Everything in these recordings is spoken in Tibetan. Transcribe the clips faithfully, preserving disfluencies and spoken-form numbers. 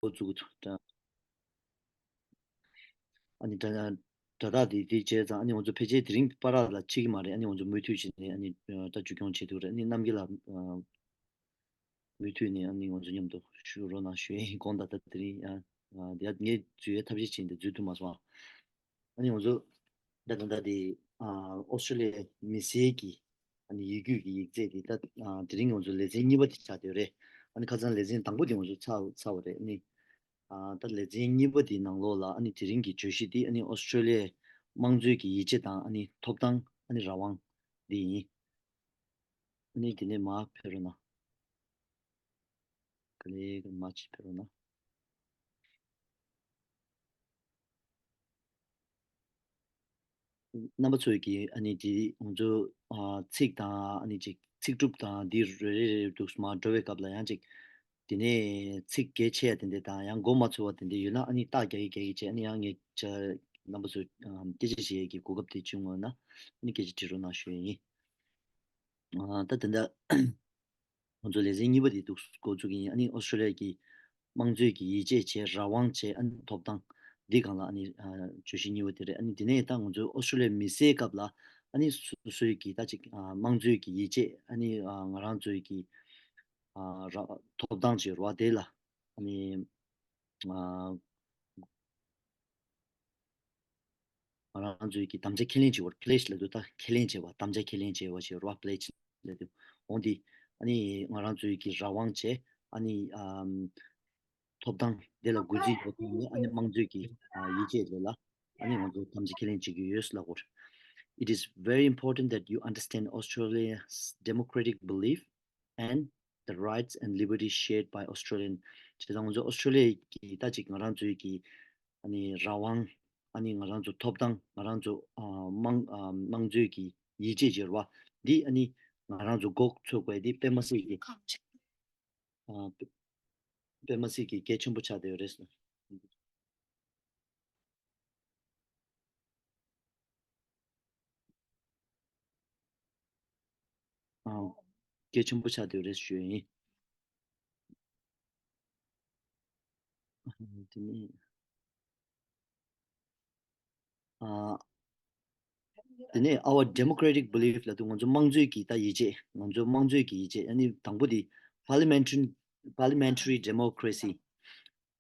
འགོ་བཙུགས་ད། ཨ་ནི་དྲ་དྲ་ཐག་དེ་དེ་བྱས་ཙང་ཨ་ནི་ང་ཚོ་ཕལ་ཆེར་དེ་རིང་བར་ལ་ཕྱིན་གྱི་མ་རེད། ཨ་ནི་ང་ཚོ་མུ་མཐུད་བྱས་ནས་ཨ་ནི་ད་མཇུག་སྐྱོང་བྱེད་ཐུབ་རེད། ཨ་ནི་རྣམ་རྒྱལ་ལགས་མུ་མཐུད་ནས་ཨ་ནི་ང་ཚོ་མཉམ་དུ་ཞུགས་རོགས་གནང་ཞུ་ཡིན། དགོངས་དག་ད་དེ་རིང་ཨ་དེ་ཡ་ངས་འཛུལ་ཡའི་ཐབས་ཤེས་བྱས་ནས་འཛུལ་ཐུབ་མ་སོང་། ཨ་ནི་ང་ཚོ་ད་ད་ལྟ་དེ་ཨ་ཨོ་སི་ཀྲོ་ལི་ཡའི་མི་སེར་གྱི་ཨ་ནི་ཡིག་རྒྱུགས་ཀྱི་ཡིག་ཚད་དེ་ད་ཨ་དེ་རིང་ང་ཚོ་ལེ་ཚན་གཉིས་པ་དེ་ཆགས་བསྡད་ཡོད་རེད། ཨ་ནི་ཁ་སང་ལེ་ཚན་དང་པོ་དེ་ང་ཚོ་ཚར་ཚར་བ་རེད། ཨ་ནི་ཨ་ད་ལེ་ཚན་གཉིས་པ་དེའི་ནང་ལོགས་ལ་ཨ་ནི་དེ་རིང་གི་བརྗོད་གཞི་དེ་ཨ་ནི་ཨོ་སི་ཀྲོ་ལི་ཡའི་དམངས་གཙོའི་གི་ཡིད་ཆེས་དང་ཨ་ནི་ཐོབ་ཐང་ཨ་ནི་རང་དབང་འདི་ཡིན། ཨ་ནི་དེ་ནས་མར་ཕེབས་རོགས་གནང་། ག་ལེ་ག་མ་ཅིག་ཕེབས་རོགས་གནང་། རྣམ་པ་ཚོས་ཀྱིས་ཨ་ནི་དེ་ང་ཚོ་ཨ་ཚིག་དང་ཨ་ནི་ཅིག་ཚིག་གྲུབ་དང་འདི་རེ་རེ་རེ་འདུག་མར་འགྲོ་བའི་སྐབས་ལ་ཡང་ཅིག་དེ་ནས་ཚིག་གལ་ཆེ་ཡ་དེ་འདྲ་དང་ཡང་མགོ་མ་ཚོས་པ་དེ་འདྲ་ཡོད་ན་ཨ་ནི་རྟགས་རྒྱག་གི་རྒྱག་གི་བྱས། ཨ་ནི་ཡང་ངས་ཅ་རྣམ་པ་ཚོས་ཨ་སྐད་ཆ་བཤད་ཡས་ཀྱི་གོ་སྐབས་དེ་བྱུང་ཡོད་ན་ཨ་ནི་སྐད་ཆ་དྲི་རོགས་གནང་ཞུ་ཡས་ཡིན། ཨ་ད་དེ་འདྲ། ང་ཚོ་ལེ་ཚན་གཉིས་པ་དེ་འདུག་འགོ་བཙུགས་ཀྱི་ཡིན། ཨ་ནི་ཨོ་སི་ཀྲོ་ལི་ཡ་གི་དམངས་གཙོའི་གི་ཡིད་ཆེས་བྱས་རང་དབང་བྱས་ཨ་ནི་ཐོབ་ཐང་འདི་སྒང་ལ་ཨ་ནི་ཨ་བརྗོད་གཞི་གཉིས་པ་དེ་རེད། ཨ་ནི་དེ་ནས་ད་ང་ཚོའི་ཨོ་སི་ཀྲོ་ལི་ཡའི་མི་སེར་སྐབས་ལ་ཨ་ནི་སོ་སོའི་གི་ད་ཅིག་ཨ་དམངས་གཙོའི་གི་ཡིད་ཆེས་ཨ་ནི་ཨ་ང་རང་ཚོའི་གི་ཨ་ར་ཐོབ་ཐང་བྱས་རོགས་དེ་ལ་ཨ་ནི་ཨ། ང་རང་ཚོའི་གི་དམ་བཅའ་ཁས་ལེན་བྱེད་པར་pledge ལབ་དུས་ད་ཁས་ལེན་བྱེད་པ་དམ་བཅའ་ཁས་ལེན་བྱེད་པ་ཞེས་རོ། pledge ལབ་དུས་འོང་དེ་ཨ་ནི་ང་རང་ཚོའི་གི་རང་དབང་བྱས་ཨ་ནི་ཨམ་ཐོབ་ཐང་དེ་ལ་གུས་བརྩི་ཡོད་ཐོག་ནས་ཨ་ནི་དམངས་གཙོའི་གི་ཨ་ཡིད་ཆེས་དེ་ལ་ཨ་ནི་ང་ཚོ་དམ་བཅའ་ཁས་ལེན་བྱེད་ཀྱི་ཡོད་ལབ་པར། It is very important that you understand Australia's democratic belief and the rights and liberties shared by Australian. བྱས་ཙང་ང་ཚོ་ཨོ་སི་ཀྲོ་ལི་ཡ་གི་ད་ཅིག་ང་རང་ཚོའི་གི་ཨ་ནི་རང་དབང་ཨ་ནི་ང་རང་ཚོ་ཐོབ་ཐང་ང་རང་ཚོ་ཨ་དམངས་ཨ་དམངས་གཙོའི་གི་ཡིད་ཆེས་བྱེད་ར་བ་འདི་ཨ་ནི་ང་རང་ཚོ་འགོ་ཚུགས་པའི་འདི་དཔེ་མ་སྲིད་ཀྱི་ཨ་དཔེ་དཔེ་མ་སྲིད་ཀྱི་གལ་ཆེན་པོ་ཆགས་བསྡད་ཡོད་རེད། ཨ། གལ་ཆེན་པོ་ཆགས་བསྡད་རེད་ཞུ་ཡིན། ཨ། དེ་ནས། ཨ། དེ་ནས་our democratic belief ལབ་དུས་ང་ཚོ་དམངས་གཙོའི་གི་ད་ཡིད་ཆེས། ང་ཚོ་དམངས་གཙོའི་གི་ཡིད་ཆེས། ཨ་ནི་དང་པོ་དེ་parliamentary parliamentary democracy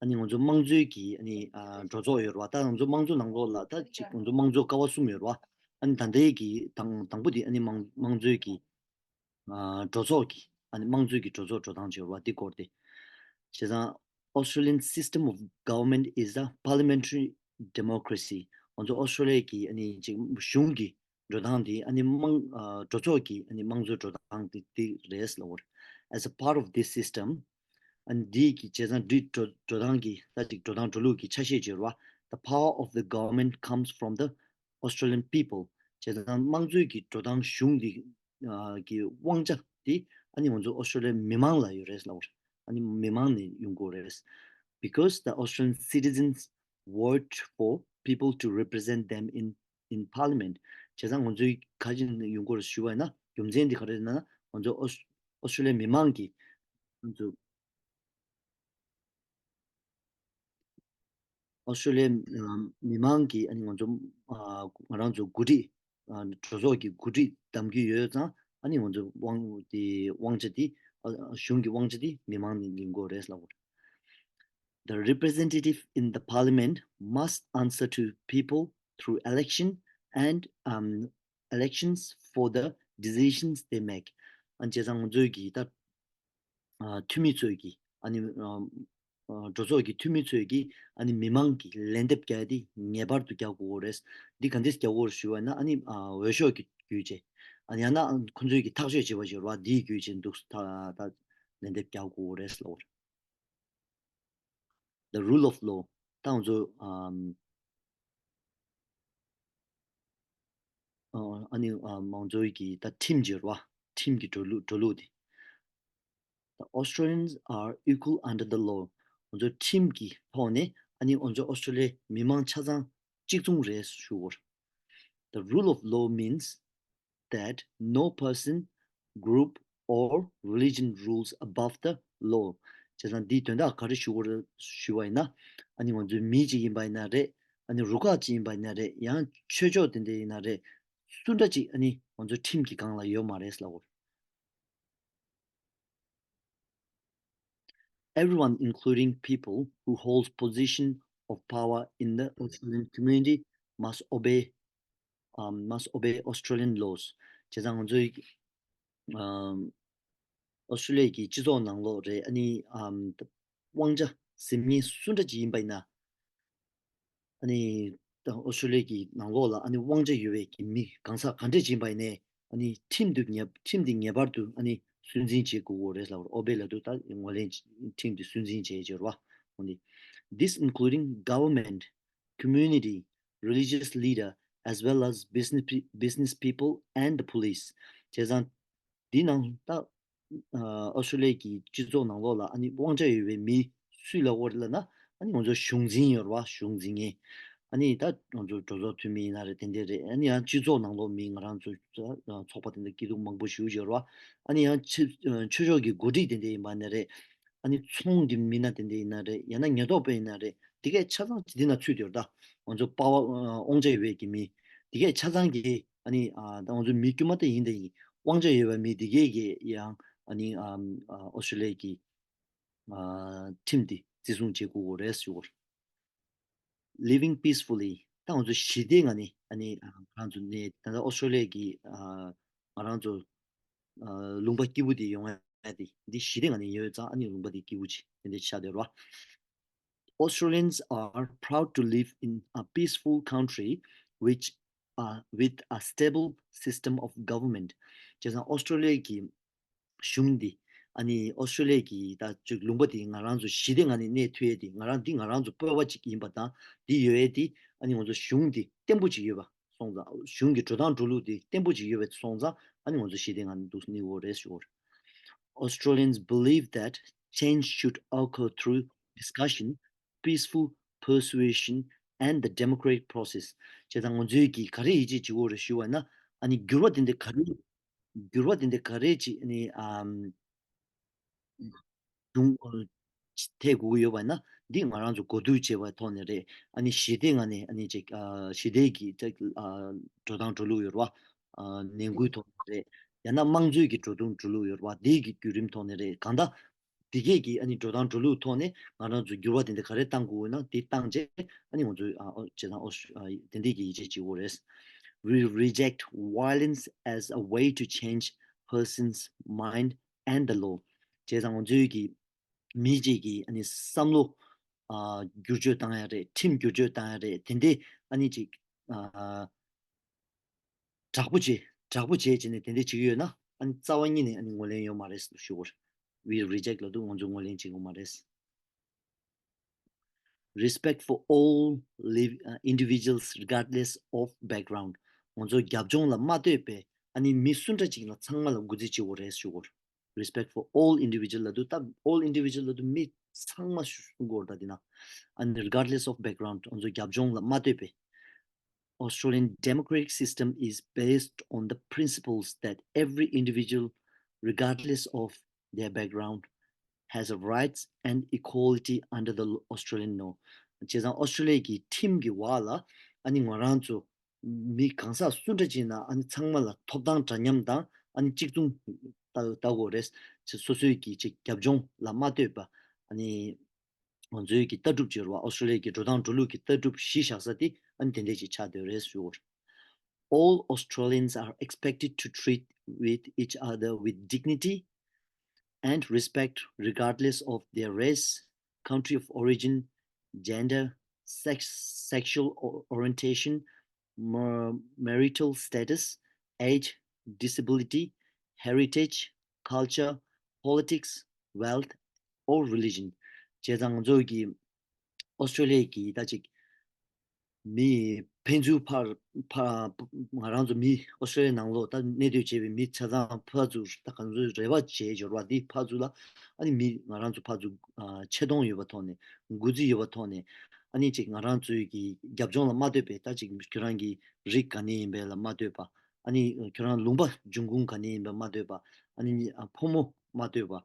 ཨ་ནི་ང་ཚོ་དམངས་གཙོའི་གི་ཨ་ནི་ཨ་གྲོས་ཚོགས་ཡོད་རེད་བ། ད་ང་ཚོ་དམངས་གཙོ་ནང་ལོགས་ལ་ད་ཅིག་ང་ཚོ་དམངས་གཙོ་ཀ་བ་གསུམ་ཡོད་རེད་བ། ཨ་ནི་ད་ལྟའི་གི་དང་དང་པོ་དེ་ཨ་ནི་དམངས་དམངས་གཙོའི་གི་ཨ་གྲོས་ཚོགས་ཀྱི་ཨ་ནི་དམངས་གཙོའི་གི་གྲོས་ཚོགས་འགྲོ་སྟངས་ཅིག་ཡོད་རེད་བ། འདི་སྐོར་དེ་བྱས་ཙང་Australian system of government is a parliamentary democracy. ང་ཚོ་ཨོ་སི་ཀྲོ་ལི་ཡ་གི་ཨ་ནི་ཅིག་གཞུང་གི་འགྲོ་སྟངས་དེ་ཨ་ནི་དམངས་ཨ་གྲོས་ཚོགས་ཀྱི་ཨ་ནི་དམངས་གཙོའི་འགྲོ་སྟངས་དེ་དེ་རེད་ལབ་པ་རེད། As a part of this system ཨ་ནི་འདི་གི་བྱས་ཙང་འདི་འགྲོ་འགྲོ་སྟངས་ཀྱི་ད་ཅིག་འགྲོ་སྟངས་འགྲོ་ལུགས་ཀྱི་ཆ་ཤས་བརྗོད་པ། The power of the government comes from the Australian people. བྱས་ཙང་དམངས་གཙོའི་གི་འགྲོ་སྟངས་གཞུང་འདི་ཨ་གི་དབང་ཆ་དེ་ཨ་ནི་ང་ཚོ་ཨོ་སི་ཀྲོ་ལི་ཡའི་མི་མང་ལ་ཡོད་རེད་ལབ་པ་རེད། ཨ་ནི་མི་མང་ནས་ཡོང་གི་ཡོད་རེད། Because the Australian citizens vote for people to represent them in in parliament. བྱས་ཙང་ང་ཚོའི་ག་ཅིག་ཡོང་གི་ཡོད་རེད་ཞུ་བ་ཡིན་ན་རྒྱུ་མཚན་འདི་ག་རེ་རེད་ན་ང་ཚོ་ཨོ་ཨོ་སི་ཀྲོ་ལི་ཡའི་མི་མང་གིས་ང་ཚོ་ཨོ་སི་ཀྲོ་ལི་ཡའི་མི་མང་གིས་ཨ་ནི་ང་ཚོ་ཨ་ང་རང་ཚོ་འགོ་ཁྲིད་ཨ་གྲོས་ཚོགས་ཀྱི་འགོ་ཁྲིད་གདམ་གྱི་ཡོད་ཙང་ཨ་ནི་ང་ཚོ་དབང་དེ་དབང་ཆ་དེ་ཨ་གཞུང་གི་དབང་ཆ་དེ་མི་མང་ནས་ལེན་དགོས་རེད་ལབ་པ་རེད། The representative in the parliament must answer to people through election and um, elections for the decisions they make. ཨ་ནི་བྱས་ཙང་ང་ཚོའི་གི་ད་ཨ་འཐུས་མི་ཚོས་གི་ཨ་ནི་ཨ་ཨ་གྲོས་ཚོགས་ཀྱི་འཐུས་མི་ཚོས་གི་ཨ་ནི་མི་མང་གི་ལན་འདེབས་རྒྱག་ཡ་དེ་ངེས་པར་དུ་རྒྱག་དགོས་རེད། འདི་ག་འདྲས་རྒྱག་དགོས་རེད་ཞུ་བ་ན་ཨ་ནི་ཨ་འོས་ཤོག་གི་བརྒྱུད་བྱས་ཨ་ནི་ཡང་ན་ཁོ་ཚོས་གི་ཐག་གཅོད་བྱེད་པ་ཞིག་རེད་བ། འདིའི་བརྒྱུད་བྱས་འདུག་ད་ད་ལན་འདེབས་རྒྱག་དགོས་རེད་ལབ་པ་རེད། The rule of law ད་ང་ཚོ་ཨམ་ཨ་ནི་ཨ་མང་གཙོའི་གི་ད་ཁྲིམས་ཀྱི་རེད་བ། ཁྲིམས་ཀྱི་འགྲོ་ལུགས་འགྲོ་ལུགས་དེ། The Australians are equal under the law. ང་ཚོ་ཁྲིམས་ཀྱི་ཐོག་ནས་ཨ་ནི་ང་ཚོ་ཨོ་སི་ཀྲོ་ལི་ཡའི་མི་མང་ཆ་ཚང་གཅིག་མཚུངས་རེད་ཞུ་བར། The rule of law means that no person, group, or religion rules above the law. བྱས་ཙང་འདིའི་དོན་དག་ག་རེ་ཞུ་དགོས་རེད་ཞུ་བ་ཡིན་ན། ཨ་ནི་ང་ཚོའི་མི་གཅིག་ཡིན་པ་ཡིན་ན་རེད། ཨ་ནི་རུ་ཁག་གཅིག་ཡིན་པ་ཡིན་ན་རེད། ཡང་ཆོས་ཕྱོགས་དེ་འདྲ་ཡིན་ན་རེད། སུ་འདྲ་གཅིག་ཨ་ནི་ང་ཚོའི་ཁྲིམས་ཀྱི་སྒང་ལ་ཡོད་མ་རེད་ལབ་དགོས་རེད། Everyone, including people who hold position of power in the Australian community, must obey, um, must obey Australian laws. བྱས་ཙང་ང་ཚོའི་ཨམ། ཨོ་སི་ཀྲི་ལི་ཡ་གི་སྤྱི་ཚོགས་ནང་ལོགས་རེད། ཨ་ནི་ཨམ། དབང་ཆ་འཛིན་མཁན་སུ་འདྲ་ཅིག་ཡིན་པ་ཡིན་ན། ཨ་ནི་ད་ཨོ་སི་ཀྲི་ལི་ཡ་གི་ནང་ལོགས་ལ་ཨ་ནི་དབང་ཆ་ཡོད་པའི་གི་མི་གང་ཟག་ག་འདྲ་ཅིག་ཡིན་པ་ཡིན་ནའི། ཨ་ནི་ཁྲིམས་དེ་ངེས་ཁྲིམས་དེ་ངེས་པར་དུ་ཨ་ནི་སྲུང་འཛིན་བྱེད་དགོས་ཀྱི་རེད་ལབ་པ་རེད། ཨོ་བེ་ལབ་དུས་ད་ངོས་ལེན་ཁྲིམས་དེ་སྲུང་འཛིན་བྱེད་ཀྱི་ཡོད་རེད་པ། འོ་ནི། This including government, community, religious leader, as well as business pe- business people and the police. བྱས་ཙང་འདི་ནང་ད་ཨ་ཨོ་སི་ཀྲི་ལི་ཡ་གི་སྤྱི་ཚོགས་ནང་ལོགས་ལ་ཨ་ནི་དབང་ཆ་ཡོད་པའི་མི་སུ་ལབ་དགོས་རེད་ལབ་ན། ཨ་ནི་ང་ཚོ་གཞུང་འཛིན་ཡོད་རེད་པ། གཞུང་འཛིན་མཁན། ཨ་ནི་ད་ང་ཚོ་གྲོས་ཚོགས་འཐུས་མི་ཡིན་ན་རེད། དེ་འདྲ་རེད། ཨ་ནི་ཡང་སྤྱི་ཚོགས་ནང་ལོགས་མི་ང་རང་ཚོ་ཚོགས་པ་དེ་འདྲ་སྐྱིད་སྡུག་མང་པོ་ཞིག་ཡོད་རེད་པ། ཨ་ནི་ཡང་ཆོས་ཆོས་ཕྱོགས་ཀྱི་འགོ་ཁྲིད་དེ་འདྲ་ཡིན་པ་ནི་རེད། ཨ་ནི་ཚོང་གི་མི་སྣ་དེ་འདྲ་ཡིན་ན་རེད། ཡང་ན་ཉེན་རྟོག་པ་ཡིན་ན་རེད། དེ་གས་ཆ་ཚང་དེ་ན་ཚུད་ཡོད་རེད། ད་ང་ཚོ་པ་བ་དབང་ཆ་ཡོད་པའི་གི་མི་དེ་གས་ཆ་ཚང་གི་ཨ་ནི་ཨ་ད་ང་ཚོ་མི་དཀྱུས་མ་དེ་ཡིན་དེ་ཡིན། དབང་ཆ་ཡོད་པའི་མི་དེ་གས་གི་ཡང་ཨ་ནི་ཨ་ཨོ་སི་ཀྲི་ལི་ཡ་གི་ཨ་ཁྲིམས་དེ་བརྩི་སྲུང་བྱེད་དགོས་ཀྱི་རེད་ཞུ་བར། Living peacefully. ད་ང་ཚོ་ཞི་བདེ་ངང་ནས་ཨ་ནི་ཨ་ང་རང་ཚོ་ནས་ད་ལྟ་ཨོ་སི་ཀྲི་ལི་ཡ་གི་ཨ་ང་རང་ཚོ་ཨ་ལུང་པ་སྐྱིད་པོ་དེ་ཡོང་ཡ་དེ་འདི་ཞི་བདེ་ངང་ནས་ཡོད་ཙང་ཨ་ནི་ལུང་པ་དེ་སྐྱིད་པོ་ཅིག་དེ་འདྲ་ཆགས་བསྡད་རོ། Australians are proud to live in a peaceful country which uh, with a stable system of government. བྱས་ཙང་ཨོ་སི་ཀྲི་ལི་ཡ་གི་གཞུང་འདི་ཨ་ནི་ཨོ་སི་ཀྲི་ལི་ཡ་གི་ད་ཅིག་ལུང་པ་འདི་ང་རང་ཚོ་ཞི་བདེ་ངང་ནས་གནས་ཐུབ་ཡས་འདི་ང་རང་འདི་ང་རང་ཚོ་སྤོབས་པ་ཅིག་ཡིན་པ་དང་། འདི་ཡོད་ཡས་འདི་ཨ་ནི་ང་ཚོ་གཞུང་འདི་བརྟན་པོ་ཅིག་ཡོད་པ་སོང་ཙང་། གཞུང་གི་འགྲོ་སྟངས་འགྲོ་ལུགས་འདི་བརྟན་པོ་ཅིག་ཡོད་པ་སོང་ཙང་ཨ་ནི་ང་ཚོ་ཞི་བདེ་ངང་ནས་འདུག་གནས་དགོས་རེད་ཞུ། Australians believe that change should occur through discussion, peaceful persuasion, and the democratic process. བྱས་ཙང་ང་ཚོས་ཀྱིས་ག་རེ་ཡིད་ཆེས་བྱེད་དགོས་རེད་ཞུ་བ་ན། ཨ་ནི་འགྱུར་བ་དེ་འདྲ་ག་རེ་འགྱུར་བ་དེ་འདྲ་ག་རེ་ཅིག་ཨ་ནི་ཨམ་བྱུང་ཐེབས་དགོས་ཀྱི་ཡོད་པ་ན། འདི་ང་རང་ཚོ་གོ་བསྡུར་བྱས་པའི་ཐོག་ནས་རེད། ཨ་ནི་ཞི་བདེ་ངང་ནས་ཨ་ནི་ཅིག་ཨ་ཞི་བདེ་གི་ཅིག་ཨ་འགྲོ་སྟངས་འགྲོ་ལུགས་ཡོད་རེད་པ། ཨ་ནན་སྐུལ་ཐོག་ནས་རེད། ཡང་ན་དམངས་གཙོའི་གི་འགྲོ་སྟངས་འགྲོ་ལུགས་ཡོད་རེད་པ། འདི་གི་བརྒྱུད་རིམ་ཐོག་ནས་རེད། གང་ལྟར་འདི་གས་ཀྱི་ཨ་ནི་འགྲོ་སྟངས་འགྲོ་ལུགས་ཐོག་ནས་ང་རང་ཚོ་འགྱུར་བ་དེ་འདྲ་ག་རེ་གཏང་དགོས་ཡོད་ན་དེ་བཏང་རྗེས་ཨ་ནི་ང་ཚོས་ཨ་ཨོ་བྱས་ཙང་ཨོ་ཨ་དེ་འདྲས་ཀྱི་ཡིད་ཆེས་བྱེད་དགོས་རེད། We reject violence as a way to change person's mind and the law. བྱས་ཙང་ང་ཚོའི་གི་མི་གཅིག་གི་ཨ་ནི་བསམ་བློ་ཨ་བསྒྱུར་བཅོས་བཏང་ཡ་རེད། ཁྲིམས་བསྒྱུར་བཅོས་བཏང་ཡ་རེད། དེ་འདྲས་ཨ་ནི་ཅིག་ཨ་དྲག་པོ་བྱས་དྲག་པོ་བྱས་བྱས་ནས་དེ་འདྲས་བྱེད་ཀྱི་ཡོད་ན་ཨ་ནི་རྩ་བ་ཉིད་ནས་ཨ་ནི་ངོས་ལེན་ཡོད་མ་རེད་ཞུ་དགོས། We reject ལབ་དུས་ང་ཚོས་ངོས་ལེན་བྱེད་ཀྱི་ཡོད་མ་རེད། Respect for all live, uh, individuals regardless of background. ང་ཚོ་རྒྱབ་ལྗོངས་ལ་མ་ལྟོས་པའི་ཨ་ནི་མི་སུ་འདྲ་ཅིག་ལ་ཚང་མ་ལ་གུས་བརྩི་བྱེད་དགོས་རེད་ཞུ་དགོས། Respect for all individual ལབ་དུས་ད་all individual ལབ་དུས་མི་ཚང་མ་ཞུ་དགོས་རེད། ད་འདི་ན་ཨ་ནི་regardless of background ང་ཚོ་རྒྱབ་ལྗོངས་ལ་མ་ལྟོས་པའི། Australian democratic system is based on the principles that every individual, regardless of their background, has a rights and equality under the Australian law. བྱས་ཙང་ཨོ་སི་ཀྲི་ལི་ཡ་གི་ཁྲིམས་ཀྱི་འོག་ལ་ཨ་ནི་ང་རང་ཚོ་མི་གང་ཟག་སུ་འདྲ་ཅིག་ན་ཨ་ནི་ཚང་མ་ལ་ཐོབ་ཐང་འདྲ་མཉམ་དང་ཨ་ནི་གཅིག་མཚུངས་ལྟ་ལྟ་དགོས་རེད། སོ་སོའི་གི་ཅིག་རྒྱབ་ལྗོངས་ལ་མ་ལྟོས་པ་ཨ་ནི་ང་ཚོའི་གི་ལྟ་གྲུབ་ཅིག་ཡོད་རེད་པ། ཨོ་སི་ཀྲི་ལི་ཡ་གི་འགྲོ་སྟངས་འགྲོ་ལུགས་ཀྱི་ལྟ་གྲུབ་གཞི་བཞག་ས་དེ་ཨ་ནི་དེ་འདྲས་ཅིག་ཆགས་བསྡད་རེད་ཞུ། All Australians are expected to treat with each other with dignity and respect regardless of their race, country of origin, gender, sex, sexual o- orientation, mar- marital status, age, disability, heritage, culture, politics, wealth, or religion. བྱས་ཙང་ང་ཚོ་གི་ཨོ་སི་ཀྲི་ལི་ཡ་གི་ད་ཅིག་མི་ཕན་ཚུན་ཕར་ཕར་ང་རང་ཚོ་མི་ཨོ་སི་ཀྲི་ལི་ཡ་ནང་ལོགས་ད་གནས་སྡོད་བྱས་པའི་མི་ཆ་ཚང་ཕར་ཚུར་ད་གང་ཚོའི་རེ་བ་བྱས་འབྱོར་བ་འདི་ཕར་ཚུར་ལ་ཨ་ནི་མི་ང་རང་ཚོ་ཕར་ཚུར་ཨ་ཆེ་མཐོང་ཡོད་པ་ཐོག་ནས་གུས་བརྩི་ཡོད་པ་ཐོག་ནས་ཨ་ནི་ཅིག་ང་རང་ཚོའི་གི་རྒྱབ་ལྗོངས་ལ་མ་ལྟོས་པའི་ད་ཅིག་ཁྱོད་རང་གི་རིགས་ག་ནས་ཡིན་པའི་ལ་མ་ལྟོས་པ། ཨ་ནི་ཁྱོད་རང་ལུང་པ་འབྱུང་ཁུངས་ག་ནས་ཡིན་པའི་མ་ལྟོས་པ། ཨ་ནི་ཨ་ཕོ་མོ་མ་ལྟོས་པ།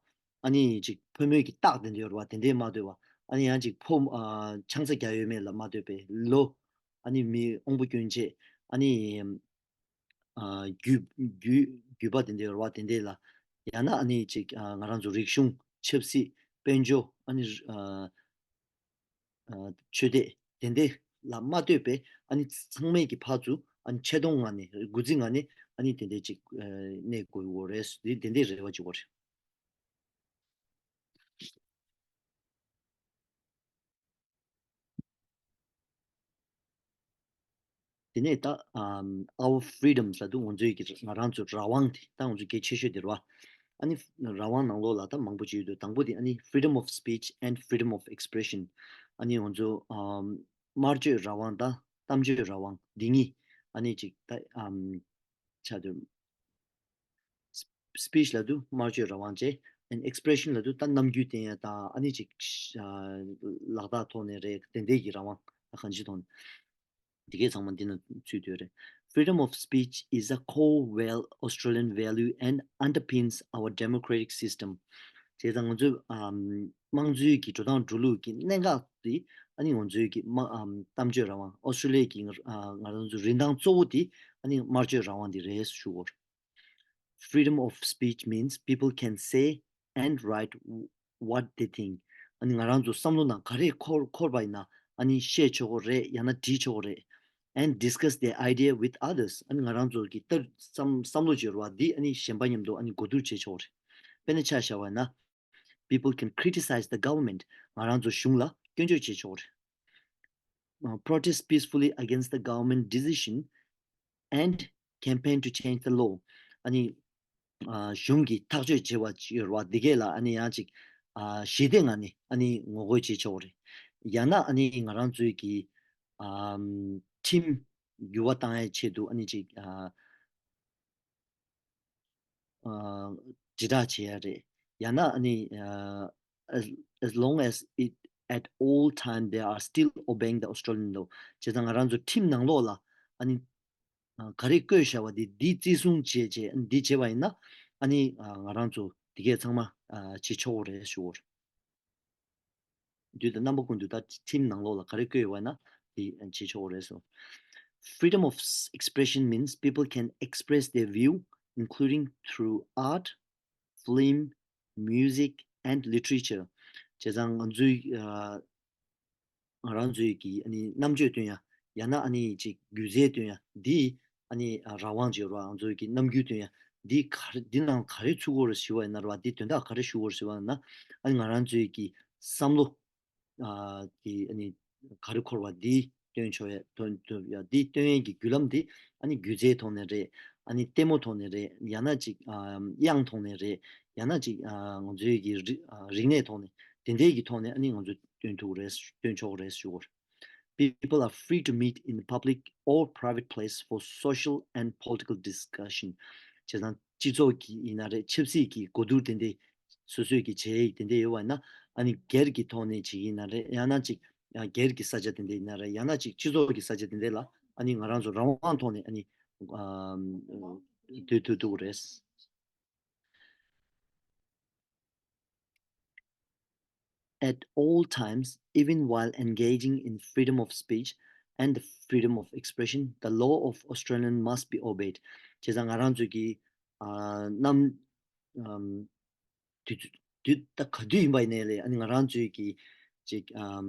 ཨ་ནི་ཅིག་ཕོ་མོའི་གི་རྟགས་དེ་འདྲ་ཡོད་རེད་བ། དེ་འདྲས་མ་ལྟོས་པ། ཨ་ནི་ཡང་ཅིག་ཕོ་ཨ་ཆང་ས་རྒྱག་ཡོད་མེད་ལ་མ་ལྟོས་པའི་ལོ། ཨ་ནི་མི་དབང་པོ་སྐྱོན་ཅན། ཨ་ནི་ཨ་རྒྱུད་རྒྱུད་རྒྱུད་པ་དེ་འདྲ་ཡོད་རེད་བ། དེ་འདྲས་ལ། ཡང་ན་ཨ་ནི་ཅིག་ཨ་ང་རང་ཚོ་རིག་གཞུང་། ཆབ་སྲིད། དཔལ་འབྱོར། ཨ་ནི་ཨ་ཨ་ཆོས་དད་དེ་འདྲས་ལ་མ་ལྟོས་པའི་ཨ་ནི་ཚང་མས་ཀྱི་ཕར་ཚུར་ཨ་ནི་ཆེ་མཐོང་ངང་ནས། གུས་བརྩི་ངང་ནས་ཨ་ནི་དེ་འདྲས་ཅིག་ཨ་གནས་དགོས་ཀྱི་ཡོད་རེད། དེ་དེ་འདྲས་རེ་བ་བྱེད་དགོས་རེད། དེ་ནས་ད་ཨམ་our freedoms ལབ་དུས་ང་ཚོའི་གི་ང་རང་ཚོའི་རང་དབང་དེ་ད་ང་ཚོ་གལ་ཆེ་ཤོས་དེ་རེད་བ། ཨ་ནི་རང་དབང་ནང་ལོགས་ལ་ད་མང་པོ་ཅིག་ཡོད་དུས། དང་པོ་དེ་ཨ་ནི་freedom of speech and freedom of expression། ཨ་ནི་ང་ཚོ་ཨམ་སྨྲ་བརྗོད་རང་དབང་དང་གཏམ་བརྗོད་རང་དབང་འདི་གཉིས། ཨ་ནི་ཅིག་ད་ཨམ་ཆ་དུ་speech ལབ་དུས་སྨྲ་བརྗོད་རང་དབང་བྱས། and expression ལབ་དུས་ད་རྣམ་འགྱུར་བསྟན་ཡ་དང་། ཨ་ནི་ཅིག་ཨ་ལག་རྟགས་ཐོག་ནས་རེད། དེ་འདྲས་ཀྱི་རང་དབང་། ད་གང་ཅིའི་ཐོག་ནས། འདི་གས་ཚང་མ་འདི་ན་ཚུད་དུས་རེད། Freedom of speech is a core val- Australian value and underpins our democratic system. བྱས་ཙང་ང་ཚོའི་ཨམ་དམངས་གཙོའི་གི་འགྲོ་སྟངས་འགྲོ་ལུགས་ཀྱི་གནད་འགག་དེ་ཨ་ནི་ང་ཚོའི་གི་དམངས་ཨམ་གཏམ་བརྗོད་རང་དབང་། ཨོ་སི་ཀྲོ་ལི་ཡའི་གི་ང་ཨ་ང་རང་ཚོའི་རིན་ཐང་གཙོ་བོ་དེ་ཨ་ནི་སྨྲ་བརྗོད་རང་དབང་དེ་རེད་ཞུ་བར། Freedom of speech means people can say and write w- what they think. ཨ་ནི་ང་རང་ཚོ་བསམ་བློ་ནང་ག་རེ་འཁོར་འཁོར་བ་ཡིན་ན་ཨ་ནི་བཤད་ཆོག་གི་རེད། ཡང་ན་བྲིས་ཆོག་གི་རེད། and discuss their idea with others. ཨ་ནི་ང་རང་ཚོ་གི་ལྟར་བསམ་བསམ་བློ་བརྗོད་པ་འདི་ཨ་ནི་གཞན་པ་མཉམ་དུ་ཨ་ནི་གོ་བསྡུར་བྱེད་ཆོག་གི་རེད། དཔེར་ན་ཆ་བཞག་པ་ཡིན་ན། People can criticize the government. ང་རང་ཚོ་གཞུང་ལ་སྐྱོན་བརྗོད་བྱེད་ཆོག་གི་རེད། Protest peacefully against the government decision and campaign to change the law. ཨ་ནི་ཨ་གཞུང་གིས་ཐག་གཅོད་བྱས་པ་ཅིག་ཡོད་རེད་བ། འདི་གས་ལ་ཨ་ནི་ཡང་ཅིག་ཨ་ཞི་བདེ་ངང་ནས་ཨ་ནི་ངོ་རྒོལ་བྱེད་ཆོག་གི་རེད། ཡང་ན་ཨ་ནི་ང་རང་ཚོའི་གི་ཨམ་ཁྲིམས་འགྱུར་བ་བཏང་ཡའི་ཆེད་དུ་ཨ་ནི་ཅིག་ཨ་ཨ་དྲིལ་བསྒྲགས་བྱེད་ཡ་རེད། ཡང་ན་ཨ་ནི་ཨ་as as long as it at all time they are still obeying the Australian law. བྱས་ཙང་ང་རང་ཚོ་ཁྲིམས་ནང་ལོགས་ལ་ཨ་ནི་ཨ་ག་རེ་བཀོད་བཞག་པ་དེ་འདི་བརྩི་སྲུང་བྱས་བྱས། ཨ་ནི་འདི་བྱས་པ་ཡིན་ན་ཨ་ནི་ཨ་ང་རང་ཚོ་འདི་གས་ཚང་མ་ཨ་བྱེད་ཆོག་གི་རེད་ཞུ་བར། དུས་དང་རྣམ་པ་ཀུན་ཏུ་ད་ཁྲིམས་ནང་ལོགས་ལ་ག་རེ་བཀོད་ཡོད་པ་ན་དེ་བྱེད་ཆོག་གི་རེད་ཟེར། Freedom of s- expression means people can express their view, including through art, film, music, and literature. བྱས་ཙང་ང་ཚོའི་ཨ་ང་རང་ཚོའི་གི་ཨ་ནི་རྣམ་དཔྱོད་སྟོན་ཡ། ཡང་ན་ཨ་ནི་ཅིག་སྒྱུ་རྩལ་སྟོན་ཡ། འདི་ཨ་ནི་ཨ་རང་དབང་ཅིག་ཡོད་རེད་བ། ང་ཚོའི་གི་རྣམ་འགྱུར་སྟོན་ཡ། འདི་ག་རེ་འདི་ནང་ག་རེ་ཚུད་ཀྱི་ཡོད་རེད་ཞུ་བ་ཡིན་ན་རེད་བ། འདི་དོན་དག་ག་རེ་ཞུ་གི་ཡོད་རེད་ཞུ་བ་ཡིན་ན། ཨ་ནི་ང་རང་ཚོའི་གི་བསམ་བློ་ཨ་གི་ཨ་ནི་ག་རེ་འཁོར་བ་འདི་སྟོན་ཆོག་ཡ། སྟོན་སྟོན་ཡ་འདི་སྟོན་ཡས་ཀྱི་བརྒྱུད་ལམ་འདི་ཨ་ནི་སྒྱུ་རྩལ་ཐོག་ནས་རེད། ཨ་ནི་ལྟད་མོ་ཐོག་ནས་རེད། ཡང་ན་ཅིག་ཨ་དབྱངས་ཐོག་ནས་རེད། ཡང་ན་ཅིག་ཨ་ང་ཚོའི་གི་རིག་ཨ་རིག་གནས་ཐོག་ནས། དེ་འདྲའི་གི་ཐོག་ནས་ཨ་ནི་ང་ཚོས་སྟོན་ཐུབ་རེད། སྟོན་ཆོག་རེད་ཞུ་བར། People are free to meet in public or private place for social and political discussion. བྱས་ཙང་སྤྱི་ཚོགས་ཀྱི་ཡིན་ན་རེད། ཆབ་སྲིད་ཀྱི་གོ་བསྡུར་དེ་འདྲའི་སོ་སོས་ཀྱི་བྱེད་ཡིག་དེ་འདྲ་ཡོད་པ་ཡིན་ན། ཨ་ནི་སྒེར་གྱི་ཐོག་ནས་བྱེད་ཀྱི་ཡིན་ན་རེད། ཡང་ན་ཅིག་ཡང་སྒེར་གྱི་ས་ཆ་དེ་འདྲ་ཡིན་ན་རེད། ཡང་ན་ཅིག་སྤྱི་ཚོགས་ཀྱི་ས་ཆ་དེ་འདྲ་ལ་ཨ་ནི་ང་རང་ཚོ་རང་དབང་ཐོག་ནས་ཨ་ནི་ཨམ་སྡོད་ཐུབ་ཐུབ་ཀྱི་རེད། At all times, even while engaging in freedom of speech and the freedom of expression, the law of Australian must be obeyed. བྱས་ཙང་ང་རང་ཚོས་ཀྱི་ཨ་ནམ་ཨམ་དུས་དུས་ད་ག་དུས་ཡིན་པ་ཡིན་ནའི་ལས། ཨ་ནི་ང་རང་ཚོས་ཀྱི་ཅིག་ཨམ་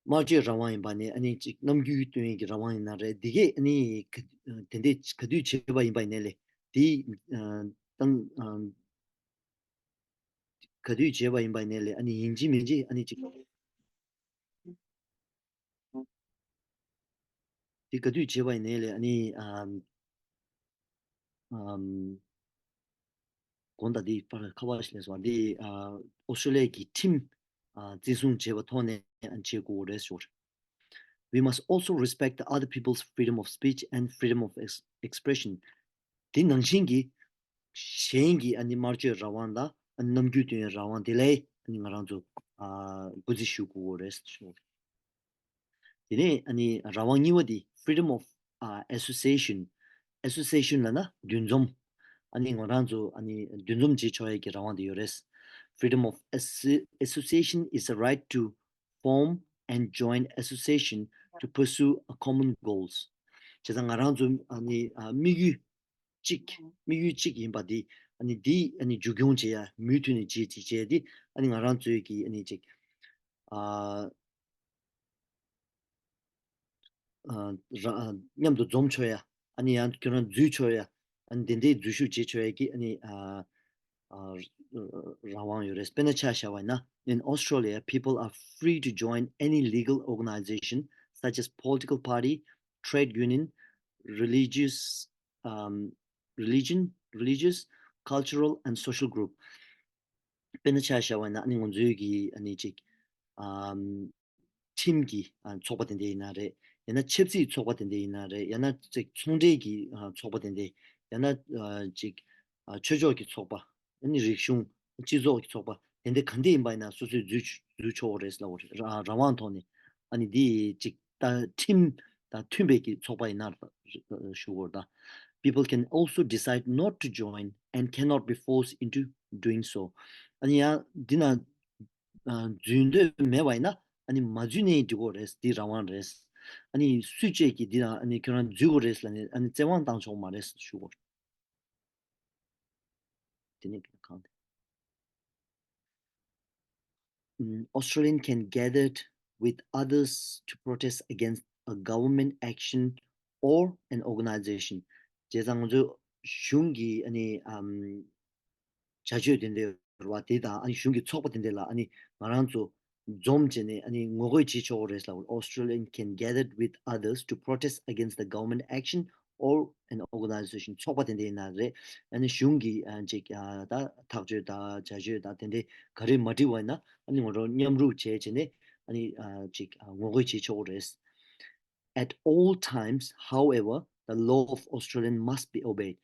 སྨྲ་བརྗོད་རང་དབང་ཡིན་པ་ནས། ཨ་ནི་ཅིག་རྣམ་འགྱུར་སྟོན་ཡས་ཀྱི་རང་དབང་ཡིན་ན་རེད། འདི་གས་ཨ་ནི་ག་དེ་འདྲས་ག་དུས་བྱས་པ་ཡིན་པ་ཡིན་ནའི་ལས། དེ་ཨ་དང་ཨ་ག་དུས་བྱས་པ་ཡིན་པ་ཡིན་ནའི་ལས། ཨ་ནི་ཡིན་གཅིག་མིན་གཅིག་ཨ་ནི་ཅིག་འདི་ག་དུས་བྱས་པ་ཡིན་ནའི་ལས། ཨ་ནི་ཨམ་ཨམ་དགོངས་དག་འདི་པར་ཁ་པར་ཞིག་སླེབས་སོང་། འདི་ཨ་ཨོ་སི་ཀྲོ་ལི་ཡ་གི་ཁྲིམས་ཨ་བརྩི་སྲུང་བྱས་པ་ཐོག་ནས་ཨ་བྱེད་དགོས་རེད་ཟེར། We must also respect the other people's freedom of speech and freedom of ex- expression. དེ་ནང་བཞིན་གྱི་གཞན་གྱི་ཨ་ནི་སྨྲ་བརྗོད་རང་དབང་དང་། ཨ་ནི་རྣམ་འགྱུར་སྟོན་ཡའི་རང་དབང་དེ་ལ་ཨ་ནི་ང་རང་ཚོ་ཨ་གུས་བརྩི་ཞུ་དགོས་རེད་ཟེར། དེ་ནས་ཨ་ནི་རང་དབང་གཉིས་པ་དེ་freedom of ཨ་association. Association ལབ་ན་འདུ་འཛོམས། ཨ་ནི་ང་རང་ཚོ་ཨ་ནི་འདུ་འཛོམས་བྱེད་ཆོག་ཡས་ཀྱི་རང་དབང་དེ་ཡོད་རེད། Freedom of assi- association is the right to form and join association to pursue a common goals. བྱས་ཙང་ང་རང་ཚོ་ཨ་ནི་ཨ་དམིགས་ཡུལ་གཅིག་དམིགས་ཡུལ་གཅིག་ཡིན་པ་འདི་ཨ་ནི་འདི་ཨ་ནི་མཇུག་སྐྱོང་བྱེད་ཡ་མུ་མཐུད་ནས་བྱེད་ཅིག་བྱས་ཏེ་ཨ་ནི་ང་རང་ཚོའི་གི་ཨ་ནི་ཅིག་ཨ་ཨ་ར- ཨ་མཉམ་དུ་འཛོམས་ཆོག་ཡ། ཨ་ནི་ཡང་ཁྱོད་རང་འཛུལ་ཆོག་ཡ། ཨ་ནི་དེ་འདྲའི་འཛུལ་ཞུགས་བྱེད་ཆོག་ཡ་གི་ཨ་ནི་ཨ་ཨ་རང་དབང་ཡོད་རེད། དཔེར་ན་ཆ་བཞག་པ་ཡིན་ན། In Australia, people are free to join any legal organization such as political party, trade union, religious, um, religion, religious, cultural and social group. དཔེར་ན་ཆ་བཞག་པ་ཡིན་ན་ཨ་ནི་ང་ཚོའི་གི་ཨ་ནི་ཅིག་ཨམ་ཁྲིམས་ཀྱི་ཨ་ཚོགས་པ་དེ་འདྲ་ཡིན་ན་རེད། ཡང་ན་ཆབ་སྲིད་ཚོགས་པ་དེ་འདྲ་ཡིན་ན་རེད། ཡང་ན་ཅིག་ཚོང་འབྲེལ་གྱི་ཨ་ཚོགས་པ་དེ་འདྲ། ཡང་ན་ཨ་ཅིག་ཨ་ཆོས་ཕྱོགས་ཀྱི་ཚོགས་པ། ཨ་ནི་རིག་གཞུང་སྤྱི་ཚོགས་ཀྱི་ཚོགས་པ་དེ་འདྲ་ག་འདྲ་ཡིན་པ་ཡིན་ན་སོ་སོས་འཛུལ་འཛུལ་ཆོག་གི་རེད་ལབ་པ་རེད། རང་རང་དབང་ཐོག་ནས་ཨ་ནི་འདི་ཅིག་ད་ཁྲིམས་དང་མཐུན་པའི་གི་ཚོགས་པ་ཡིན་ན་ཞུ་དགོས་རེད་ད། People can also decide not to join and cannot be forced into doing so. ཨ་ནི་ཡང་འདི་ན་ཨ་འཛུལ་འདོད་མེད་པ་ཡིན་ན་ཨ་ནི་མ་འཛུལ་ནའི་འགྲིག་གི་རེད། འདི་རང་དབང་རེད། ཨ་ནི་སུས་བཅད་ཀྱིས་འདི་ན་ཨ་ནི་ཁྱོད་རང་འཛུལ་དགོས་རེད་ལབ་ནས་ཨ་ནི་བཙན་དབང་བཏང་ཆོག་མ་རེད་ཞུ་དགོས་རེད། དེ་ནས་གང་དེ། Mm, Australian can gather with others to protest against a government action or an organization. བྱས་ཙང་ང་ཚོ་གཞུང་གི་ཨ་ནི་ཨམ་བྱ་སྤྱོད་དེ་འདྲ་རེད་བ། དེ་དང་ཨ་ནི་གཞུང་གི་ཚོགས་པ་དེ་འདྲ་ལ་ཨ་ནི་ང་རང་ཚོ་འཛོམས་བྱས་ནས་ཨ་ནི་ངོ་རྒོལ་བྱེད་ཆོག་གི་རེད་ལབ། Australian can gather with others to protest against the government action or an organization. ཚོགས་པ་དེ་འདྲ་ཡིན་ན་རེད། ཨ་ནི་གཞུང་གི་ཨ་ཅིག་ཨ་ད་ཐག་གཅོད་དང་བྱ་སྤྱོད་དང་དེ་འདྲ་ག་རེ་མ་འགྲིག་པ་ཡིན་ན་ཨ་ནི་ང་རང་མཉམ་རུབ་བྱས་བྱས་ནས་ཨ་ནི་ཨ་ཅིག་ཨ་ངོ་རྒོལ་བྱེད་ཆོག་གི་རེད། At all times, however, the law of Australia must be obeyed.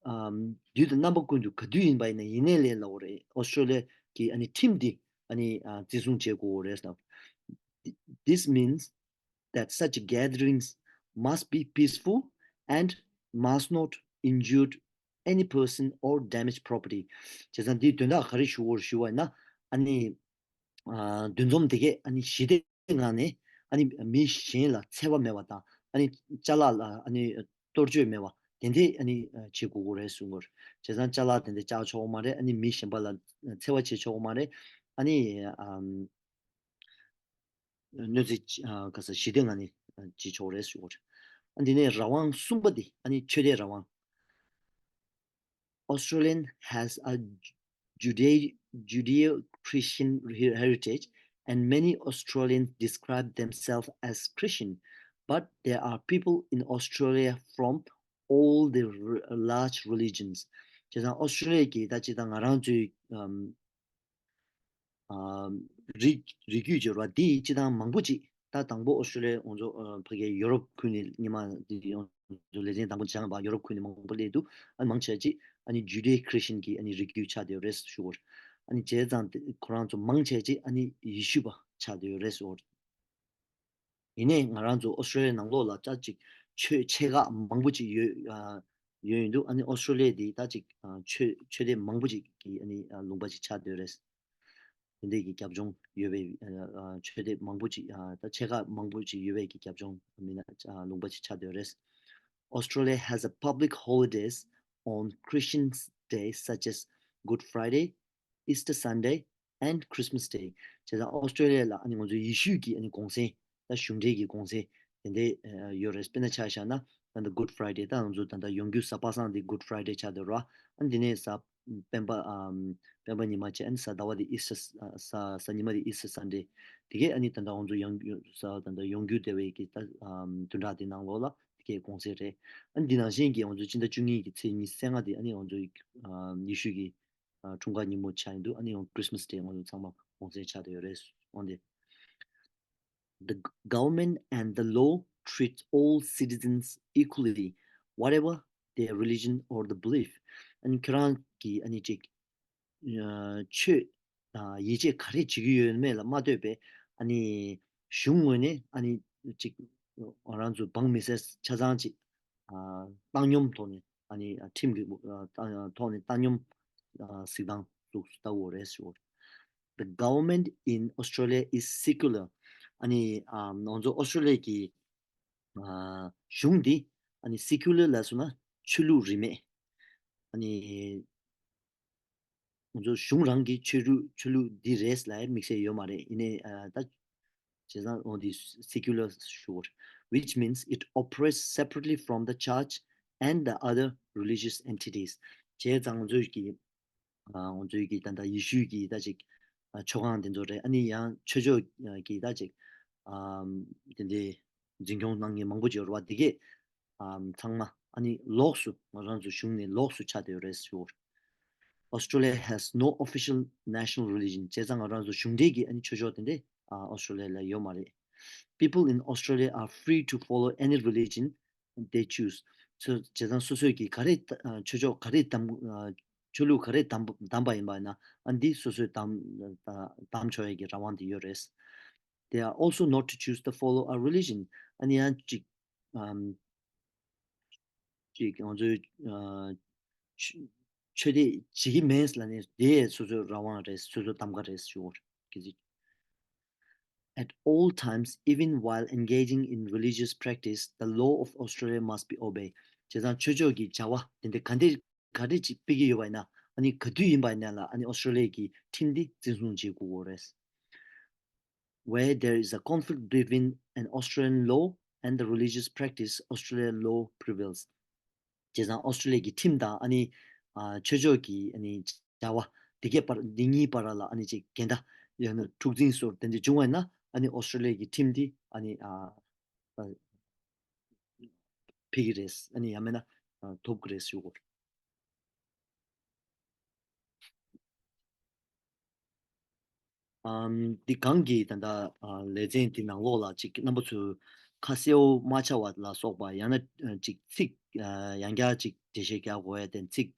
ཨམ་དུས་དང་རྣམ་པ་ཀུན་ཏུ་ག་དུས་ཡིན་པ་ཡིན་ན་ཡིན་ནའི་ལས་སླ་བོ་རེད། ཨོ་སི་ཀྲོ་ལི་ཡ་གི་ཨ་ནི་ཁྲིམས་འདི་ཨ་ནི་ཨ་བརྩི་སྲུང་བྱེད་དགོས་རེད་ཟེར། This means that such gatherings must be peaceful and must not injure any person or damage property. བྱས་ཙང་འདིའི་དོན་དག་ག་རེ་ཞུ་དགོས་རེད་ཞུ་བ་ཡིན་ན་ཨ་ནི། ཨ་འདུ་འཛོམས་དེ་གས་ཨ་ནི་ཞི་བདེའི་ངང་ནས་ཨ་ནི་མི་གཞན་ལ་འཚེ་བ་མེད་པ་དང་ཨ་ནི་ཅ་ལག་ལ་ཨ་ནི་གཏོར་བཅོས་མེད་པ་དེ་འདྲས་ཨ་ནི་བྱེད་དགོས་ཀྱི་རེད་གསུང་གི་ཡོད། བྱས་ཙང་ཅ་ལག་དེ་འདྲས་བཅག་ཆོག་གི་མ་རེད། ཨ་ནི་མི་གཞན་པ་ལ་འཚེ་བ་བྱེད་ཆོག་གི་མ་རེད། ཨ་ནི་ཨམ་གནོད་འཚེ་ཨ་ག་ས་ཞི་བདེའི་ངང་ནས་བྱེད་ཆོག་གི་རེད་གསུང་གི་ཡོད། ཨ་འདི་ནས་རང་དབང་གསུམ་པ་དེ་ཨ་ནི་ཆོས་དད་རང་དབང་། Australian has a Judeo- Judeo-Christian he- heritage, and many Australians describe themselves as Christian, but there are people in Australia from all the r- large religions. བྱས་ཙང་ཨོ་སི་ཀྲོ་ལི་ཡ་གི་ད་ཅི་ད་ང་རང་ཚོའི་ཨམ། ཨམ། རིགས་རིགས་རྒྱུད་སྦྱོར་བ་འདི་སྤྱི་བཏང་མང་པོ་ཅིག་ད་དང་པོ་ཨོ་སི་ཀྲོ་ལི་ཡ་ང་ཚོ་ཨ་ཕ་གིའི་ཡོ་རོབ་ཁུལ་ནས་སྔོན་མ་འདི་ཡོང་ཚོ་ལེ་ཚན་དང་པོ་སྦྱངས་པ་ཡོ་རོབ་ཁུལ་ནས་མང་པོ་སླེབས་འདུག་ཨ་མང་ཆེ་ཅིག་ཨ་ནི་ཇུ་ཌེ་ཁྲི་སི་ཊན་གྱི་ཨ་ནི་རིགས་རྒྱུད་ཆགས་བསྡད་ཡོད་རེད་ཞུ་བར། ཨ་ནི་བྱས་ཙང་དེ་ཁོ་རང་ཚོ་མང་ཆེ་ཅིག་ཨ་ནི་ཡེ་ཤུ་པ་ཆགས་བསྡད་ཡོད་རེད་ཞུ་བར། ཡིན་ནའི་ང་རང་ཚོ་ཨོ་སི་ཀྲོ་ལི་ཡའི་ནང་ལོགས་ལ་ཅག་ཅིག་ཆོས་ཆེ་ཁག་མང་པོ་ཅིག་ཡོད་ཨ་ཡོད་ཡིན་འདུག་ཨ་ནི་ཨོ་སི་ཀྲོ་ལི་ཡ་འདི་ད་ཅིག་ཨ་ཆོས་ཆོས་དད་མང་པོ་ཅིག་གི་ཨ་ནི་ཨ་ལུང་པ་ཅིག་ཆགས་བསྡད་ཡོད་རེད། དེ་འདྲས་ཀྱི་རྒྱབ་ལྗོངས་ཡོད་པའི་ཨ་ཆོས་དད་མང་པོ་ཅིག་ཨ་ད་ཆེ་ཁག་མང་པོ་ཅིག་ཡོད་པའི་གི་རྒྱབ་ལྗོངས་མི་སྣ་ཨ་ལུང་པ་ཅིག་ཆགས་བསྡད་ཡོད་རེད། Australia has a public holidays on Christian days such as Good Friday, Easter Sunday, and Christmas Day. བྱས་ཙང་ཨོ་སི་ཀྲོ་ལི་ཡ་ལ་ཨ་ནི་ང་ཚོའི་ཡེ་ཤུ་གི་ཨ་ནི་གུང་སེང་ད་གཞུང་འབྲེལ་གྱི་གུང་སེང་དེ་འདྲས་ཡོད་རེད། དཔེར་ན་ཆ་བཞག་ན་ད་ལྟ་Good Friday ད་ང་ཚོ་ད་ལྟ་ཡོང་རྒྱུ་གཟའ་པ་སངས་དེ་Good Friday ཆགས་བསྡད་ར། ཨ་ནི་དེ་ནས་གཟའ་སྤེན་པ་ཨམ་སྤེན་པ་ཉི་མ་བྱས་ཨ་ནི་གཟའ་ཟླ་བ་དེ་Easter གཟའ་ཉི་མ་དེ་Easter Sunday དེ་གས་ཨ་ནི་ད་ལྟ་ང་ཚོ་ཡང་གཟའ་ད་ལྟ་ཡོང་རྒྱུ་དེ་བས་ཀྱི་ད་ཨམ་བདུན་ཕྲག་དེ་ནང་ལོགས་ལ་དེ་གས་གུང་སེང་རེད། ཨ་ནི་འདི་ནང་བཞིན་གྱི་ང་ཚོ་སྤྱི་ཟླ་བཅུ་གཉིས་ཀྱི་ཚེས་ཉི་ཤུ་རྩ་ལྔ་དེ་ཨ་ནི་ང་ཚོ་ཡེ་ཤུ་གི་འཁྲུངས་སྐར་ཉིན་མོ་ཆགས་ཡིན་འདུག་ཨ་ནི་ཡང་Christmas Day ང་ཚོ་ཚང་མ་གུང་སེང་ཆགས་བསྡད་ཡོད་རེད། འོན་ཏེ། The government and the law treat all citizens equally, whatever their religion or the belief. ཨ་ནི་ཁྱོད་རང་གི་ཨ་ནི་ཅིག་ཆོས་དང་ཡིད་ཆེས་ག་རེ་བྱེད་ཀྱི་ཡོད་མེད་ལ་མ་ལྟོས་པའི་ཨ་ནི་གཞུང་ངོས་ནས་ཨ་ནི་ཅིག་ང་རང་ཚོ་འབངས་མི་སེར་ཆ་ཚང་ཅིག་བཏང་སྙོམས་ཐོག་ནས། ཨ་ནི་ཁྲིམས་ཀྱི་ཐོག་ནས་བཏང་སྙོམས་ ཨ་གཟིགས་སྟངས་སུ་ལྟ་བུ་རེད་ཞུ། The government in Australia is secular. ཨ་ནི་ཨ་ང་ཚོ་ཨོ་སི་ཀྲོ་ལི་ཡ་གི་ཨ་གཞུང་འདི་ཨ་ནི་སི་ཀུ་ལར་ལབ་སོང་ན་ཆོས་ལུགས་རིས་མེད། ཨ་ནི་ང་ཚོ་གཞུང་རང་གི་ཆོས་ལུགས་ཆོས་ལུགས་འདི་རེད་ལབ་དམིགས་བསལ་ཡོད་མ་རེད། ཡིན་ནའི་ཨ་ད་བྱས་ཙང་འོ་འདི་སི་ཀུ་ལར་ཞུ། Which means it operates separately from the church and the other religious entities. བྱས་ཙང་ང་ཚོས་ཀྱི་ཨ་ང་ཚོས་ཀྱི་ད་ལྟ་ཡེ་ཤུའི་གི་ད་ཅིག་ཨ་མཆོད་ཁང་དེ་ཚོ་རེད། ཨ་ནི་ཡང་ཆོས་ཕྱོགས་ཀྱི་ད་ཅིག་ཨ་དེ་འདྲའི་འཛིན་སྐྱོང་གནང་མཁན་མང་པོ་ཅིག་ཡོད་རེད་བ། དེ་གས་ཨ་ཚང་མ་ཨ་ནི་ལོགས་སུ་ང་རང་ཚོ་གཞུང་ནས་ལོགས་སུ་ཆགས་བསྡད་ཡོད་རེད་ཞུ། Australia has no official national religion. བྱས་ཙང་ང་རང་ཚོ་གཞུང་འབྲེལ་གྱི་ཨ་ནི་ཆོས་ཕྱོགས་དེ་འདྲ་ཨ་ཨོ་སི་ཀྲོ་ལི་ཡ་ལ་ཡོད་མ་རེད། People in Australia are free to follow any religion they choose. སོ་བྱས་ཙང་སོ་སོས་ཀྱི་ག་རེ་ཨ་ཆོས་ཕྱོགས་ག་རེ་གདམ་ཨ་ཆོས་ལུགས་ག་རེ་གདམ་གདམ་པ་ཡིན་པ་ཡིན་ན་ཨ་འདི་སོ་སོས་གདམ་གདམ་ཆོག་ཡས་ཀྱི་རང་དབང་དེ་ཡོད་རེད། They are also not to choose to follow a religion. ཨ་ནི་ཡང་ཅིག་ཨམ་ཅིག་ང་ཚོའི་ཨ་ཆོས་ཆོས་དད་བྱེད་ཀྱི་མེད་ལབ་ནས་དེ་སོ་སོའི་རང་དབང་རེད། སོ་སོའི་གདམ་ག་རེད་ཞུ་བ་རེད། At all times, even while engaging in religious practice, the law of Australia must be obeyed. བྱས་ཙང་ཆོས་ཕྱོགས་ཀྱི་བྱ་བ་དེ་འདྲ་ག་འདྲ་ག་འདྲ་ཅིག་སྤེལ་གྱི་ཡོད་པ་ཡིན་ན་ཨ་ནི་ག་དུས་ཡིན་པ་ཡིན་ན་ལ་ཨ་ནི་ཨོ་སི་ཀྲོ་ལི་ཡ་གི་ཁྲིམས་འདི་འཛིན་བཟུང་བྱེད་དགོས་ཀྱི་རེད། Where there is a conflict between an Australian law and the religious practice, Australian law prevails. བྱས་ཙང་ཨོ་སི་ཀྲོ་ལི་ཡ་གི་ཁྲིམས་དང་ཨ་ནི་ཨ་ཆོས་ཕྱོགས་ཀྱི་ཨ་ནི་བྱ་བ་འདི་གའི་བར་འདི་གཉིས་བར་ལ་ཨ་ནི་ཅིག་འགལ་ཟླ་ཡང་ན་འཁྲུག་འཛིང་སོགས་དེ་འདྲ་བྱུང་བ་ཡིན་ན་ཨ་ནི་ཨོ་སི་ཀྲོ་ལི་ཡ་གི་ཁྲིམས་འདི་ཨ་ནི་ཨ་ཨ་འཕེལ་གྱི་རེད། ཨ་ནི་ཡང་མིན་ན་ཨ་ཐོབ་ཀྱི་རེད་ཞུ་དགོས། ཨམ། འདི་གང་གི་ད་ལྟ་ཨ་ལེ་ཚན་འདི་ནང་ལོགས་ལ་ཅིག་རྣམ་པ་ཚོས་ཁ་གསལ་པོ་མ་ཆགས་པ་ལ་སོགས་པ་ཡང་ན་ཨ་ཅིག་ཚིག་ཨ་ཡང་བསྐྱར་ཅིག་འགྲེལ་བཤད་རྒྱག་དགོས་ཡ་དེ་ཚིག་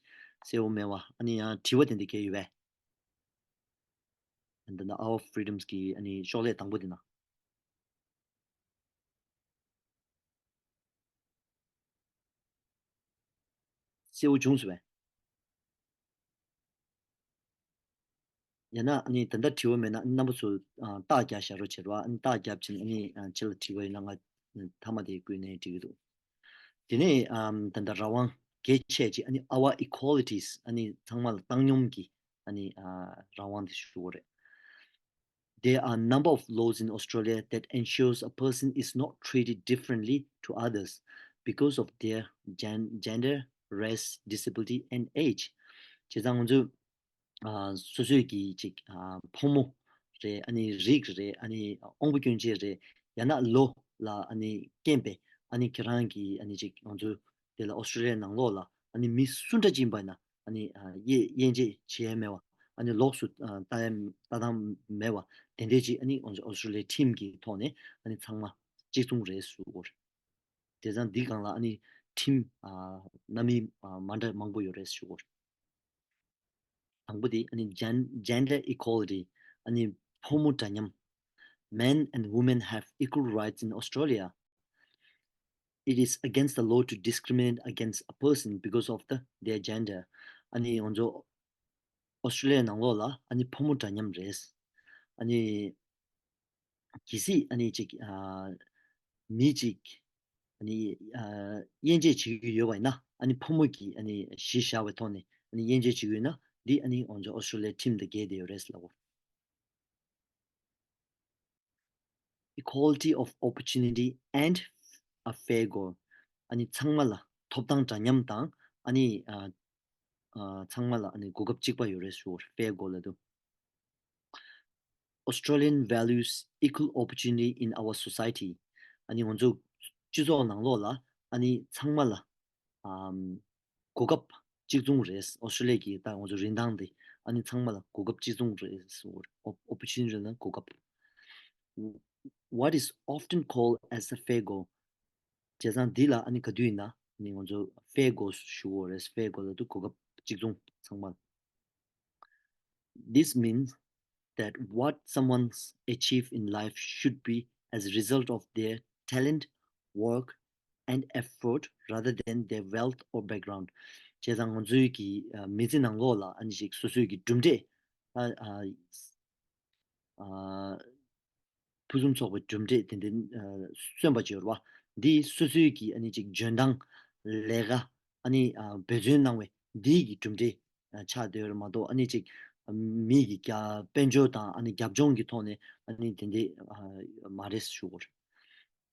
གསལ་པོ་མེད་པ་ཨ་ནི་ཡང་དྲི་བ་དེ་འདྲ་གས་ཡོད་པས། ད་ལྟ་Hour of Freedoms གི་ཨ་ནི་ཤོག་ལྷེ་དང་པོ་དེ་ན། གསལ་པོ་བྱུང་སོང་བས། ཡང་ན་ཨ་ནི་ད་ལྟ་དྲི་བ་མེད་ན་ཨ་ནི་རྣམ་པ་ཚོ་ཨ་རྟགས་རྒྱག་བཞག་རོགས་བྱེད་རོགས། ཨ་ནི་རྟགས་རྒྱབ་ཕྱིན་ཨ་ནི་ཨ་ཕྱི་ལ་དྲི་བ་ཡོད་ན་ང་མཐའ་མ་དེ་བསྐུལ་ནས་འགྲིག་གི་འདུག་དེ་ནས་ཨམ་ད་ལྟ་རང་དབང་གལ་ཆེ་ཅིག་ཨ་ནི་our equalities ཨ་ནི་ཚང་མ་ལ་བཏང་སྙོམས་ཀྱི་ཨ་ནི་ཨ་རང་དབང་དེ་ཞུ་དགོས་རེད། There are a number of laws in Australia that ensures a person is not treated differently to others because of their gen- gender, race, disability, and age. བྱས་ཙང་ང་ཚོས་ཨ་སོ་སོའི་གི་ཅིག་ཨ་ཕོ་མོ་རེད། ཨ་ནི་རིགས་རེད། ཨ་ནི་དབང་པོ་སྐྱོན་ཅན་རེད། ཡང་ན་ལོ་ལ་ཨ་ནི་རྐྱེན་པས་ཨ་ནི་ཁྱེད་རང་གི་ཨ་ནི་ཅིག་ང་ཚོ་དེ་ལ་ཨོ་སི་ཀྲོ་ལི་ཡའི་ནང་ལོགས་ལ་ཨ་ནི་མི་སུ་འདྲ་ཅིག་ཡིན་པ་ཡིན་ན་ཨ་ནི་ཨ་དབྱེ་དབྱེ་འབྱེད་བྱེད་ཡ་མེད་པ། ཨ་ནི་ལོགས་སུ་ཨ་ལྟ་ཡ་ལྟ་སྟངས་མེད་པ་དེ་འདྲའི་ཅིག་ཨ་ནི་ཨོ་སི་ཀྲོ་ལི་ཡའི་ཁྲིམས་ཀྱི་ཐོག་ནས་ཨ་ནི་ཚང་མ་གཅིག་མཚུངས་རེད་ཞུ་དགོས་རེད། དེ་ཙང་འདི་སྒང་ལ་ཨ་ནི་ཁྲིམས་ཨ་སྣ་མིན་ཨ་མ་འདྲ་མང་པོ་ཡོད་རེད་ཞུ་དགོས་རེད། དང་པོ་དེ་ཨ་ནི་gen- gender equality ཨ་ནི་ཕོ་མོ་འདྲ་མཉམ། Men and women have equal rights in Australia. It is against the law to discriminate against a person because of the their gender. ཨ་ནི་ང་ཚོ་ཨོ་སི་ཀྲོ་ལི་ཡའི་ནང་ལོགས་ལ་ཨ་ནི་ཕོ་མོ་འདྲ་མཉམ་རེད། ཨ་ནི་གལ་སྲིད་ཨ་ནི་ཅིག་ཨ་མི་ཅིག་ཨ་ནི་ཨ་དབྱེ་འབྱེད་བྱེད་ཀྱི་ཡོད་པ་ཡིན་ན་ཨ་ནི་ཕོ་མོ་གི་ཨ་ནི་གཞི་བཞག་པའི་ཐོག་ནས་ཨ་ནི་དབྱེ་འབྱེད་བྱེད་ཀྱི་ཡོད་ན་འདི་ཨ་ནི་ང་ཚོ་ཨོ་སི་ཀྲོ་ལི་ཡའི་ཁྲིམས་དང་འགལ་བསྡད་ཡོད་རེད་ལབ། Equality of opportunity and a fair go. ཨ་ནི་ཚང་མ་ལ་ཐོབ་ཐང་འདྲ་མཉམ་དང་ཨ་ནི་ཨ་ཨ་ཚང་མ་ལ་ཨ་ནི་གོ་སྐབས་གཅིག་པ་ཡོད་རེད་ཞུ། fair go ལབ་དུས། Australian values equal opportunity in our society. ཨ་ནི་ང་ཚོ་སྤྱི་ཚོགས་ནང་ལོགས་ལ་ཨ་ནི་ཚང་མ་ལ་ཨམ་གོ་སྐབས་གཅིག་མཚུངས་རེད། ཨོ་སི་ཀྲོ་ལི་ཡ་གི་ད་ང་ཚོ་རིན་ཐང་དེ་ཨ་ནི་ཚང་མ་ལ་གོ་སྐབས་གཅིག་མཚུངས་རེད། ཨོ་opportunity ལབ་ན་གོ་སྐབས། What is often called as a fair go. བྱས་ཙང་འདི་ལ་ཨ་ནི་ག་དུས་ཡིན་ན་ཨ་ནི་ང་ཚོ་fair go ཞུ་དགོས་རེད། fair go ལབ་དུས་གོ་སྐབས་གཅིག་མཚུངས་ཚང་མ། This means that what someone's achieve in life should be as a result of their talent, work, and effort rather than their wealth or background. བྱས་ཙང་ང་ཚོའི་གི་ཨ་མི་ཚེ་ནང་ལོགས་ལ་ཨ་ནི་ཅིག་སོ་སོའི་གི་གྲུབ་འབྲས་ཨ་ཨ་ཨ་ཕུན་སུམ་ཚོགས་པའི་གྲུབ་འབྲས་དེ་འདྲ་ཨ་སོན་པ་བྱས་རེད་བ། འདི་སོ་སོའི་གི་ཨ་ནི་ཅིག་འཇོན་ཐང་ལས་ཀ་ཨ་ནི་ཨ་འབད་བརྩོན་གནང་བའི་འདིའི་གི་གྲུབ་འབྲས་ཨ་ཆགས་བསྡད་ཡོད་རེད་མ་གཏོགས། ཨ་ནི་ཅིག་ཨ་མི་གི་རྒྱ་དཔལ་འབྱོར་དང་ཨ་ནི་རྒྱབ་ལྗོངས་ཀྱི་ཐོག་ནས་ཨ་ནི་དེ་འདྲ་ཨ་མ་རེད་ཞུ་དགོས་རེད།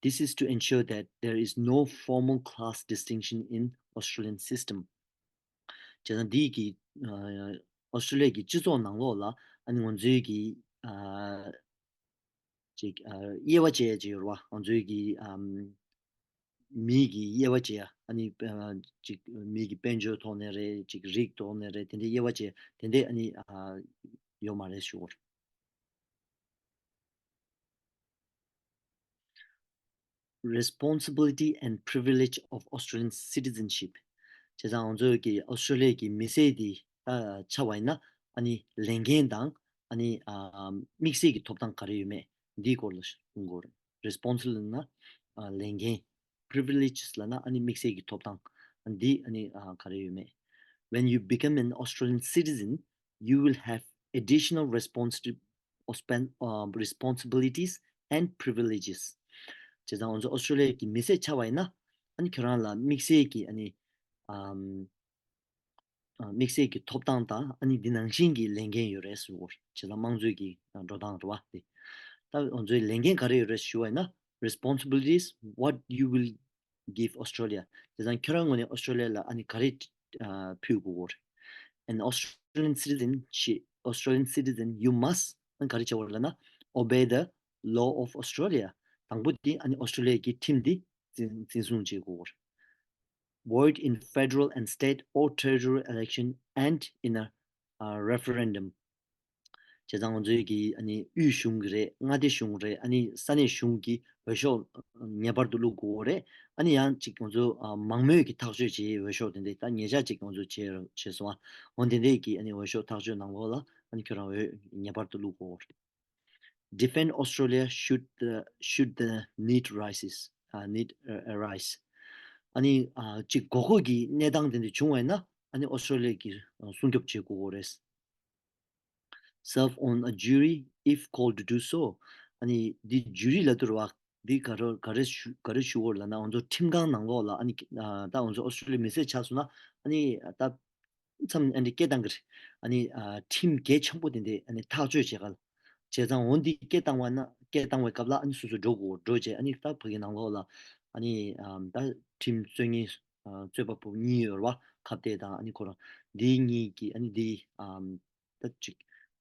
This is to ensure that there is no formal class distinction in Australian system. བྱས་ཙང་འདིའི་གི་ཨ་ཨོ་སི་ཀྲོ་ལི་ཡ་གི་སྤྱི་ཚོགས་ནང་ལོགས་ལ་ཨ་ནི་ང་ཚོའི་གི་ཨ་ཅིག་ཨ་དབྱེ་བ་ཕྱེ་ཡ་ཅིག་ཡོད་རེད་བ། ང་ཚོའི་གི་ཨམ་མིའི་གི་དབྱེ་བ་ཕྱེ་ཡ་ཨ་ནི་ཨ་ཅིག་མིའི་གི་དཔལ་འབྱོར་ཐོག་ནས་རེད། ཅིག་རིགས་ཐོག་ནས་རེད། དེ་འདྲའི་དབྱེ་བ་ཕྱེ་དེ་འདྲའི་ཨ་ནི་ཨ་ཡོད་མ་རེད་ཞུ་བར། Responsibility and privilege of Australian citizenship. བྱས་ཙང་ང་ཚོའི་གི་ཨོ་སི་ཀྲོ་ལི་ཡ་གི་མི་སེར་དེ་ད་ཆགས་པ་ཡིན་ན་ཨ་ནི་ལས་འགན་དང་ཨ་ནི་ཨ་དམིགས་བསལ་གྱི་ཐོབ་ཐང་ག་རེ་ཡོད་མེད་འདིའི་སྐོར་ལ་གསུང་གི་ཡོད་རེད། Responsibility ལབ་ན་ཨ་ལས་འགན། Privileges ལབ་ན་ཨ་ནི་དམིགས་བསལ་གྱི་ཐོབ་ཐང་འདི་ཨ་ནི་ཨ་ག་རེ་ཡོད་མེད། When you become an Australian citizen, you will have additional responsi- ospen- uh, responsibilities and privileges. བྱས་ཙང་ང་ཚོ་ཨོ་སི་ཀྲོ་ལི་ཡ་གི་མི་སེར་ཆགས་པ་ཡིན་ན་ཨ་ནི་ཁྱོད་རང་ལ་དམིགས་བསལ་གྱི་ཨ་ནི་ཨམ་ཨ་དམིགས་བསལ་གྱི་ཐོབ་ཐང་དང་ཨ་ནི་འདི་ནང་བཞིན་གྱི་ལས་འགན་ཡོད་རེད་ཟེར་བ། བྱས་ཙང་དམངས་གཙོའི་གི་འགྲོ་སྟངས་རེད་བ་དེ། ད་ང་ཚོའི་ལས་འགན་ག་རེ་ཡོད་རེད་ཞུ་བ་ཡིན་ན། Responsibilities, what you will give Australia. བྱས་ཙང་ཁྱོད་རང་ངོས་ནས་ཨོ་སི་ཀྲོ་ལི་ཡ་ལ་ཨ་ནི་ག་རེ་ཨ་ཕུལ་དགོས་ཀྱི་ཡོད་རེད། An Australian citizen, she, Australian citizen, you must ཨ་ནི་ག་རེ་བྱེད་དགོས་རེད་ལབ་ན། Obey the law of Australia. དང་པོ་དེ་ཨ་ནི་ཨོ་སི་ཀྲོ་ལི་ཡ་གི་ཁྲིམས་འདི་འཛིན་འཛིན་བཟུང་བྱེད་དགོས་ཀྱི་ཡོད་རེད། Vote in federal and state or territorial election and in a uh, referendum. བྱས་ཙང་ང་ཚོའི་གི་ཨ་ནི་དབུས་གཞུང་གི་རེད། མངའ་སྡེ་གཞུང་རེད། ཨ་ནི་ས་གནས་གཞུང་གི་འོས་ཤོག་ངེས་པར་དུ་བླུག་དགོས་རེད། ཨ་ནི་ཡང་ཅིག་ང་ཚོ་ཨ་མང་མོས་ཀྱི་ཐག་གཅོད་བྱེད་འོས་ཤོག་དེ་འདྲ་ད་ཉེ་ཆར་ཅིག་ང་ཚོ་བྱས་བྱས་སོང་ཨ། འོ་དེ་འདྲའི་གི་ཨ་ནི་འོས་ཤོག་ཐག་གཅོད་ནང་ལོགས་ལ་ཨ་ནི་ཁྱོད་རང་འོས་ངེས་པར་དུ་བླུག་དགོས་རེད། Defend Australia should the, should the need rises, uh, need uh, arise. ཨ་ནི་ཨ་ཅིག་དགོས་མཁོ་གི་གནས་སྟངས་དེ་འདྲ་བྱུང་བ་ཡིན་ན་ཨ་ནི་ཨོ་སི་ཀྲོ་ལི་ཡ་གི་ཨ་སྲུང་སྐྱོབ་བྱེད་དགོས་ཀྱི་ཡོད་རེད། Serve on a jury if called to do so. ཨ་ནི་འདི་ཇུ་རི་ལབ་དུས་རེད་བ། འདི་ག་རེ་ག་རེ་ཞུ་ག་རེ་ཞུ་དགོས་རེད་ལབ་ན། ང་ཚོ་ཁྲིམས་ཁང་ནང་ལོགས་ལ་ཨ་ནི་ཨ་ད་ང་ཚོ་ཨོ་སི་ཀྲོ་ལི་ཡ་མི་སེར་ཆགས་སོང་ན་ཨ་ནི་ད་མཚམས་ཨ་ནི་སྐད་བཏང་གི་རེད། ཨ་ནི་ཨ་ཁྲིམས་གལ་ཆེན་པོ་དེ་འདྲས་ཨ་ནི་ཐག་གཅོད་བྱེད་ག་ལ། བྱས་ཙང་འོ་འདི་སྐད་བཏང་བ་ན་སྐད་བཏང་བའི་སྐབས་ལ་ཨ་ནི་སོ་སོ་འགྲོ་དགོས། འགྲོ་བྱས་ཨ་ནི་ད་ཕ་གི་ནང་ལོགས་ལ་ཨ་ནི་ཨམ་ད་ཁྲིམས་རྩོད་མཁན་ཨ་རྩོད་པ་པོ་གཉིས་ཡོད་རེད་བ། ཁ་གཏད་དང་ཨ་ནི་ཁོ་རང་འདི་གཉིས་ཀྱིས་ཨ་ནི་འདི་ཨམ་ད་ཅིག་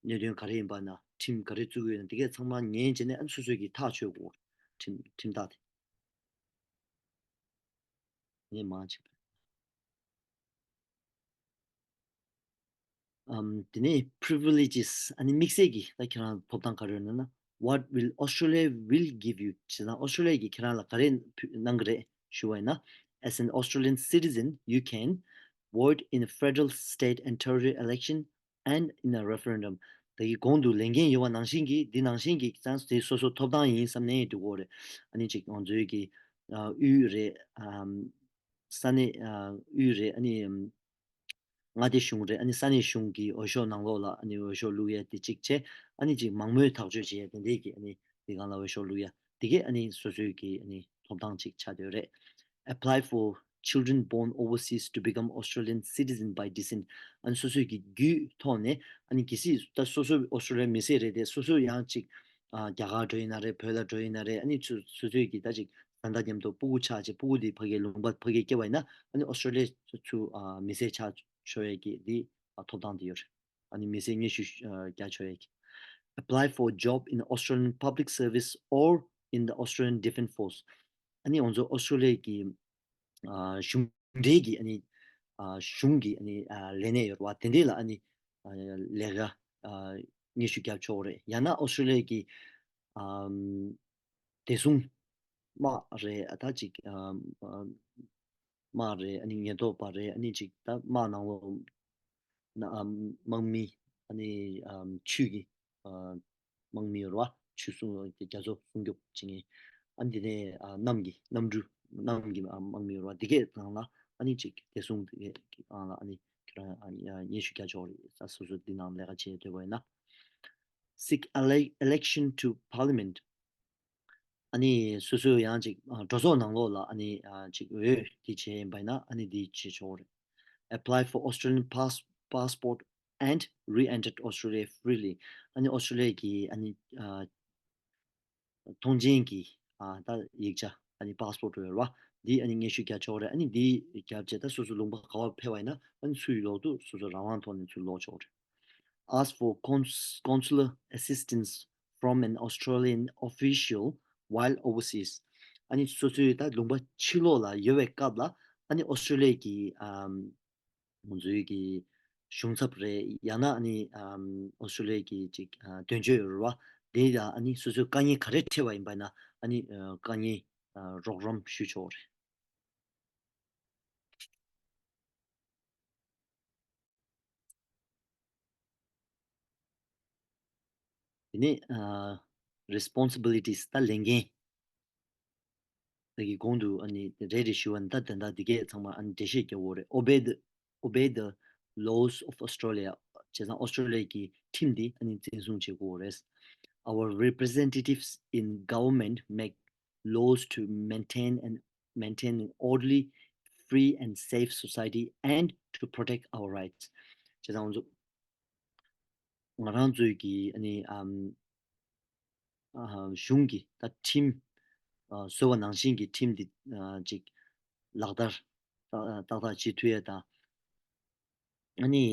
གནད་དོན་ག་རེ་ཡིན་པ་ན་ཁྲིམས་ག་རེ་བཙུགས་ཡོད་ན་དེ་གས་ཚང་མ་ཉན་བྱས་ནས་ཨ་ནི་སོ་སོ་གིས་ཐག་གཅོད་དགོས། ཁྲིམས་ཁྲིམས་ཐག་དེ། ངས་མང་ཆེ་བས། ཨམ། དེ་ནས་privileges ཨ་ནི་དམིགས་བསལ་གྱི་ད་ཁྱེད་རང་ཐོབ་ཐང་ག་རེ་ཡོད་ན། What will Australia will give you? ཞེ་ན་ཨོ་སི་ཀྲོ་ལི་ཡ་གིས་ཁྱེད་རང་ལ་ག་རེ་ཕུལ་གནང་གི་རེད་ཞུ་བ་ཡིན་ན། As an Australian citizen, you can vote in a federal, state and territory election and in a referendum. ད་གི་གོང་དུ་ལས་འགན་ཡོད་པ་ནང་བཞིན་གྱི་འདི་ནང་བཞིན་གྱི་ཀྱང་དེ་སོ་སོ་ཐོབ་ཐང་ཡིན་བསམ་ནས་འགྲོ་གི་རེད། ཨ་ནི་ཅིག་ང་ཚོའི་གི་ཨ་དབུས་རེད། ཨམ། ས་གནས་ཨ་དབུས་རེད། ཨ་ནི་ཨམ། མངའ་སྡེ་གཞུང་རེད། ཨ་ནི་ས་གནས་གཞུང་གི་འོས་ཤོག་ནང་ལོགས་ལ་ཨ་ནི་འོས་ཤོག་བླུག་ཡས་དེ་གཅིག་བྱས། ཨ་ནི་གཅིག་མང་མོས་ཐག་གཅོད་བྱེད་ཡས་དེ་འདྲས་ཀྱི་ཨ་ནི་དེ་སྒང་ལ་འོས་ཤོག་བླུག་ཡས་དེ་གས་ཨ་ནི་སོ་སོའི་གི་ཨ་ནི་ཐོབ་ཐང་ཅིག་ཆགས་བསྡད་ཡོད་རེད། Apply for children born overseas to become Australian citizen by descent. ཨ་ནི་སོ་སོའི་གི་རྒྱུད་ཐོག་ནས་ཨ་ནི་གལ་སྲིད་ད་སོ་སོ་ཨོ་སི་ཀྲོ་ལི་ཡ་མི་སེར་རེད་དེ་སོ་སོ་ཡང་ཅིག་ཨ་རྒྱ་གར་འགྲོ་ཡིན་ན་རེད། བོད་ལ་འགྲོ་ཡིན་ན་རེད། ཨ་ནི་སོ་སོ་སོའི་གི་ད་ཅིག་བཟའ་ཟླ་མཉམ་དུ་སྤུ་གུ་ཆགས་བྱས་སྤུ་གུ་དེ་ཕ་གིའི་ལུང་པ་ཕ་གིར་སྐྱེས་པ་ཡིན་ན་ཨ་ནི་ཨོ་སི་ཀྲོ་ལི་ཡ་ཚུར་ཨ་མི་སེར་ཆགས་ཆོག་ཡས་ཀྱི་དེ་ཨ་ཐོབ་ཐང་དེ་ཡོད་རེད། ཨ་ནི་མི་སེར་སྙན་ཞུ་ཨ་རྒྱག་ཆོག་ཡས་ཀྱི། Apply for job in Australian public service or in the Australian Defence Force. ཨ་ནི་ང་ཚོ་ཨོ་སི་ཀྲོ་ལི་ཡ་གི་ཨ་གཞུང་འབྲེལ་གྱི་ཨ་ནི་ཨ་གཞུང་གི་ཨ་ནི་ཨ་ལས་གནས་ཡོད་རེད་བ། དེ་འདྲས་ལ་ཨ་ནི་ཨ་ལས་ཀ་ཨ་སྙན་ཞུ་རྒྱབ་ཆོག་རེད། ཡང་ན་ཨོ་སི་ཀྲོ་ལི་ཡ་གི་ཨམ་བདེ་སྲུང་དམག་རེད། ཨ་ད་ཅིག་ཨམ་ཨམ་དམག་རེད། ཨ་ནི་ཉེན་རྟོག་པ་རེད། ཨ་ནི་ཅིག་ད་དམག་ནང་ལོགས་ན་ཨམ་དམག་མི་ཨ་ནི་ཨམ་ཆུས་ཀྱི་ཨ་དམག་མི་ཡོད་རེད་བ། ཆུ་སྲུང་རྒྱ་མཚོ་སྲུང་སྐྱོབ་བྱེད་མཁན། ཨ་ནི་དེ་ནས་ཨ་གནམ་གྱི་གནམ་གྲུ་གནམ་གྱི་ཨ་དམག་མི་ཡོད་རེད་བ། དེ་གས་ནང་ལ་ ཨ་ནི་ཅིག་བདེ་སྲུང་དེ་གི་སྒང་ལ་ཨ་ནི་ཁྱེད་རང་ཨ་ནི་ཨ་སྙན་ཞུ་རྒྱག་ཆོག་རེད། ས་སོ་སོ་འདི་ནང་ལས་ཀ་བྱེད་འདོད་པ་ཡིན་ན། Seek ele- election to parliament. ཨ་ནི་སོ་སོ་ཡང་ཅིག་ཨ་འགྲོ་སོང་ནང་ལོགས་ལ་ཨ་ནི་ཨ་ཅིག་འོས་དེ་བྱས་ཡིན་པ་ཡིན་ན་ཨ་ནི་འདི་བྱེད་ཆོག་རེད། Apply for Australian pass- passport and re-entered Australia freely. ཨ་ནི་ཨོ་སི་ཊྲེ་ལི་ཡ་གི་ཨ་ནི་ཨ་ཐོངས་མཆན་གྱི་ཨ་ད་ཡིག་ཆ་ཨ་ནི་པཱ་སི་པོར་ཊི་ཡོད་རེད་བ། འདི་ཨ་ནི་སྙན་ཞུ་རྒྱག་ཆོག་རེད། ཨ་ནི་འདི་རྒྱབ་བྱས་ད་སོ་སོ་ལུང་པ་ག་བར་ཕེབས་པ་ཡིན་ན་ཨ་ནི་ཚུར་ལོག་དུས་སོ་སོ་རང་དབང་ཐོག་ནས་ཚུར་ལོག་ཆོག་རེད། Ask for cons- consular assistance from an Australian official while overseas. ཨ་ནི་སོ་སོའི་ད་ལུང་པ་ཕྱི་ལོགས་ལ་ཡོད་པའི་སྐབས་ལ་ཨ་ནི་ཨོ་སི་ཊྲེ་ལི་ཡ་གི་ཨམ་ང་ཚོའི་གི་གཞུང་ཚབ་རེད། ཡང་ན་ཨ་ནི་ཨམ་ཨོ་སི་ཊྲེ་ལི་ཡ་གི་ཅིག་ཨ་དོན་གཅོད་ཡོད་རེད་བ། དེ་ལ་ཨ་ནི་སོ་སོའི་དཀའ་ངལ་ག་རེ་འཕྲད་པ་ཡིན་པ་ན་ཨ་ནི་ཨ་དཀའ་ངལ་ཨ་རོགས་རམ་ཞུ་ཆོག་རེད། དེ་ནས་ཨ་རེ་སི་པོན་སི་བི་ལི་ཊི་སི་ད་ལས་འགན། ད་གི་གོང་དུ་ཨ་ནི་རེ་རེ་ཞུ་བ་ནི་ད་དེ་འདྲ་འདི་གས་ཚང་མ་ཨ་ནི་འགྲེལ་བཤད་རྒྱག་དགོས་རེད། Obey the, obey the laws of Australia. བྱས་ཙང་ཨོ་སི་ཊྲེ་ལི་ཡ་གི་ཁྲིམས་འདི་ཨ་ནི་འཛིན་བཟུང་བྱེད་དགོས་རེད། Our representatives in government make laws to maintain and maintain an orderly, free and safe society and to protect our rights. བྱས་ཙང་ང་ཚོ་ང་རང་ཚོའི་གི་ཨ་ནི་ཨམ་ཨ་གཞུང་གི་ད་ཁྲིམས་ཨ་བཟོ་བ་ནང་བཞིན་གྱི་ཁྲིམས་འདི་ཨ་ཅིག་ལག་བསྟར་ཏག་ཏག་ཏག་བྱེད་ཐུབ་ཡས་དང་། ཨ་ནི་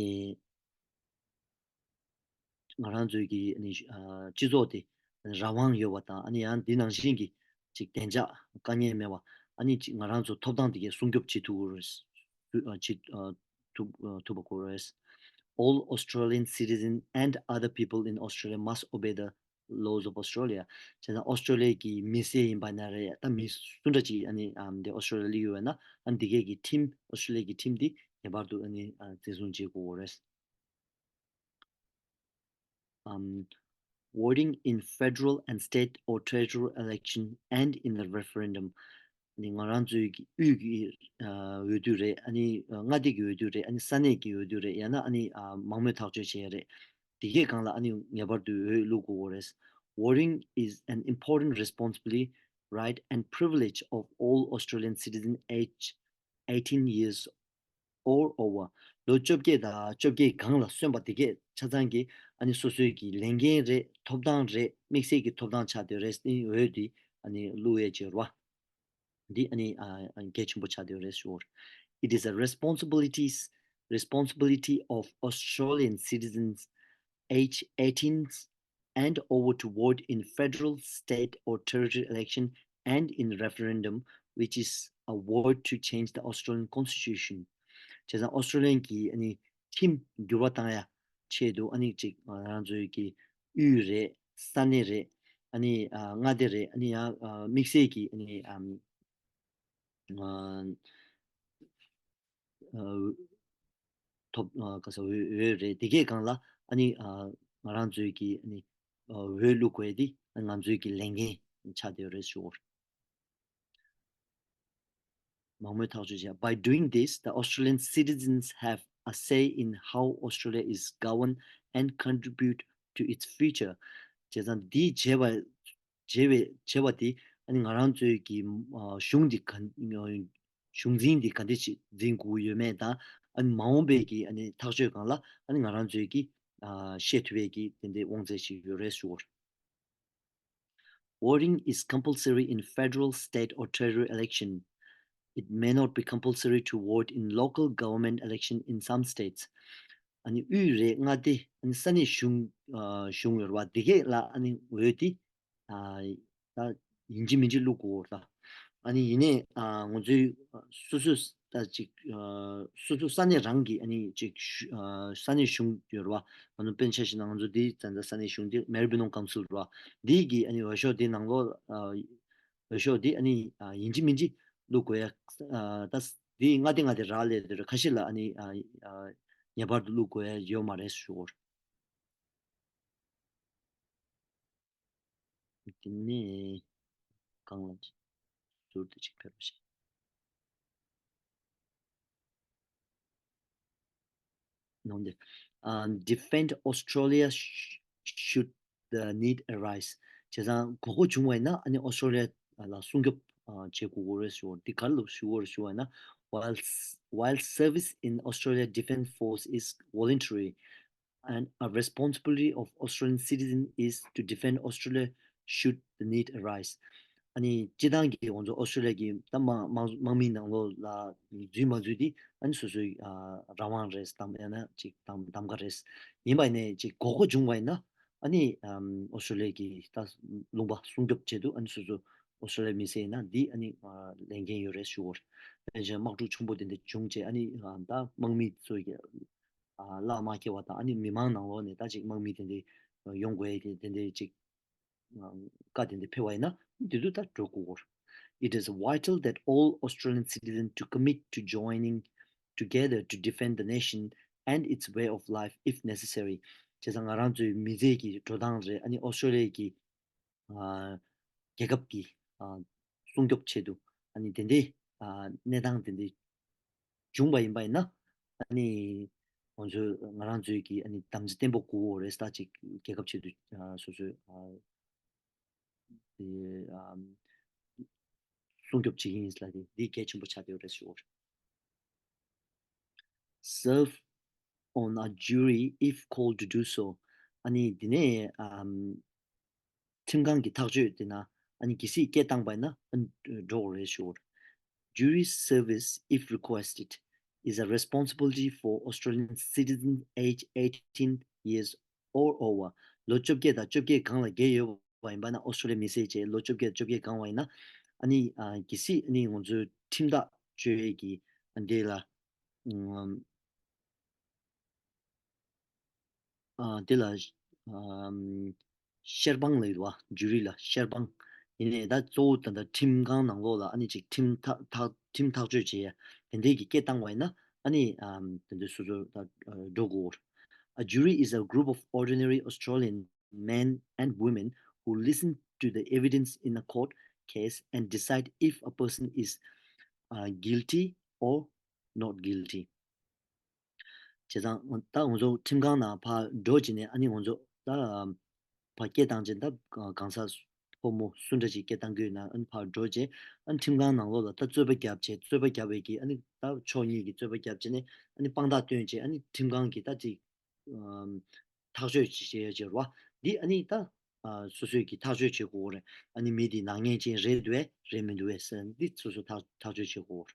ང་རང་ཚོའི་གི་ཨ་ནི་ཨ་སྤྱི་ཚོགས་དེ་རང་དབང་ཡོད་པ་དང་། ཨ་ནི་ཡང་འདི་ནང་བཞིན་གྱི་ཅིག་བདེ་འཇགས་དཀའ་ངལ་མེད་པ། ཨ་ནི་ཅིག་ང་རང་ཚོ་ཐོབ་ཐང་དེ་གའི་སྲུང་སྐྱོབ་བྱེད་ཐུབ་དགོས་རེད། ཨ་བྱེད་ཨ་ཐུབ་ཨ་ཐུབ་པ་དགོས་རེད། All Australian citizens and other people in Australia must obey the laws of Australia. བྱས་ཙང་ཨོ་སི་ཊྲེ་ལི་ཡ་གི་མི་སེར་ཡིན་པ་ན་རེད། ད་མི་སུ་འདྲ་ཅིག་ཨ་ནི་ཨམ་དེ་ཨོ་སི་ཊྲེ་ལི་ཡ་ཡོད་ན་ཨ་ནི་དེ་གས་ཀྱི་ཁྲིམས་ཨོ་སི་ཊྲེ་ལི་ཡ་གི་ཁྲིམས་དེ་ངེས་པར་དུ་ཨ་ནི་ཨ་འཛིན་བཟུང་བྱེད་དགོས་རེད། Um, voting in federal and state or territorial election and in the referendum. ནི་ང་རང་ཚོའི་གི་དབུས་ཀྱི་ཨ་འོས་བསྡུ་རེད། ཨ་ནི་ཨ་མངའ་སྡེ་གི་འོས་བསྡུ་རེད། ཨ་ནི་ས་གནས་ཀྱི་འོས་བསྡུ་རེད། ཡང་ན་ཨ་ནི་ཨ་མང་མོས་ཐག་གཅོད་བྱས་རེད། དེ་གའི་སྒང་ལ་ཨ་ནི་ངེས་པར་དུ་འོས་བླུག་དགོས་རེད། Voting is an important responsibility, right and privilege of all Australian citizens aged eighteen years or over. ལོ་བཅོ་བརྒྱད་དང་བཅོ་བརྒྱད་སྒང་ལ་སོན་པ་དེ་གས་ཆ་ཚང་གི་ཨ་ནི་སོ་སོའི་གི་ལས་འགན་རེད། ཐོབ་ཐང་རེད། དམིགས་བསལ་གྱི་ཐོབ་ཐང་ཆགས་བསྡད་རེད། འོས་དེ་ཨ་ནི་བླུག་ཡས་བྱེད་རོགས། འདི་ཨ་ནི་ཨ་གལ་ཆེན་པོ་ཆགས་བསྡད་རེད་ཞུ། It is a responsibilities responsibility of Australian citizens age eighteen and over to vote in federal, state or territory election and in referendum, which is a vote to change the Australian constitution. བྱས་ཙང་ཨོ་སི་ཊྲེ་ལི་ཡན་གྱི་ཨ་ནི་ཁྲིམས་འགྱུར་བ་བཏང་ཡ་ཆེད་དུ་ཨ་ནི་ཅིག་ང་རང་ཚོའི་གི་དབུས་རེད། ས་གནས་རེད། ཨ་ནི་ཨ་མངའ་སྡེ་རེད། ཨ་ནི་ཡང་ཨ་དམིགས་བསལ་གྱི་ཨ་ནི་ཨམ་ཨ་ཨ་ཐོབ་ཨ་ག་ས་འོས་འོས་རེད། དེ་གའི་སྒང་ལ་ཨ་ནི་ཨ་ང་རང་ཚོའི་གི་ཨ་ནི་ཨ་འོས་བླུག་དགོས་དེ་ང་ཚོའི་གི་ལས་འགན་ཆགས་བསྡད་ཡོད་རེད་ཞུ། མང་མོས་ཐག་གཅོད་བྱས། By doing this, the Australian citizens have a say in how Australia is governed and contribute to its future. བྱས་ཙང་འདི་བྱས་པ་བྱས་པའི་བྱས་པ་དེ་ཨ་ནི་ང་རང་ཚོའི་གི་ཨ་གཞུང་འདི་ག་གཞུང་འཛིན་འདི་ག་འདྲ་ཞིག་འཛིན་དགོས་ཡོད་མེད་དང་། ཨ་ནི་མ་འོངས་པའི་གི་ཨ་ནི་ཐག་གཅོད་སྒང་ལ་ཨ་ནི་ང་རང་ཚོའི་གི་ཨ་ཤེས་ཐུབ་པའི་གི་དེ་འདྲའི་དབང་ཚད་ཞིག་ཡོད་རེད་ཞུ། Voting is compulsory in federal, state or territory election. It may not be compulsory to vote in local government election in some states. ཨ་ནི་དབུས་རེད། མངའ་སྡེ། ཨ་ནི་ས་གནས་གཞུང་ཨ་གཞུང་ཡོད་རེད་བ། དེ་གས་ལ་ཨ་ནི་འོས་དེ་ཨ་ད་ཡིན་གཅིག་མིན་གཅིག་བླུག་དགོས་རེད་ད། ཨ་ནི་ཡིན་ནའི་ཨ་ང་ཚོའི་སོ་སོས་ད་ཅིག་ཨ་སོ་སོ་ས་གནས་རང་གི་ཨ་ནི་ཅིག་ཨ་ས་གནས་གཞུང་ཡོད་རེད་བ། ང་ཚོ་དཔེར་ན་ཆ་བཞག་ན་ང་ཚོ་འདི་ཙན་ཙ་ས་གནས་གཞུང་འདི་Maribyrnong Council རེད་བ། འདི་གི་ཨ་ནི་འོས་ཤོག་འདི་ནང་ལོགས་ཨ་འོས་ཤོག་འདི་ཨ་ནི་ཨ་ཡིན་གཅིག་མིན་གཅིག་བླུག་དགོས་ཡ། ཨ་ད་འདི་མངའ་སྡེ་མངའ་སྡེ་རག་ལས་དེ་རེད། ཁ་ཤས་ལ་ཨ་ནི་ཨ་ཨ་ངེས་པར་དུ་བླུག་དགོས་ཡ་ཡོད་མ་རེད་ཞུ། དེ་ནས་གང་ལ་ཟུར་དུ་ཅིག་ཕེབས་པ་ཞིག་ནང་དེ། ཨ། defend Australia sh- should the need arise. བྱས་ཙང་དགོས་མཁོ་བྱུང་བ་ཡིན་ན་ཨ་ནི་ཨོ་སི་ཀྲོ་ལི་ཡ་ལ་སྲུང་སྐྱོབ་ཨ་བྱེད་དགོས་ཀྱི་རེད་ཞུ་བ། འདི་ག་རེ་ལ་ཞུ་དགོས་རེད་ཞུ་བ་ཡིན་ན། While s- while service in Australia Defence Force is voluntary, and a responsibility of Australian citizen is to defend Australia should the need arise. ཨ་ནི་སྤྱི་བཏང་གི་ང་ཚོ་ཨོ་སི་ཀྲོ་ལི་ཡ་གི་ད་དམག་དམག་དམག་མིའི་ནང་ལོགས་ལ་འཛུལ་མ་འཛུལ་དེ་ཨ་ནི་སོ་སོའི་ཨ་རང་དབང་རེད་དམ། ཡང་ན་ཅིག་གདམ་གདམ་ག་རེད། ཡིན་པ་ནས་ཅིག་དགོས་མཁོ་བྱུང་བ་ཡིན་ན་ཨ་ནི་ཨམ་ཨོ་སི་ཀྲོ་ལི་ཡ་གི་ད་ལུང་པ་སྲུང་སྐྱོབ་ཆེད་དུ་ཨ་ནི་སོ་སོ་ཨོ་སི་ཀྲོ་ལི་ཡ་མི་སེར་ཡིན་ན་འདི་ཨ་ནི་ཨ་ལས་འགན་ཡོད་རེད་ཞུ་བར། དཔེར་ན་དམག་འཁྲུག་ཆེན་པོ་དེ་འདྲ་བྱུང་རྗེས་ཨ་ནི་ཨ་ད་དམག་མི་ཚོ་གི་ཨ་བླ་དམག་སྐྱེལ་བ་དང་ཨ་ནི་མི་མང་ནང་ལོགས་ནས་ད་ཅིག་དམག་མི་དེ་འདྲ་ཡོང་དགོས་ཡ་དེ་དེ་འདྲ་ཅིག་ཨ་བཀའ་དེ་འདྲ་ཕེབས་པ་ཡིན་ན་དེ་དུས་ད་འགྲོ་དགོས་སྐོར། It is vital that all Australian citizens to commit to joining together to defend the nation and its way of life if necessary. བྱས་ཙང་ང་རང་ཚོའི་མི་ཚེ་གི་འགྲོ་སྟངས་རེད། ཨ་ནི་ཨོ་སི་ཀྲོ་ལི་ཡ་གི་ཨ་རྒྱལ་ཁབ་ཀྱི་ཨ་སྲུང་སྐྱོབ་ཆེད་དུ་ཨ་ནི་དེ་འདྲའི་ཨ་གནས་སྟངས་དེ་འདྲའི་བྱུང་བ་ཡིན་པ་ཡིན་ན་ཨ་ནི་ང་ཚོས་ང་རང་ཚོའི་གི་ཨ་ནི་དམ་བཅའ་བརྟན་པོ་དགོས་རེད། ད་ཅིག་རྒྱལ་ཁབ་ཆེད་དུ་ཨ་སོ་སོའི་ཨ་དེ་ཨ་སྲུང་སྐྱོབ་བྱེད་ཀྱི་ཡིན་ལབ་དེ་འདི་གལ་ཆེན་པོ་ཆགས་བསྡད་ཡོད་རེད་ཞུ། Serve on a jury if called to do so. ཨ་ནི་དེ་ནས་ཨམ་ཁྲིམས་ཁང་གི་ཐག་གཅོད་དེ་ན་ཨ་ནི་གལ་སྲིད་སྐད་བཏང་པ་ཡིན་ན་ཨ་ནི་འགྲོ་དགོས་རེད་ཞུ། Jury service, if requested, is a responsibility for Australian citizens aged eighteen years or over. ལོ་བཅོ་བརྒྱད་དང་བཅོ་བརྒྱད་སྒང་ལ་བརྒལ་ཡོད་པ་ཡིན་པ་ན་ཨོ་སི་ཀྲོ་ལི་ཡ་མི་སེར་བཅས་ལོ་བཅོ་བརྒྱད་བཅོ་བརྒྱད་སྒང་བ་ཡིན་ན་ཨ་ནི་ཨ་གལ་སྲིད་ཨ་ནི་ང་ཚོའི་ཁྲིམས་ཐག་གཅོད་ཡས་ཀྱི་ཨ་འདི་ལ་ཨམ་ཨ་དེ་ལ་ཨམ་བཤེར་དཔང་ལ་ཡོད་པ། ཇུ་རི་ལ་བཤེར་དཔང་། ཡིན་ནའི་ད་གཙོ་བོ་ད་ལྟ་ཁྲིམས་ཁང་ནང་ལོགས་ལ་ཨ་ནི་ཅིག་ཁྲིམས་ཐག་ཐག་ཁྲིམས་ཐག་གཅོད་བྱེད་ཡ་དེ་འདྲའི་གི་སྐད་བཏང་བ་ཡིན་ན་ཨ་ནི་ཨམ་དེ་འདྲའི་སོ་སོ་ད་འགྲོ་དགོས། A jury is a group of ordinary Australian men and women who listen to the evidence in a court case and decide if a person is uh, guilty or not guilty. བྱས་ཙང་ད་ང་ཚོ་ཁྲིམས་ཁང་ནང་ཕར་འགྲོ་བྱས་ནས་ཨ་ནི་ང་ཚོ་ད་ཕར་སྐད་བཏང་བྱས་ད་གང་ཟག་ཕོ་མོ་སུ་འདྲ་ཞིག་སྐད་བཏང་གི་ཡོད་ན་ཨ་ནི་ཕར་འགྲོ་བྱས་ཨ་ནི་ཁྲིམས་ཁང་ནང་ལོགས་ལ་ད་རྩོད་པ་བརྒྱབ་བྱས་རྩོད་པ་བརྒྱབ་པའི་གི་ཨ་ནི་ད་ཕྱོགས་གཉིས་ཀྱི་རྩོད་པ་བརྒྱབ་བྱས་ནས་ཨ་ནི་དཔང་རྟགས་བཏོན་བྱས་ཨ་ནི་ཁྲིམས་ཁང་གིས་ད་ཅིག་ཐག་གཅོད་བྱེད་བྱེད་བྱེད་རོ། འདི་ཨ་ནི་ད་སོ་སོས་ཀྱི་ཐག་གཅོད་བྱེད་དགོས་རེད། ཨ་ནི་མི་འདི་ནག་ཉེས་ཅན་རེད་འདུག་བས་རེད་མི་འདུག་བས་ཟེར་འདི་སོ་སོ་ཐག་ཐག་གཅོད་བྱེད་དགོས་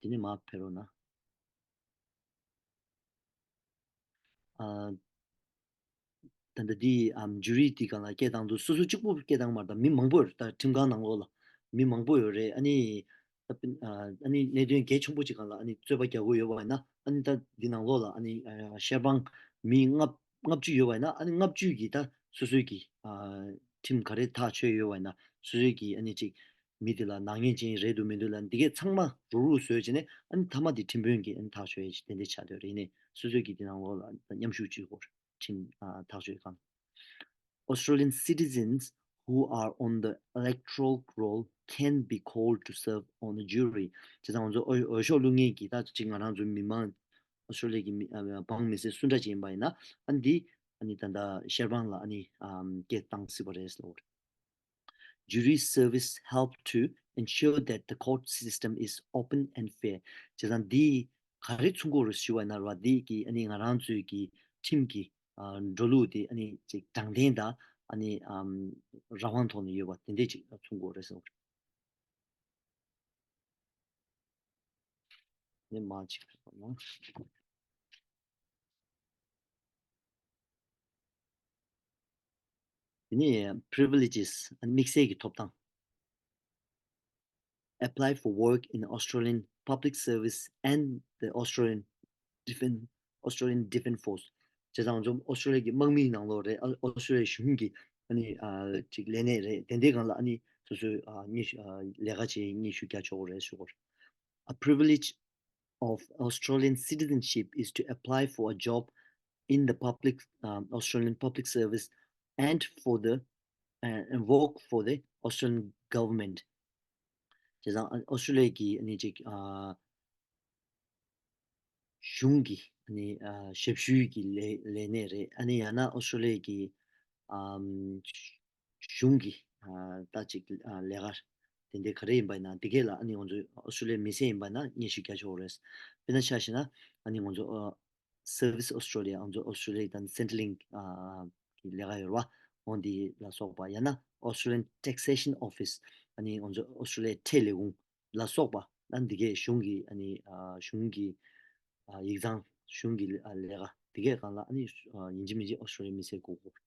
རེད། དེ་ནས་མར་ཕེབས་རོགས་གནང་། ཨ། ད་ལྟ་འདི་ཨམ་ཇུ་རི་འདི་སྒང་ལ་སྐད་བཏང་འདུག་སོ་སོ་གཅིག་པུ་སྐད་བཏང་མ་རེད། ད་མི་མང་པོ་ཡོད་རེད། ད་ཁྲིམས་ཁང་ནང་ལོགས་ལ་མི་མང་པོ་ཡོད་རེད། ཨ་ནི་ཨ་ནི་གནད་དོན་གལ་ཆེན་པོ་ཅིག་སྒང་ལ་ཨ་ནི་རྩོད་པ་རྒྱག་དགོས་ཡོད་པ་ཡིན་ན་ཨ་ནི་ད་འདི་ནང་ལོགས་ལ་ཨ་ནི་བཤེར་དཔང་མི་ལྔ་ལྔ་བཅུ་ཡོད་པ་ཡིན་ན་ཨ་ནི་ལྔ་བཅུ་གིས་ད་སོ་སོའི་གི་ཁྲིམས་ག་རེ་ཐག་ཆོད་ཡོད་པ་ཡིན་ན་སོ་སོའི་གི་ཨ་ནི་ཅིག་མི་དེ་ལ་ནག་ཉེས་ཅན་རེད་འདུག་མི་འདུག་ལ་འདི་གས་ཚང་མ་རུག་རུག་བཟོས་བྱས་ནས་ཨ་ནི་མཐའ་མ་དེ་ཁྲིམས་དཔོན་གྱིས་ཨ་ནི་ཐག་ཆོད་ཡས་ཅིག་དེ་འདྲ་ཆགས་སྡོད་རེད། ཡིན་ནའི་སོ་སོའི་གི་དེ་ནང་ལོགས་ལ་མཉམ་ཞུགས་བྱེད་དགོས་ཁྲིམས་ཨ་ཐག་གཅོད་ཁང་། Australian citizens who are on the electoral roll can be called to serve on a jury. བྱས་ཙང་ང་ཚོ་འོས་འོས་ཤོག་བླུག་མཁན་གྱི་ད་ཅིག་ང་རང་ཚོའི་མི་མང་ཨོ་སི་ཀྲོ་ལི་ཡ་གི་མི་ཨ་འབངས་མི་སེར་སུ་འདྲ་ཅིག་ཡིན་པ་ཡིན་ན་ཨ་ནི་འདི་ཨ་ནི་ད་ལྟ་བཤེར་དཔང་ལ་ཨ་ནི་ཨམ་སྐད་བཏང་སྲིད་པ་རེད་ཟེར་བ་རེད། Jury service help to ensure that the court system is open and fair. བྱས་ཙང་འདི་ག་རེ་མཚོན་གྱི་ཡོད་རེད་ཞུ་བ་ཡིན་ན་ར་འདི་གི་ཨ་ནི་ང་རང་ཚོའི་གི་ཁྲིམས་ཀྱི་ཨ་འགྲོ་ལུགས་དེ་ཨ་ནི་ཅིག་དྲང་བདེན་དང་ཨ་ནི་ཨམ་རང་དབང་ཐོག་ནས་ཡོད་པ་དེ་འདྲས་ཅིག་མཚོན་གྱི་ཡོད་རེད་ཟེར་བ་རེད། ནི་མ་ཅིག་ཟེར་བ་ན། དེ་ནས་privileges དམིགས་བསལ་གྱི་ཐོབ་ཐང་། Apply for work in Australian public service and the Australian Defence Australian Defence Force. བྱས་ཙང་ང་ཚོ་ཨོ་སི་ཀྲོ་ལི་ཡ་གི་དམག་མིའི་ནང་ལོགས་རེད། ཨ་ཨོ་སི་ཀྲོ་ལི་ཡ་གཞུང་གི་ཨ་ནི་ཨ་ཅིག་ལས་གནས་རེད། དེ་འདྲའི་སྒང་ལ་ཨ་ནི་སོ་སོའི་ཨ་སྙན་ཞུ་ཨ་ལས་ཀ་བྱེད་སྙན་ཞུ་རྒྱག་ཆོག་གི་རེད་ཞུ་གི་ཡོད། A privilege of Australian citizenship is to apply for a job in the public, um, Australian public service and for the uh, and work for the Australian government. བྱས་ཙང་ཨོ་སི་ཀྲོ་ལི་ཡ་གི་ཨ་ནི་ཅིག་ཨ་ གཞུང་གི་ཨ་ནི་ཨ་ཞབས་ཞུའི་གི་ལས་ལས་གནས་རེད། ཨ་ནི་ཡང་ན་ཨོ་སི་ཀྲོ་ལི་ཡའི་གི་ཨམ་གཞུང་གི་ཨ་ད་ཅིག་ཨ་ལས་ཀ་དེ་འདྲའི་ག་རེ་ཡིན་པ་ཡིན་ན་དེ་གས་ལ་ཨ་ནི་ང་ཚོ་ཨོ་སི་ཀྲོ་ལི་ཡའི་མི་སེར་ཡིན་པ་ན་སྙན་ཞུ་རྒྱག་ཆོག་རེད། དཔེར་ན་ཆ་བཞག་ན་ཨ་ནི་ང་ཚོ་ཨ་Service Australia ང་ཚོ་ཨོ་སི་ཀྲོ་ལི་ཡ་དང་Centrelink ཨ་གི་ལས་ཀ་ཡོད་རེད་བ། འོ་འདི་ལ་སོགས་པ་ཡང་ན་Australian Taxation Office ཨ་ནི་ང་ཚོ་ཨོ་སི་ཀྲོ་ལི་ཡའི་ཁྲལ་ལས་ཁུངས་ལ་སོགས་པ་ཨ་འདི་གས་གཞུང་གི་ཨ་ནི་ཨ་གཞུང་གི་ཨ་ཡིག་ཚང་གཞུང་གི་ཨ་ལས་ཀ་འདི་གས་སྒང་ལ་ཨ་ནི་ཨ་ཡིན་གཅིག་མིན་གཅིག་ཨོ་སི་ཀྲོ་ལི་ཡའི་མི་སེར་དགོས་དགོས།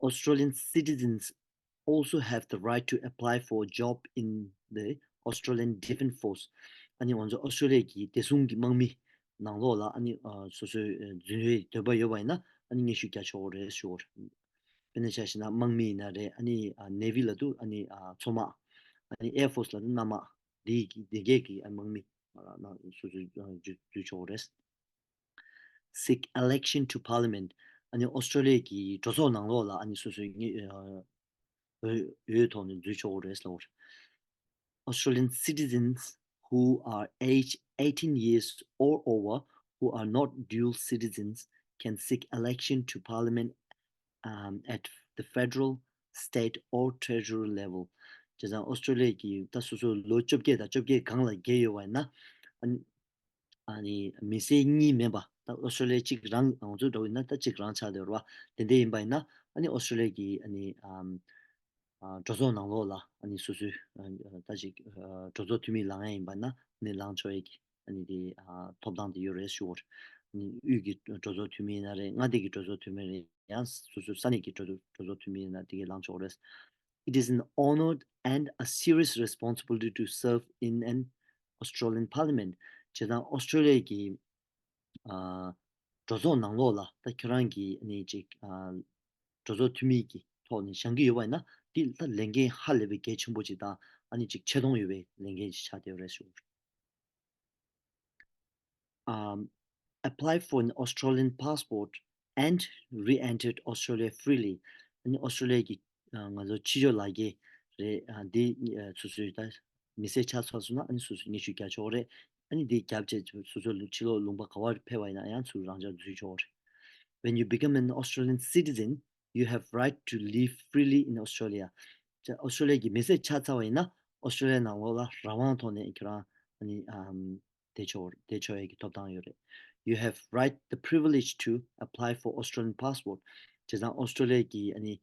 Australian citizens also have the right to apply for a job in the Australian Defence Force. ཨ་ནི་ང་ཚོ་ཨོ་སི་ཀྲོ་ལི་ཡ་གི་བདེ་སྲུང་གི་དམག་མི་ནང་ལོགས་ལ་ཨ་ནི་ཨ་སོ་སོའི་ཨ་འཛུལ་བའི་འདོད་པ་ཡོད་པ་ཡིན་ན་ཨ་ནི་སྙན་ཞུ་རྒྱག་ཆོག་རེད་ཞུ་བ་རེད། དཔེར་ན་ཆ་བཞག་ན་དམག་མི་ཡིན་ན་རེད། ཨ་ནི་ཨ་Navy ལབ་དུས་ཨ་ནི་ཨ་མཚོ་དམག་ཨ་ནི་Air Force ལབ་དུས་གནམ་དམག་འདི་གི་འདི་གས་ཀྱི་ཨ་དམག་མི་ནང་སོ་སོའི་ཨ་འཛུལ་འཛུལ་ཆོག་རེད། Seek election to parliament. ཨ་ནི་ཨོ་སི་ཀྲོ་ལི་ཡ་གི་གྲོས་ཚོགས་ནང་ལོགས་ལ་ཨ་ནི་སོ་སོའི་ངེས་ཨ་འོས་འོས་ཐོག་ནས་འཛུལ་ཆོག་རེད་ལབ། Australian citizens who are aged eighteen years or over who are not dual citizens can seek election to parliament um, at the federal, state or territorial level. བྱས་ཙང་ཨོ་སི་ཀྲོ་ལི་ཡ་གི་ད་སོ་སོ་ལོ་བཅོ་བརྒྱད་དང་བཅོ་བརྒྱད་སྒང་ལ་བརྒལ་ཡོད་པ་ཡིན་ན་ཨ་ནི་ཨ་ནི་མི་སེར་གཉིས་མིན་པ་ད་ཨོ་སི་ཀྲོ་ལི་ཡ་གཅིག་རང་ང་ཚོ་འདྲ་བོ་ཡིན་ན་ད་གཅིག་རང་ཆགས་བསྡད་ཡོད་རེད་བ། དེ་འདྲ་ཡིན་པ་ཡིན་ན་ཨ་ནི་ཨོ་སི་ཀྲོ་ལི་ཡ་གི་ཨ་ནི་ཨམ་ཨ་གྲོས་ཚོགས་ནང་ལོགས་ལ་ཨ་ནི་སོ་སོའི་ཨ་ད་ཅིག་ཨ་གྲོས་ཚོགས་འཐུས་མི་ལངས་ཡ་ཡིན་པ་ན་ཨ་ནི་ལངས་ཆོག་ཡ་གི་ཨ་ནི་དེ་ཨ་ཐོབ་ཐང་དེ་ཡོད་རེད་ཞུ་བ་རེད། ཨ་ནི་དབུས་ཀྱི་གྲོས་ཚོགས་འཐུས་མི་ཡིན་ན་རེད། མངའ་སྡེ་གི་གྲོས་ཚོགས་འཐུས་མི་རེད། ཡང་སོ་སོའི་ས་གནས་ཀྱི་གྲོས་ཚོགས་གྲོས་ཚོགས་འཐུས་མི་ཡིན་ན་དེ་གའི་ལངས་ཆོག་རེད། It is an honour and a serious responsibility to serve in an Australian parliament. བྱས་ཙང་ཨོ་སི་ཀྲོ་ལི་ཡ་གི་ཨ་གྲོས་ཚོགས་ནང་ལོགས་ལ་ད་ཁྱོད་རང་གིས་ཨ་ནི་ཅིག་ཨ་གྲོས་ཚོགས་འཐུས་མི་གི་ཐོག་ནས་བཞེངས་ཀྱི་ཡོད་པ་ཡིན་ན་འདི་ད་ལས་འགན་ཧ་ལས་པའི་གལ་ཆེན་པོ་ཅིག་དང་ཨ་ནི་ཅིག་ཆེ་མཐོང་ཡོད་པའི་ལས་འགན་ཅིག་ཆགས་བསྡད་ཡོད་རེད་ཞུ། um, apply for an Australian passport and re-entered Australia freely. ཨ་ནི་ཨོ་སི་ཀྲོ་ལི་ཡ་གི་ཨ་ང་ཚོ་ཕྱི་ཕྱོགས་ལག་འཁྱེར་རེད། ཨ་འདི་ཨ་སོ་སོའི་ད་མི་སེར་ཆགས་ཚར་སོང་ན་ཨ་ནི་སོ་སོའི་སྙན་ཞུ་རྒྱག་ཆོག་རེད། ཨ་ནི་འདི་རྒྱབ་བྱས་སོ་སོ་ཕྱི་ལོགས་ལུང་པ་ག་བར་ཕེབས་པ་ཡིན་ན་ཡང་ཚུར་རང་འཇགས་འཛུལ་ཆོག་རེད། When you become an Australian citizen, you have right to live freely in Australia. ཨོ་སི་ཀྲོ་ལི་ཡ་གི་མི་སེར་ཆགས་ཚར་བ་ཡིན་ན་ཨོ་སི་ཀྲོ་ལི་ཡ་ནང་ལོགས་ལ་རང་དབང་ཐོག་ནས་ཁྱོད་རང་ཨ་ནི་ཨམ་བསྡད་ཆོག་བསྡད་ཆོག་ཡས་ཀྱི་ཐོབ་ཐང་ཡོད་རེད། You have right the privilege to apply for Australian passport. བྱས་ཙང་ཨོ་སི་ཀྲོ་ལི་ཡ་གི་ཨ་ནི་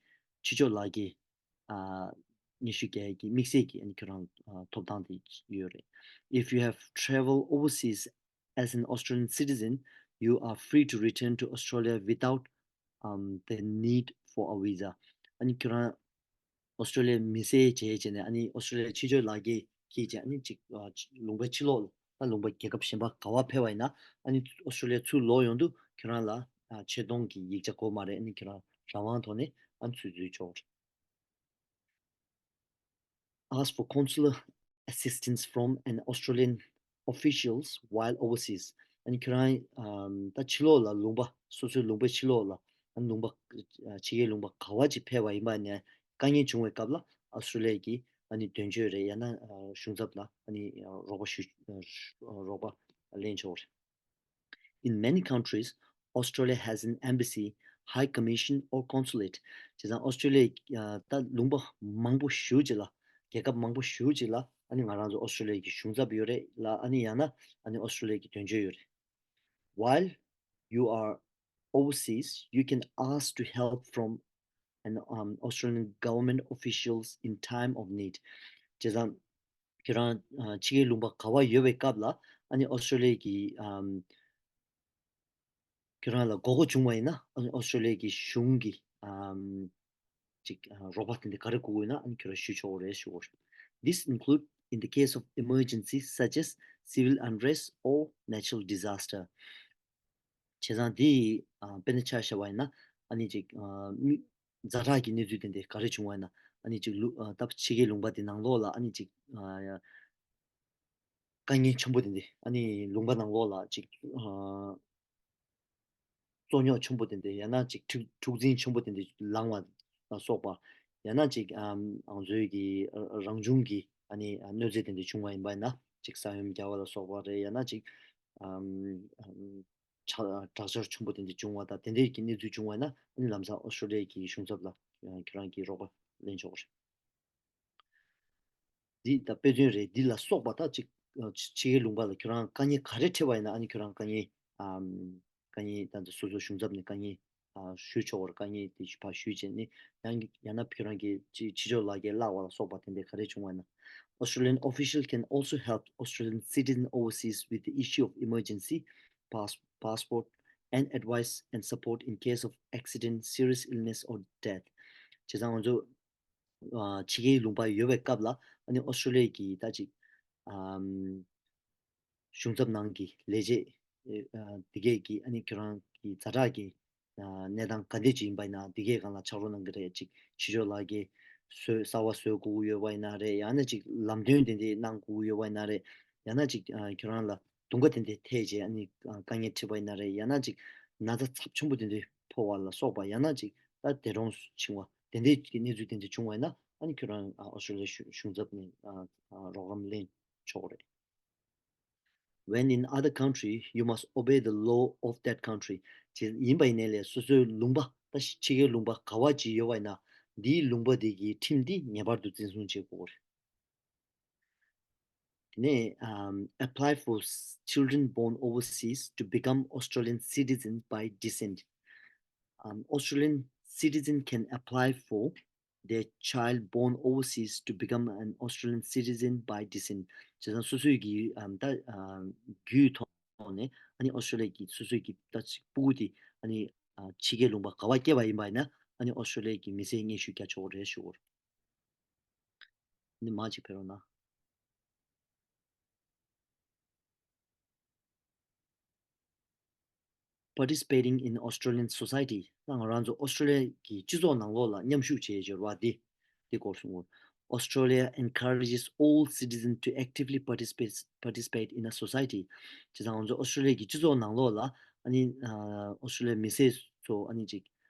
ཕྱི་ཕྱོགས་ལག་འཁྱེར་ཨ་སྙན་ཞུ་རྒྱག་ཡས་ཀྱི་དམིགས་བསལ་གྱི་ཨ་ནི་ཁྱོད་རང་ཨ་ཐོབ་ཐང་དེ་ཡོད་རེད། If you have traveled overseas as an Australian citizen, you are free to return to Australia without um, the need for a visa. ཨ་ནི་ཁྱོད་རང་ཨོ་སི་ཀྲོ་ལི་ཡའི་མི་སེར་བྱས་བྱས་ནས་ཨ་ནི་ཨོ་སི་ཀྲོ་ལི་ཡའི་ཕྱི་ཕྱོགས་ལག་འཁྱེར་འཁྱེར་བྱས་ཨ་ནི་ཅིག་ཨ་ལུང་པའི་ཕྱི་ལོགས་ལ་ད་ལུང་པ་རྒྱལ་ཁབ་གཞན་པ་ག་བ་ཕེབས་པ་ཡིན་ན་ཨ་ནི་ཨོ་སི་ཀྲོ་ལི་ཡ་ཚུར་ལོག་ཡོང་དུས་ཁྱོད་རང་ལ་ཨ་ཆེ་མཐོང་གི་ཡིག་ཆ་དགོས་མ་རེད། ཨ་ནི་ཁྱོད་རང་རང་དབང་ཐོག་ནས་ཨ་ནི་ཚུར་འཛུལ་ཆོག་རེད། Ask for consular assistance from an Australian officials while overseas. ཨ་ནི་ཁྱོད་རང་ཨམ་ད་ཕྱི་ལོགས་ལ་ལུང་པ་སོ་སོའི་ལུང་པའི་ཕྱི་ལོགས་ལ་ཨ་ནི་ལུང་པ་ཨ་ཕྱི་རྒྱལ་ལུང་པ་ག་བ་ཅིག་ཕེབས་པ་ཡིན་པ་ནས་དཀའ་ངལ་བྱུང་བའི་སྐབས་ལ་ཨོ་སི་ཀྲོ་ལི་ཡ་གིས་ཨ་ནི་དོན་གཅོད་རེད། ཡང་ན་ཨ་གཞུང་ཚབ་ལ་ཨ་ནི་རོགས་པ་ཞུ་རོགས་པ་ལེན་ཆོག་རེད། In many countries, Australia has an embassy, high commission or consulate. བྱས་ཙང་ཨོ་སི་ཀྲོ་ལི་ཡ་ད་ལུང་པ་མང་པོ་ཞེ་པོ་ཅིག་ལ་རྒྱལ་ཁབ་མང་པོ་ཞེ་པོ་ཅིག་ལ་ཨ་ནི་ང་རང་ཚོ་ཨོ་སི་ཀྲོ་ལི་ཡ་གི་གཞུང་ཚབ་ཡོད་རེད་ལ་ཨ་ནི་ཡང་ན་ཨ་ནི་ཨོ་སི་ཀྲོ་ལི་ཡ་གི་དོན་གཅོད་ཡོད་རེད། While you are overseas, you can ask to help from an um, Australian government officials in time of need. བྱས་ཙང་ཁྱེད་རང་ཕྱི་རྒྱལ་ལུང་པ་ག་བ་ཡོད་པའི་སྐབས་ལ་ཨ་ནི་ཨོ་སི་ཀྲོ་ལི་ཡ་གི་ཨམ་ཁྱེད་རང་ལ་དགོས་མཁོ་བྱུང་བ་ཡིན་ན་ཨ་ནི་ཨོ་སི་ཀྲོ་ལི་ཡ་གི་གཞུང་གི་ཨམ་ཅིག་ཨ་རོགས་པ་དེ་འདྲ་ག་རེ་དགོས་དགོས་ན་ཨ་ནི་ཁྱེད་རང་ཞུ་ཆོག་རེད་ཞུ་དགོས། This include in the case of emergencies such as civil unrest or natural disaster. བྱས་ཙང་དེ་ཨ་དཔེར་ན་ཆ་བཞག་པ་ཡིན་ན་ཨ་ནི་ཅིག་ཨ་མི་ཛ་དྲག་གི་གནས་ཚུལ་དེ་འདྲ་ག་རེ་བྱུང་བ་ཡིན་ན་ཨ་ནི་ཅིག་ལུ་ཨ་ད་ཕྱི་རྒྱལ་ལུང་པ་དེ་ནང་ལོགས་ལ་ཨ་ནི་ཅིག་ཨ་དཀའ་ངལ་ཆེན་པོ་དེ་འདྲ་ཨ་ནི་ལུང་པ་ནང་ལོགས་ལ་ཅིག་ཨ་རྩོད་རྙོག་ཆེན་པོ་དེ་འདྲ་ཡང་ན་ཅིག་འཁྲུག་འཁྲུག་འཛིང་ཆེན་པོ་དེ་འདྲ་ལངས་པ་ལ་སོགས་པ་ཡང་ན་ཅིག་ཨ་ང་ཚོའི་གི་རང་བྱུང་གི་ཨ་ནི་གནོད་འཚེ་དེ་འདྲ་བྱུང་བ་ཡིན་པ་ཡིན་ན་ཅིག་ས་ཡོམ་རྒྱག་པ་ལ་སོགས་པ་རེད། ཡང་ན་ཅིག་ ཨམ་ཨམ་དྲག་དྲག་ཆར་ཆེན་པོ་དེ་འདྲ་བྱུང་བ་དང་དེ་འདྲའི་གི་གནས་ཚུལ་བྱུང་བ་ན་ཨ་ནི་ལམ་སང་ཨོ་སི་ཀྲོ་ལི་ཡ་གི་གཞུང་ཚབ་ལ་ཁྱོད་རང་གིས་རོགས་པ་ལེན་ཆོག་གི་རེད། འདི་ད་དཔེ་མཚོན་རེད། འདི་ལ་སོགས་པ་ད་ཅིག་ཕྱི་ཕྱི་རྒྱལ་ལུང་པ་ལ་ཁྱོད་རང་དཀའ་ངལ་ག་རེ་འཕྲད་པ་ཡིན་ན་ཨ་ནི་ཁྱོད་རང་དཀའ་ངལ་ཨམ་དཀའ་ངལ་ད་ལྟ་སོ་སོ་གཞུང་ཚབ་ནས་དཀའ་ངལ་ཨ་ཞུ་ཆོག་པར་དཀའ་ངལ་དེ་ཕར་ཞུས་བྱས་ནས་ཡང་ཡང་ན་ཁྱོད་རང་གི་ཕྱི་ཕྱི་ཕྱོགས་ལ་རྒྱ་བརླག་པ་ལ་སོགས་པ་དེ་འདྲ་ག་རེ་བྱུང་བ་ཡིན་ན། Australian official can also help Australian citizen overseas with the issue of emergency pass passport and advice and support in case of accident, serious illness or death. བྱས་ཙང་ང་ཚོ་ཕྱི་རྒྱལ་ལུང་པ་ཡོད་པའི་སྐབས་ལ་ཨ་ནི་ཨོ་སི་ཀྲོ་ལི་ཡ་གི་ད་ཅིག་གཞུང་ཚབ་ནང་གི་ལས་བྱེད་འདི་གས་ཀྱིས་ཨ་ནི་ཁྱོད་རང་གི་ཛ་དྲག་གི་གནས་སྟངས་ག་འདྲ་ཅིག་ཡིན་པ་ཡིན་ན་འདི་གས་སྒང་ལ་ཕྱག་རོགས་གནང་གི་རེད། ཅིག་ཕྱི་ཕྱོགས་ལ་གི་བཟོས་གསར་པ་བཟོ་དགོས་ཀྱི་ཡོད་པ་ཡིན་ན་རེད། ཡང་ན་ཅིག་ལམ་སྟོན་དེ་འདྲ་གནང་དགོས་ཀྱི་ཡོད་པ་ཡིན་ན་རེད། ཡང་ན་ཅིག་ཁྱོད་རང་ལ་དུང་དཀར་དེ་འདྲ་ཐེབས་བྱས་ཨ་ནི་དཀའ་ངལ་འཕྲད་པ་ཡིན་ན་རེད། ཡང་ན་ཅིག་ན་ཚ་ཚབས་ཆེན་པོ་དེ་འདྲ་ཕོག་པ་ལ་སོགས་པ་ཡང་ན་ཅིག་ད་འདས་གྲོངས་ཕྱིན་པ་དེ་འདྲའི་གི་གནས་ཚུལ་དེ་འདྲ་བྱུང་བ་ཡིན་ན་ཨ་ནི་ཁྱོད་རང་ཨོ་སི་ཀྲོ་ལི་ཡ་གཞུང་ཚབ་ནས་རོགས་རམ་ལེན་ཆོག་རེད། When in other country, you must obey the law of that country. ཅེས་ཡིན་པ་ཡིན་ནའི་ལས་སོ་སོའི་ལུང་པ་ད་ཕྱི་རྒྱལ་ལུང་པ་ག་བ་ཅིག་ཡོད་པ་ཡིན་ན་འདིའི་ལུང་པ་དེ་གི་ཁྲིམས་འདི་ངེས་པར་དུ་འཛིན་བཟུང་བྱེད་དགོས་རེད། དེ་ནས་um, apply for s- children born overseas to become Australian citizens by descent. Um, Australian citizen can apply for their child born overseas to become an Australian citizen by descent. བྱས་ཙང་སོ་སོའི་གི་um, ད་um, རྒྱུད་ཐོག་ནས་ཨ་ནི་ཨོ་སི་ཀྲོ་ལི་ཡ་གི་སོ་སོའི་གི་ད་ཅིག་སྤུ་གུ་དེ་ཨ་ནི་uh, ཕྱི་རྒྱལ་ལུང་པ་ག་བ་སྐྱེས་པ་ཡིན་པ་ཡིན་ན་ཨ་ནི་ཨོ་སི་ཀྲོ་ལི་ཡ་གི་མི་སེར་སྙན་ཞུ་རྒྱག་ཆོག་གི་རེད་ཞུ་གི་ཡོད། ནི་མ་ཅིག་ཕེབས་རོགས་གནང་། Participating in Australian society. ད་ང་རང་ཚོ་ཨོ་སི་ཀྲོ་ལི་ཡ་གི་སྤྱི་ཚོགས་ནང་ལོགས་ལ་མཉམ་ཞུགས་བྱེད་ཡོད་པ་འདི་འདི་སྐོར་གསུང་གོ། Australia encourages all citizens to actively participate participate in a society. བྱས་ཙང་ང་ཚོ་ཨོ་སི་ཀྲོ་ལི་ཡ་གི་སྤྱི་ཚོགས་ནང་ལོགས་ལ་ཨ་ནི་ཨོ་སི་ཀྲོ་ལི་ཡ་མི་སེར་ཚོ་ཨ་ནི་ཅིག་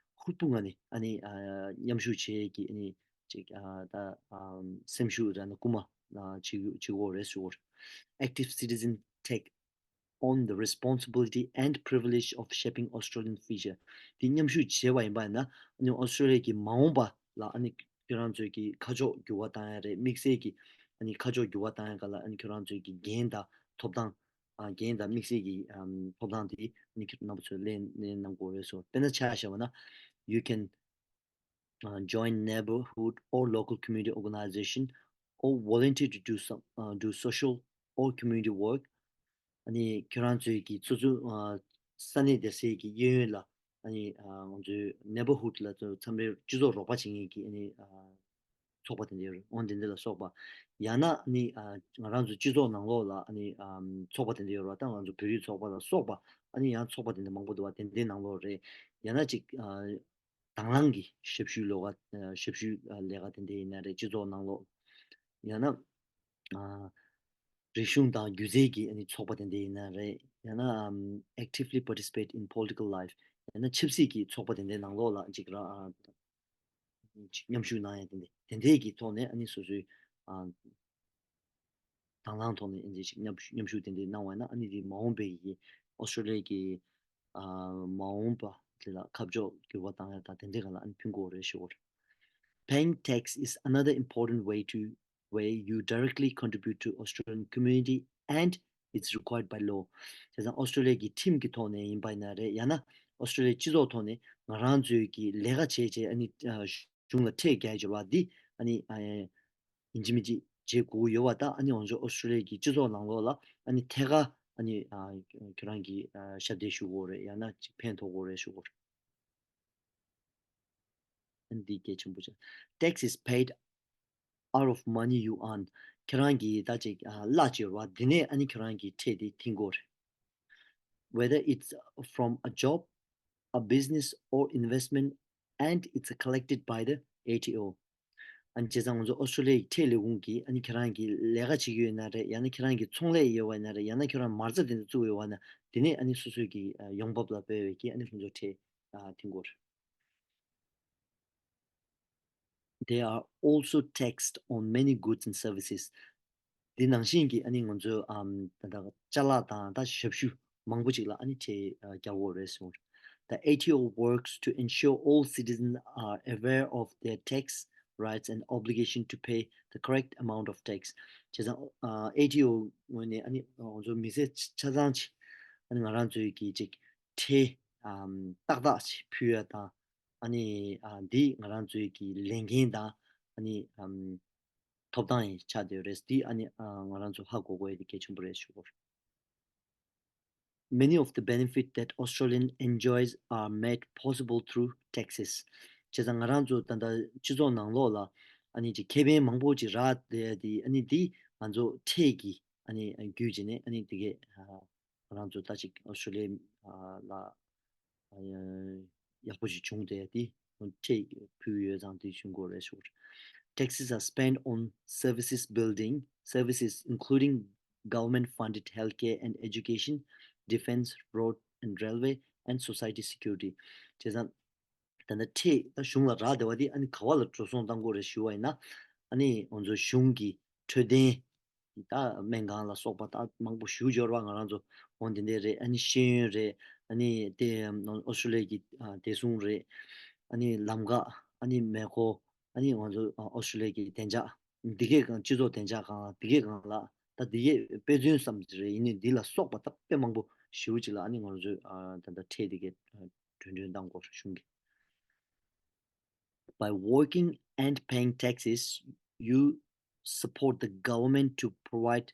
ཧུར་པོ་ངང་ནས་ཨ་ནི་མཉམ་ཞུགས་བྱེད་ཀྱི་ཨ་ནི་ཅིག་ཨ་ད་ཨམ་སེམས་ཤུགས་ར་ན་སྐུལ་མ་ཨ་བྱེད་བྱེད་དགོས་རེད་ཟེར། Active citizen take on the responsibility and privilege of shaping Australian future. དེ་མཉམ་ཞུགས་བྱས་པ་ཡིན་པ་ཡིན་ན་ཨ་ནི་ཨོ་སི་ཀྲོ་ལི་ཡ་གི་མ་འོངས་པ་ལ་ཨ་ནི་ཁྱོད་རང་ཚོའི་གི་ཁ་ཕྱོགས་འགྱུར་བ་བཏང་ཡ་རེད། དམིགས་བསལ་གྱི་ཨ་ནི་ཁ་ཕྱོགས་འགྱུར་བ་བཏང་ཡ་ག་ལ་ཨ་ནི་ཁྱོད་རང་ཚོའི་གི་འགན་དང་ཐོབ་ཐང་ཨ་འགན་དང་དམིགས་བསལ་གྱི་ཨམ་ཐོབ་ཐང་དེ་ཨ་ནི་ཁྱོད་རྣམ་པ་ཚོས་ལེན་ལེན་གནང་དགོས་རེད་ཟེར། དཔེར་ན་ཆ་བཞག་པ་ན་you can uh, join neighborhood or local community organization or volunteer to do some uh, do social or community work. ཨ་ནི་ཁྱོད་རང་ཚོའི་གི་སོ་སོ་ཨ་ས་གནས་དེ་སའི་གི་གཡས་གཡོན་ལ་ཨ་ནི་ཨ་ང་ཚོའི་neighborhood ལ་ཚོ་འཚམས་པའི་སྤྱི་ཚོགས་རོགས་པ་བྱེད་མཁན་གྱི་ཨ་ནི་ཨ་ཚོགས་པ་དེ་འདྲ་ཡོད་རེད། འོ་དེ་འདྲ་ལ་སོགས་པ། ཡང་ན་ཨ་ནི་ཨ་ང་རང་ཚོའི་སྤྱི་ཚོགས་ནང་ལོགས་ལ་ཨ་ནི་ཨ་ཚོགས་པ་དེ་འདྲ་ཡོད་རེད་བ། ད་ང་ཚོ་བོད་རིགས་ཚོགས་པ་ལ་སོགས་པ་ཨ་ནི་ཡང་ཚོགས་པ་དེ་འདྲ་མང་པོ་འདུག་བ། དེ་འདྲའི་ནང་ལོགས་རེད། ཡང་ན་ཅིག་ཨ། དང་བླངས་ཀྱི་ཞབས་ཞུའི་ལས་ཀ་ཞབས་ཞུའི་ལས་ཀ་དེ་འདྲ་ཡིན་ན་རེད། སྤྱི་ཚོགས་ནང་ལོགས་ཡང་ན་རིག་གཞུང་དང་སྒྱུ་རྩལ་གྱི་ཚོགས་པ་དེ་འདྲ་ཡིན་ན་རེད། ཡང་ན་actively participate in political life. ཡང་ན་ཆབ་སྲིད་ཀྱི་ཚོགས་པ་དེ་འདྲའི་ནང་ལོགས་ལ་ཅིག་ར་ཅིག་མཉམ་ཞུགས་གནང་ཡ་དེ་འདྲ་དེ་འདྲའི་གི་ཐོག་ནས་ཨ་ནི་སོ་སོའི་དང་བླངས་ཐོག་ནས་ཨ་ནི་ཅིག་མཉམ་མཉམ་ཞུགས་དེ་འདྲའི་གནང་བ་ཡིན་ན་ཨ་ནི་དེ་མ་འོངས་པའི་གི་ཨོ་སི་ཀྲོ་ལི་ཡ་གི་ཨ་མ་འོངས་པ་དེ་ལ་ཁ་ཕྱོགས་འགྱུར་བ་བཏང་ཡ་དང་དེ་འདྲའི་སྒང་ལ་ཨ་ནི་ཕན་གྱི་ཡོད་རེད་ཞུ་གི་ཡོད། Paying tax is another important way to where you directly contribute to Australian community and it's required by law. བྱས་ཙང་ཨོ་སི་ཀྲོ་ལི་ཡ་གི་ཁྲིམས་ཀྱི་ཐོག་ནས་ཡིན་པ་ཡིན་ན་རེད། ཡང་ན་ཨོ་སི་ཀྲོ་ལི་ཡའི་སྤྱི་ཚོགས་ཐོག་ནས་ང་རང་ཚོའི་གི་ལས་ཀ་བྱས་བྱས་ཨ་ནི་གཞུང་ལ་ཁྲལ་རྒྱག་ཡ་ཅིག་ཡོད་པ་འདི་ཨ་ནི་ཡིན་གཅིག་མིན་གཅིག་བྱེད་དགོས་ཀྱི་ཡོད་པ་དང་ཨ་ནི་ང་ཚོ་ཨོ་སི་ཀྲོ་ལི་ཡ་གི་སྤྱི་ཚོགས་ནང་ལོགས་ལ་ཨ་ནི་ཐད་ཀར་ཨ་ནི་ཁྱོད་རང་གིས་ཞབས་འདེགས་ཞུ་དགོས་རེད། ཡང་ན་ཅིག་ཕན་ཐོགས་དགོས་རེད་ཞུ་དགོས་རེད། ཨ་ནི་འདི་གལ་ཆེན་པོ་ཆགས། Tax is paid out of money you earn. ཁྱེད་རང་གིས་ད་ཅིག་གླ་བྱས་པ་འདི་ནས་ཨ་ནི་ཁྱེད་རང་གིས་ཁྲལ་དེ་འཐེན་དགོས་རེད། Whether it's from a job, a business or investment, and it's collected by the A T O. ཨ་ནི་བྱས་ཙང་ང་ཚོ་ཨོ་སི་ཀྲོ་ལི་ཡའི་ཁྲལ་ལས་ཁུངས་ཀྱིས་ཨ་ནི་ཁྱེད་རང་གི་ལས་ཀ་བྱེད་ཀྱི་ཡོད་ན་རེད། ཡང་ན་ཁྱེད་རང་གི་ཚོང་ལས་ཡོད་པ་ཡིན་ན་རེད། ཡང་ན་ཁྱེད་རང་མ་རྩ་དེ་འདྲ་བཙུགས་ཡོད་པ་ན་དེ་ནས་ཨ་ནི་སོ་སོའི་གི་ཡོང་འབབ་ལ་དཔག་པའི་གི་ཨ་ནི་ཁོང་ཚོ་ཁྲལ་འཐེན་དགོས་རེད། They are also taxed on many goods and services. འདི་ནང་བཞིན་གྱི་ཨ་ནི་ང་ཚོ་ཨམ་ད་ལྟ་ཅ་ལག་དང་ད་ཞབས་ཞུ་མང་པོ་ཅིག་ལ་ཨ་ནི་ཁྲལ་ཨ་རྒྱག་དགོས་རེད་གསུངས། The A T O works to ensure all citizens are aware of their tax rights and obligation to pay the correct amount of tax. བྱས་ཙང་ཨ་A T O ངོས་ནས་ཨ་ནི་ང་ཚོ་མི་སེར་ཆ་ཚང་ཅིག་ཨ་ནི་ང་རང་ཚོའི་གི་ཅིག་ཁྲལ་ཨམ་ཏག་ཏག་ཅིག་ཕུལ་ཡ་དང་། ཨ་ནི་ཨ་འདི་ང་རང་ཚོའི་གི་ལས་འགན་དང་ཨ་ནི་ཨམ་ཐོབ་ཐང་ཡང་ཆགས་བསྡད་ཡོད་རེད། འདི་ཨ་ནི་ཨ་ང་རང་ཚོ་ཧ་གོ་དགོས་ཡ་དེ་གལ་ཆེན་པོ་རེད་ཞུ་དགོས་རེད། Many of the benefits that Australians enjoy are made possible through taxes. བྱས་ཙང་ང་རང་ཚོ་ད་ལྟ་སྤྱི་ཚོགས་ནང་ལོགས་ལ་ཨ་ནི་ཅིག་ཁེ་ཕན་མང་པོ་ཅིག་རག་བསྡད་ཡ་དེ་ཨ་ནི་འདི་ང་ཚོ་ཁྲལ་གྱི་ཨ་ནི་བརྒྱུད་བྱས་ནས་ཨ་ནི་དེ་གས་ང་རང་ཚོ་ད་ཅིག་ཨོ་སི་ཀྲོ་ལི་ཡ་ལ་ཡག་པོ་ཞིག་བྱུང་སྟེ་དེ་ཁྲལ་ཕུལ་ཡོད་ཙང་དེ་བྱུང་དགོས་རེད་ཞུ། Taxes are spent on services, building services including government funded healthcare and education, defense, road and railway, and society security. བྱས་ཙང་ད་ལྟ་ཁྲལ་ད་གཞུང་ལ་རག་བསྡད་པ་དེ་ཨ་ནི་ག་བ་ལ་འགྲོ་སོང་གཏང་དགོས་རེད་ཞུ་བ་ཡིན་ན། ཨ་ནི་ང་ཚོ་གཞུང་གི་འཕྲོད་བསྟེན་ད་སྨན་ཁང་ལ་སོགས་པ་ད་མང་པོ་ཞེ་པོ་ཅིག་ཡོད་རེད་པ། ང་རང་ཚོ་འོ་འདི་འདྲ་རེད། ཨ་ནི་ཤེས་ཡོན་རེད། ཨ་ནི་དེ་ཨོ་སི་ཀྲོ་ལི་ཡ་གི་ཨ་བདེ་སྲུང་རེད། ཨ་ནི་ལམ་ཁ། ཨ་ནི་མེ་འཁོར། ཨ་ནི་ང་ཚོ་ཨ་ཨོ་སི་ཀྲོ་ལི་ཡ་གི་བདེ་འཇགས་འདི་གའི་སྒང་སྤྱི་ཚོགས་བདེ་འཇགས་སྒང་ལ་འདི་གའི་སྒང་ལ་ད་འདི་གའི་དཔེ་མཚོན་ཙམ་ཅིག་རེད། ཡིན་ནའི་འདི་ལ་སོགས་པ་ད་དཔེ་མང་པོ་ཞེ་པོ་ཅིག་ལ་ཨ་ནི་ང་ཚོས་ཨ་ད་ལྟ་ཁྲལ་འདི་གའི་ཨ་གྲོན་ཆོད་གཏང་དགོས་རེད་གཞུང་གིས། By working and paying taxes, you support the government to provide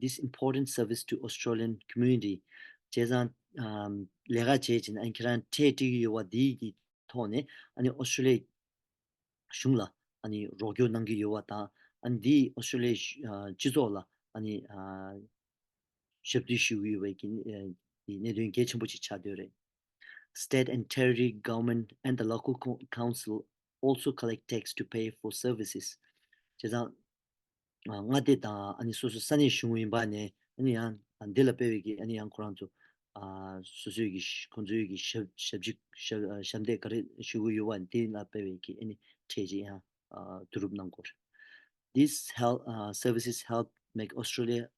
this important service to Australian community. བྱས་ཙང་ཨམ་ལས་ཀ་བྱས་བྱས་ནས་ཨ་ནི་ཁྱེད་རང་ཁྲལ་སྤྲད་ཀྱི་ཡོད་པ་འདི་གི་ཐོག་ནས་ཨ་ནི་ཨོ་སི་ཀྲོ་ལི་ཡ་གཞུང་ལ་ཨ་ནི་རོགས་སྐྱོར་གནང་གི་ཡོད་པ་དང་། ཨ་ནི་འདི་ཨོ་སི་ཀྲོ་ལི་ཡ་ཨ་སྤྱི་ཚོགས་ལ་ཨ་ནི་ཨ་ཞབས་འདེགས་ཞུ་གི་ཡོད་པའི་གི་ཨ་གི་གནད་དོན་གལ་ཆེན་པོ་ཅིག་ཆགས་བསྡད་ཡོད་རེད། State and territory government and the local co- council also collect tax to pay for services. བྱས་ཙང་ཨ་མངའ་སྡེ་དང་ཨ་ནི་སོ་སོ་ས་གནས་གཞུང་ཡིན་པ་ནས་ཨ་ནི་ཡང་འདི་ལ་དཔེ་བའི་གི་ཨ་ནི་ཡང་ཁོ་རང་ཚོ་ཨ་སོ་སོའི་གི་ཁོང་ཚོའི་གི་ཞབས་ཞབས་ཕྱི་ཞབས་ཞབས་འདེགས་ག་རེ་ཞུ་གི་ཡོད་པ་འདི་ལ་དཔེ་བའི་གི་ཨ་ནི་ཁྲལ་ཅིག་ཡང་ཨ་བསྡུ་རུབ་གནང་དགོས་རེད། These help, uh, services help make Australia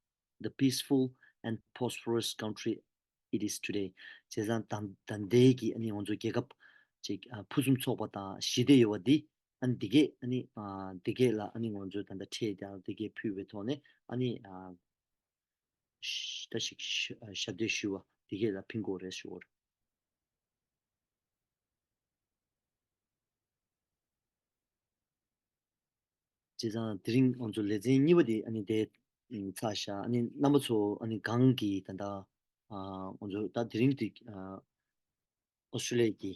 the peaceful and prosperous country it is today. བྱས་ཙང་ད་ད་ལྟའི་གི་ཨ་ནི་ང་ཚོ་རྒྱལ་ཁབ་ཅིག་ཨ་ཕུན་སུམ་ཚོགས་པ་དང་ཞི་བདེ་ཡོད་པ་འདི་ཨ་ནི་འདི་གས་ཨ་ནི་ཨ་འདི་གས་ལ་ཨ་ནི་ང་ཚོས་ད་ལྟ་ཁྲལ་དང་འདི་གས་ཕུལ་བའི་ཐོག་ནས་ཨ་ནི་ཨ་ཤ་ད་ཞིག་ཤ་ཨ་ཞབས་འདེགས་ཞུ་བ་འདི་གས་ལ་ཕན་གྱི་ཡོད་རེད་ཞུ་བ་རེད། བྱས་ཙང་དེ་རིང་ང་ཚོ་ལེ་ཚན་གཉིས་པ་དེ་ཨ་ནི་དེ་ཨ་ཚར་ཤག་ཨ་ནི་རྣམ་པ་ཚོ་ཨ་ནི་གང་གི་ད་ལྟ་ཨ་ང་ཚོ་ད་དེ་རིང་དེ་ཨ་ཨོ་སི་ཀྲོ་ལི་ཡ་གི་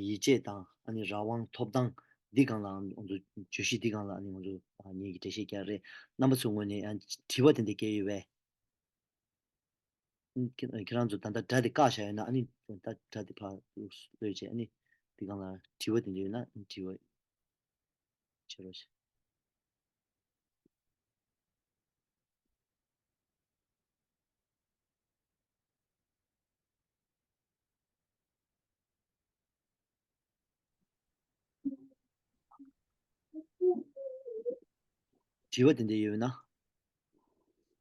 ཡིད་ཆེས་དང་ཨ་ནི་རང་དབང་ཐོབ་ཐང་འདི་སྒང་ལ་ང་ཚོ་བརྗོད་གཞི་འདི་སྒང་ལ་ཨ་ནི་ང་ཚོ་ཨ་ངེད་ཀྱིས་འགྲེལ་བཤད་རྒྱག་རེད། རྣམ་པ་ཚོའི་ངོས་ནས་ཨ་དྲི་བ་དེ་འདྲ་བཀལ་ཡོད་པས། ཁྱེད་ཁྱེད་རང་ཚོ་ད་ལྟ་སྒྲ་དེ་བཀག་བཞག་ཡོད་ན་ཨ་ནི་ད་སྒྲ་དེ་ཕར་ལོག་ལོས་བྱས་ཨ་ནི་འདི་སྒང་ལ་དྲི་བ་དེ་འདྲ་ཡོད་ན་ཨ་ནི་དྲི་བ་བྱེད་རོགས་བྱེད། དྲི་བ་དེ་འདྲ་ཡོད་ན།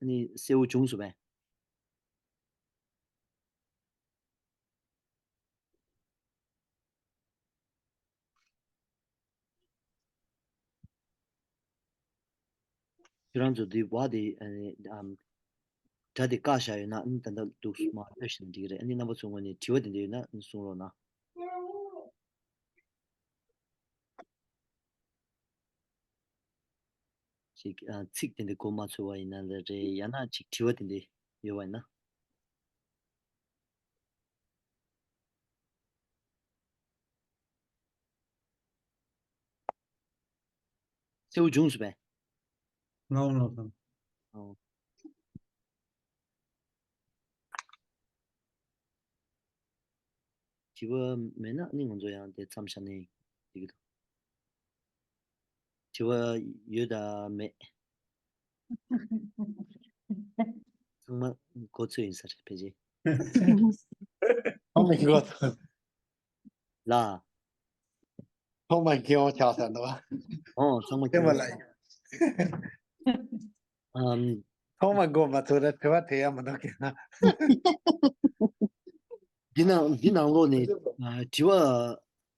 ཨ་ནི་གསལ་བོ་བྱུང་སོང་བས། ཁྱེད་རང་ཚོ་འདི་བ་དེ་ཨ་ནི་ཨམ་སྒྲ་དེ་བཀག་བཞག་ཡོད་ན་ཨ་ནི་ད་ལྟ་འདུག་མ་ལྟོས་ཤིག་ན་འགྲིག་གི་རེད། ཨ་ནི་རྣམ་པ་ཚོའི་ངོས་ནས་དྲི་བ་དེ་འདྲ་ཡོད་ན་ཨ་ནི་གསུང་རོགས་གནང་། ཅིག་ཨ་ཚིག་དེ་འདྲ་གོ་མ་ཚོར་བ་ཡིན་ན་ལ་རེད། ཡང་ན་ཅིག་དྲི་བ་དེ་འདྲ་ཡོད་པ་ཡིན་ན། གསལ་བོ་བྱུང་སོང་བས། ལའོ་ལའོ་དང་། ཨོ། དྲི་བ་མེད་ན་ནི་ང་ཚོ་ཡང་དེ་མཚམས་བཞག་ནས་འགྲིག་གི་འདུག་དྲི་བ་ཡོད་དམ་མེད། ཚང་མ་མགོ་ཚོས་ཡིན་ས་རེད་ཕལ་ཆེར། ཚང་མ་མགོ་ཚོས། ལ། ཚང་མ་མཁས་དབང་ཆགས་ས་འདུག་ཨོ་ཚང་མ་མཁས་དབང་ལ། ཨམ། ཐོག་མ་འགོ་མ་ཚོ་ར་དྲི་བ་དེ་ཡང་མི་འདུག་གི་ན། འདི་ནང་འདི་ནང་ལོགས་ནས་ཨ། དྲི་བ་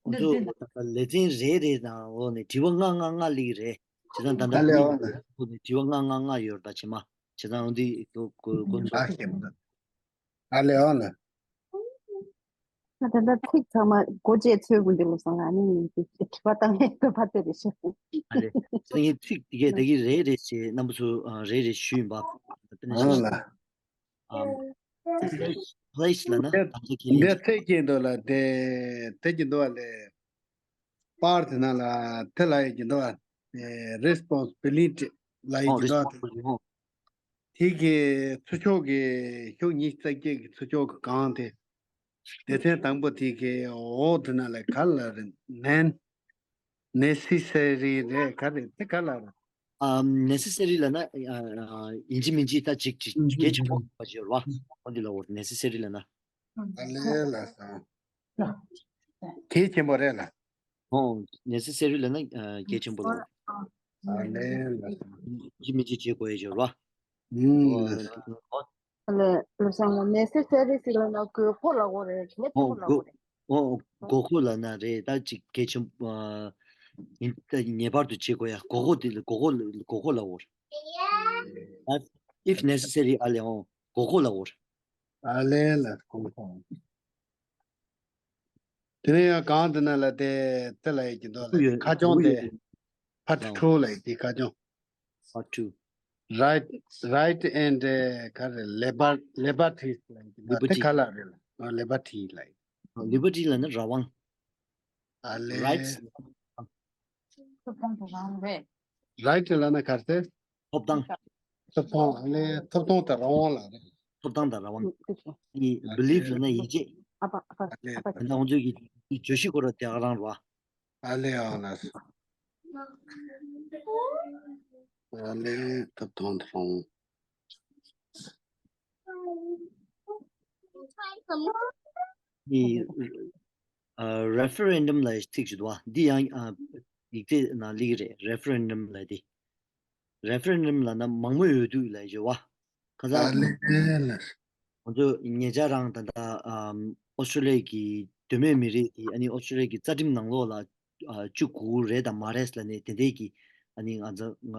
འདི་ཚོ་འདི་ལེ་ཚན་རེ་རེ་ནང་ལོགས་ནས་དྲི་བ་ལྔ་ལྔ་ལྔ་སླེབས་རེད། བྱས་ཙང་ད་ལྟ་ཨ་ལེ་འདི་ཨོ་ལེ། ནང་ལོགས་ནས་དྲི་བ་ལྔ་ལྔ་ལྔ་ཡོད་རེད། ད་ཕྱི་མ་བྱས་ཙང་འདི་གོ་གོ་གོ་ཚོ། ཨ་ཤེས་མི་འདུག་ཨ་ལེ་ཨོ་ལེ། ང་ད་ལྟ་ཚིག་ཚང་མ་སྒོ་འབྱེད་འཚོལ་དགོས་འདུག་ལབ་སོང་ང་ནི་ཡིན་གྱི་དྲི་བ་བཏང་ཡས་དགོས་པ་དེ་རེད་ཤག་ཨ་ལེ། ད་ངས་ཚིག་དེ་གས་ད་གི་རེ་རེ་བྱས་རྣམ་པ་ཚོ་ཨ། རེ་རེ་ཞུས་ཡིན་པ། ད་ནི་ཨ་ཤེས་ལ། ཨམ། place place ལབ་ན་ད་ལྟ་ཁས་ལེན་འདི་ཚེ་སྐྱེས་འདུག་ལ་དེ་དེ་གི་འདུག་ལེ། པར་དེ་ནང་ལ་དེ་ལ་ཡི་གི་འདུག་ཨེ། responsibility ལ་ཡི་ཨོ་གི་འདུག responsibility ཨོ། དེ་གི་ཚུར་ཕྱོགས་ཀྱི་ཤོག་ཉིས་རྩ་བརྒྱད་ཀྱི་ཚུར་ཕྱོགས་ཀྱི་གང་དེ། སྡེ་ཚན་དང་པོ་དེ་གི་འོག་དེ་ན་ལ་ག་ལ་རེད། ནན་ནེ་སི་སེ་རི་རེད། ག་རེད་དེ་ག་ལ་རེད། ཨམ། ནེ་སི་སེ་རི་ལབ་ན་ཨ། ཨ། ཡིན་གཅིག་མིན་གཅིག་ད་ཅིག་ཅིག་གལ་ཆེན་པོ་བ་ཅིག་ཡོད་རེད་བ། འོ་འདི་ལ་འོ་ནེ་སི་སེ་རི་ལབ་ན། ཨ་ལེ་ལ་སོང་། གལ་ཆེན་པོ་རེད་ལ། ཨོ། ནེ་སི་སེ་རི་ལབ་ན་ཨ། གལ་ཆེན་པོ་ལ། ཨ་ལེ་ལ་སོང་། ཡིན་གཅིག་མིན་གཅིག་བྱེད་དགོས་ཡ་ཅིག་ཡོད་རེད་བ། ཨུམ། ཨོ། ལ་སོང་ནེ་སི་སེ་རི་ཟེར་ལབ་ན་དགོས་མཁོ་ལབ་དགོས་རེད། གལ་ཆེན་ཨོ་པོ་ལབ་དགོས་དགོས་རེད། ཨོ། དགོས་མཁོ་ལབ་ན་རེད། ད་ཅིག་གལ་ཆེན་པོ་ཨ། ཡིན་ད་ངེས་པར་དུ་བྱེད་དགོས་ཡ། དགོས་མཁོ་དེ་ལ་དགོས་མཁོ་དགོས་མཁོ་ལབ་དགོས་རེད། ཨ། if necessary ཨ་ལེ་ཨོ། དགོས་མཁོ་ལབ་དགོས་རེད། ཨ་ལེ་ལ་དགོས་མཁོ། དེ་ནས་ཡང་གང་དེ་ན་ལ་དེ་དེ་ལ་ཡི་གི་འདུག་ལ་ཁ་ཆུང་དེ་part two ལ་ཡི་དེ་ཁ་ཆུང་། Part two. Right, right and ག་རེ་ལེ་བར་ལེ་བར་ཊི་ལ་ཡི་གི་འདུག་དེ་ག་ལ་རེད་ལ། ལེ་བར་ཊི་ལ་ཡི། ལི་བར་ཊི་ལ་ནི་རང་དབང་། ཨ་ལེ། Rights. Right ལ་ན་ག་རེ། ཐོབ་ཐང་། ཐོབ་ཐང་ཨ་ལེ། ཐོབ་ཐང་དང་རང་དབང་ལ་རེད། ཐོབ་ཐང་དང་རང་དབང་། ཨ་ལེ། Belief ལབ་ན་ཡིད་ཆེས། ཨ་ལེ། ད་ང་ཚོ་གི་བརྗོད་གཞི་སྐོར་ལ་དེ་ག་རང་རེད་བ། ཨ་ལེ་ཨ་ལེ། ཨ་ལེ་ཐོབ་ཐང་དང་རང་དབང་། ཨི། ཨ། referendum ལབ་ཚིག་ཅིག་འདུག་བ། འདི་ཡང་ཨ། ཡིག་ཚད་ནང་སླེབས་ཀྱི་རེད། referendum ལབ་དེ། referendum ལབ་ན་མང་མོས་འོས་བསྡུ་ལབ་ཡོད་བ། ཁ་སང་ཨ་ལེ་ལ། ང་ཚོ་ཉེ་ཆར་རང་ད་ལྟ་ཨམ། ཨོ་སི་ཀྲོ་ལི་ཡ་གི་མདོ་སྨད་མི་རིགས་ཀྱི་ཨ་ནི་ཨོ་སི་ཀྲོ་ལི་ཡ་གི་རྩ་ཁྲིམས་ནང་ལོགས་ལ་ཨ། བཅུ་དགུ་རེད་དང་མ་རེད་ལབ་ནས་དེ་འདྲས་ཀྱི་ཨ་ནི་ང་ཚོ་ང་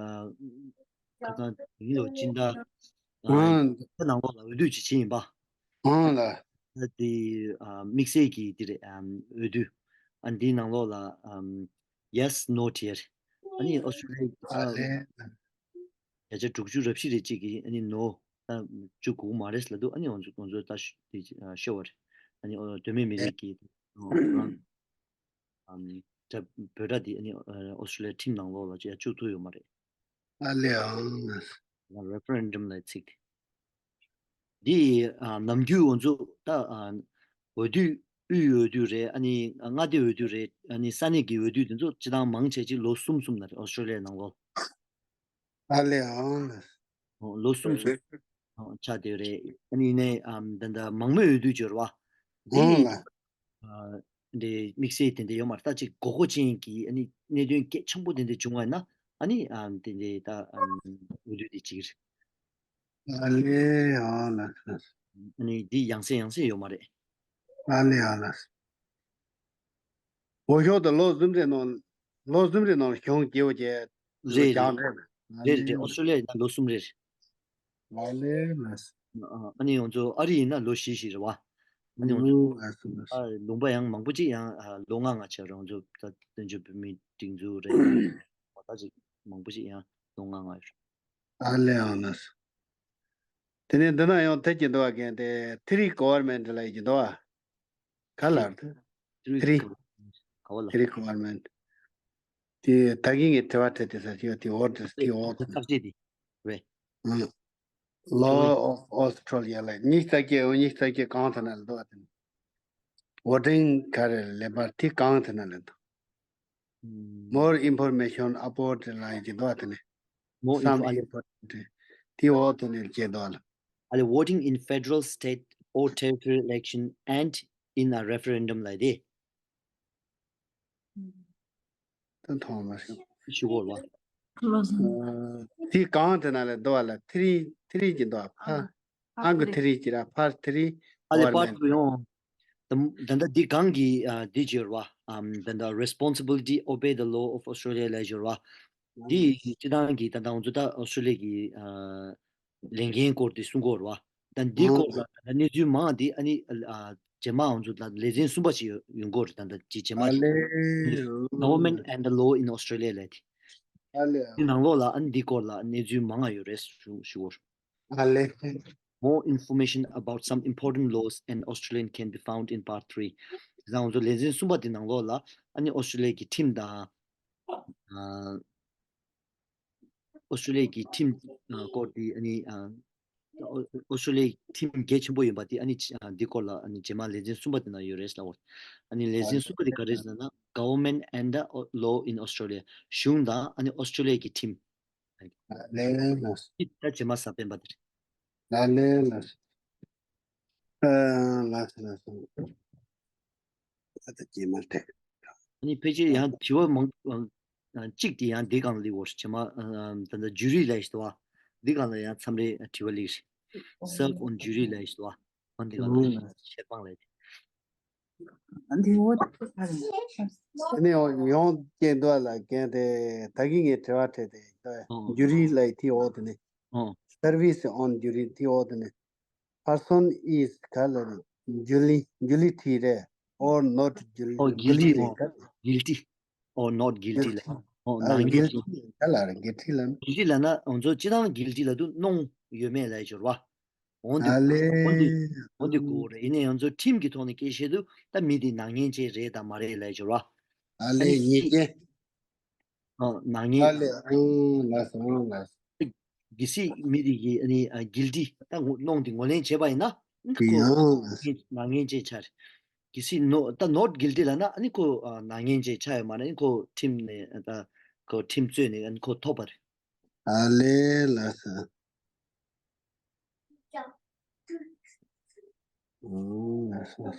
ཁ་སང་དེ་ཉིན་ལོ་སྤྱི་ཟླ་ཨ། ཨང་། ནང་ལོགས་ལ་འོས་བསྡུ་ཅིག་བྱས་ཡིན་པ། ཨང་ལ། དེ་ཨ། དམིགས་བསལ་གྱི་དེ་རེད། ཨམ། འོས་བསྡུ། ཨ། འདིའི་ནང་ལོགས་ལ་ཨམ། yes no དེ་རེད། ཨ་ནི་ཨོ་སི་ཀྲོ་ལི་ཡ་ཨ་ལེ། བརྒྱ་ཆ་དྲུག་ཅུ་རེ་བཞི་རེ་གཅིག་གིས་ཨ་ནི་no ད་བཅུ་དགུ་མ་རེད་ལབ་འདུག་ཨ་ནི་ང་ཚོ་ང་ཚོ་ད་ཤོད་པ་རེད། ཨ་ནི་མདོ་སྨད་མི་རིགས་ཀྱི་རང་ཨམ། ད་བོད་སྒྲ་འདི་ཨ་ནི་ཨོ་སི་ཀྲོ་ལི་ཡ་ཁྲིམས་ནང་ལོགས་ལ་ཅིག་བཅུག་ཐུབ་ཡོད་མ་རེད། ཨ་ལེ་ཨང་། referendum ལབ་ཚིག་དེ། འདི་ཨ། ནམ་རྒྱུན་ང་ཚོ་ད་ཨ། འོས་བསྡུ་དབུས་འོས་བསྡུ་རེད། ཨ་ནི་མངའ་སྡེ་འོས་བསྡུ་རེད། ཨ་ནི་ས་གནས་ཀྱི་འོས་བསྡུ་དེ་ཚོ་སྤྱིར་བཏང་མང་ཆེ་ཅིག་ལོ་གསུམ་གསུམ་ན་རེད། ཨོ་སི་ཀྲོ་ལི་ཡ་ནང་ལོགས། ཨ་ལེ་ཨང་། ལོ་གསུམ་གསུམ་ཆགས་བསྡད་རེད། ཨ་ནི་ནས་ཨམ། ད་ལྟ་མང་མོས་འོས་བསྡུ་སྦྱོར་བ་འདི་ཨང་ལ། ཨ། འདི་དམིགས་བསལ་དེ་འདྲ་ཡོད་མ་རེད། ད་ཅིག་དགོས་མཁོ་ཅན་གྱི་ཨ་ནི་གནད་དོན་གལ་ཆེན་པོ་དེ་འདྲ་བྱུང་བ་ཡིན་ན་ཨ་ནི་ཨམ། དེ་འདྲའི་ད་ཨམ། འོས་བསྡུ་དེ་བྱེད་ཀྱི་རེད། ཨ་ལེ་ཨང་ལ། ཨ་ནི་འདི་ཡང་སེ་ཡང་སེ་ཡོད་མ་རེད། ཨ་ལེ་ཨང་ལ། འོས་ཤོག་དེ་ལོ་གསུམ་རེ་ནང་ལོ་གསུམ་རེ་ནང་གཞུང་སྐྱེལ་བ་བྱས་རེད་རེད། རྒྱང་རེད། རེད་རེད། ཨོ་སི་ཀྲོ་ལི་ཡ་ཡིན་ན་ལོ་གསུམ་རེ་རེད། ཨ་ལེ་ལ། ཨ་ནི་ང་ཚོ་ཨ་རི་ཡིན་ན་ལོ་བཞི་བཞི་རེད་བ། ཨ་ནི་ང་ཚོ་ཨ། ལུང་པ་ཡང་མང་པོ་ཅིག་ཡང་ཨ། ལོ་ལྔ་ལྔ་བྱས་རེད། ང་ཚོ་ད་བཙན་བྱོལ་བོད་མིའི་སྒྲིག་འཛུགས་རེད། ད་ཅིག་མང་པོ་ཅིག་ཡང་ལོ་ལྔ་ལྔ་ཡོད་རེད། ཨ་ལེ་ཨང་ལ། དེ་ནས་འདི་ན་ཡང་དེ་གྱི་འདུག་བ་གན་དེ་three government ལ་ཡི་གི་འདུག་བ། ག་ལ་རེད། three three ག་བ་ལ། three government དེ་ད་གིན་ངས་དྲི་བ་དྲིས་དེ་ས་ཞིག་དེ་འོར་དེ་དེ་འོར་དེ། བརྟག་དཔྱད་དེ་རེད། ལོ་ཨོ་སི་ཀྲོ་ལི་ཡ་ལ་ཉིས་རྩ་བརྒྱད་ཉིས་རྩ་བརྒྱད་གང་དེ་ན་ལ་འདུག་བ་དེ་ནི། ཝོ་ཊིང་ག་རེ་ལེ་བར་ཊི་གང་དེ་ན་ལ་འདུག More information about ལ་ཡི་གི་འདུག་བ་དེ་ནི། More info- Some important དེ་འོ་དེ་ནི་ལ་ཅེ་འདུག་ལ། ཨ་ལེ། Voting in federal, state or territory election and in a referendum ལ་དེ། ད་མཐོང་མ་སོང་། ཞུ་གོ་ལ། ལོ་སོང་། ཨ། དེ་གང་དེ་ན་ལ་འདུག་བ་ལ། ཐི་རི་ཐི་རི་གྱི་འདུག་བ། ཕར། ཨང་གི་ཐི་རི་གྱི་ར་ཕར་ཐི་རི། ཨ་ལེ་པར་ཊི་ཊུ་ཡོང་། ད་ད་ལྟ་འདི་གང་གི་ཨ་འདི་བྱོས་ར་བ། ཨམ་ད་ལྟ་responsibility obey the law of Australia ལ་བྱོས་ར་བ། འདི་སྤྱི་བཏང་གི་ད་ལྟ་ང་ཚོ་ད་ཨོ་སི་ཊྲེ་ལི་ཡ་གི་ཨ་ལས་འགན་སྐོར་དེ་གསུང་གི་ཡོད་རེད་བ། ད་འདི་སྐོར་ལ་ད་གནས་ཚུལ་མང་འདི་ཨ་ནི་ཨ་རྗེས་མ་ང་ཚོ་ད་ལེ་ཚན་གསུམ་པ་ཞིག་ཡོང་གི་ཡོད་རེད། ད་ད་ཅི་རྗེས་མ་ཨ་ཞིག་ལེ། Government and the Law in Australia ལབ་དེ། ཨ་ལེ། འདི་ནང་ལོགས་ལ་ཨ་ནི་འདི་སྐོར་ལ་གནས་ཚུལ་མང་ང་ཡོད་རེད་ཞུ་ཞུ་གི་ཡོད་རེད། ཨ་ལེ། More information about some important laws and Australian can be found in part three. དེ་ང་ཚོ་ལེ་ཚན་གསུམ་པ་དེ་ནང་ལོགས་ལ་ཨ་ནི་ཨོ་སི་ཊྲེ་ལི་ཡ་གི་ཁྲིམས་དང་ཨ། ཨོ་སི་ཊྲེ་ལི་ཡ་གི་ཁྲིམས་ཨ་སྐོར་དེ་ཨ་ནི་ཨ་ཨོ་ཨོ་སི་ཊྲེ་ལི་ཡ་གི་ཁྲིམས་གལ་ཆེན་པོ་ཡིན་པ་དེ་ཨ་ནི་ཨ་འདི་སྐོར་ལ་ཨ་ནི་རྗེས་མ་ལེ་ཚན་གསུམ་པ་དེ་ན་ཡོད་རེད་ལབ་འོ། ཨ་ནི་ལེ་ཚན་གསུམ་པ་དེ་ག་རེ་ཟེར་ན་Government and the Law in Australia. གཞུང་དང་ཨ་ནི་ཨོ་སི་ཊྲེ་ལི་ཡ་གི་ཁྲིམས། ལགས་ལགས། ད་རྗེས་མ་གཟའ་སྤེན་པ་དེ་རེད། ལགས་ལགས། ཨ་ལགས་སོ་ལགས་སོ། ད་ལྟ་རྗེས་མ་དེ། ཨ་ནི་ཕལ་ཆེར་ཡང་དྲི་བ་མང་ཨ་གཅིག་དེ་ཡང་འདི་སྒང་ལ་སླེབས་ཡོད་རེད། རྗེས་མ་ཨ་ད་ལྟ་ཇུ་རི་ལབ་ཡས་ཞིག་འདུག་བ། འདི་སྒང་ལ་ཡང་མཚམས་རེ་དྲི་བ་སླེབས་རེད། Serve on jury ལབ་ཡས་ཞིག་འདུག་བ། ཨ་འདི་སྒང་ལ་ཤེར་ཕང་ལབ་ཡས་དེ། འདི་འོ་ད་ཨ་ནི་ཡོང་སྐྱེས་འདུག་ལ་རྒན་དེ་ད་གིན་ངས་དྲི་བ་དྲིས་ཏེ་ཨོ་ཇུ་རི་ལབ་ཡས་དེ་འོག་དེ་ནི་ཨོ་Service on jury དེ་འོག་དེ་ནི་person is ག་ལ་རེད། guilty guilty རེད། or not guilty ཨོ་guilty guilty རེད་ཨོ་ག་guilty or not guilty ལ་ཨོ་ཨ་ནང་guilty ག་ལ་རེད། guilty ལ་ནི་guilty ལ་ན་ང་ཚོ་སྤྱི་བཏང་guilty ལབ་དུས་གནོང་ཡོད་མེད་ལབ་ཡས་ཅིག་ཡོད་རེད་བ། འོན་ཏེ་ཨ་ལེ། འོན་ཏེ་འོན་ཏེ་དགོས་རེད། ཡིན་ནའི་ང་ཚོ་ཁྲིམས་ཀྱི་ཐོག་ནས་སྐད་བཤད་དུས་ད་མི་དེ་ནག་ཉེས་ཅན་རེད་དང་མ་རེད་ལབ་ཡས་ཅིག་ཡོད་རེད་བ། ཨ་ཨ་ལེ་ནི་ཉེས་ཅན། ཨ་ནག་ཉེས། ཨ་ལེ་ཨང་ལགས་སོ་ཨང་ལགས་སོ། གལ་སྲིད་མི་དེ་གིས་ཨ་ནི་ཨ་guilty ད་ངོ་གནོང་དེ་ངོས་ལེན་བྱས་པ་ཡིན་ན་ཨ་ནི་ཁོ་ཡང་ནག་ཉེས་ཅན་ཆགས་རེད། གལ་སྲིད་no ད་not guilty ལབ་ན་ཨ་ནི་ཁོ་ཨ་ནག་ཉེས་ཅན་ཆགས་ཡོད་མ་རེད། ཨ་ནི་ཁོ་ཁྲིམས་ནས་ད་ཁོ་ཁྲིམས་རྩོད་ནས་ཨ་ནི་ཁོ་ཐོབ་པ་རེད། ཨ་ལེ་ལགས་སོ། ཨོ་ལགས་སོ།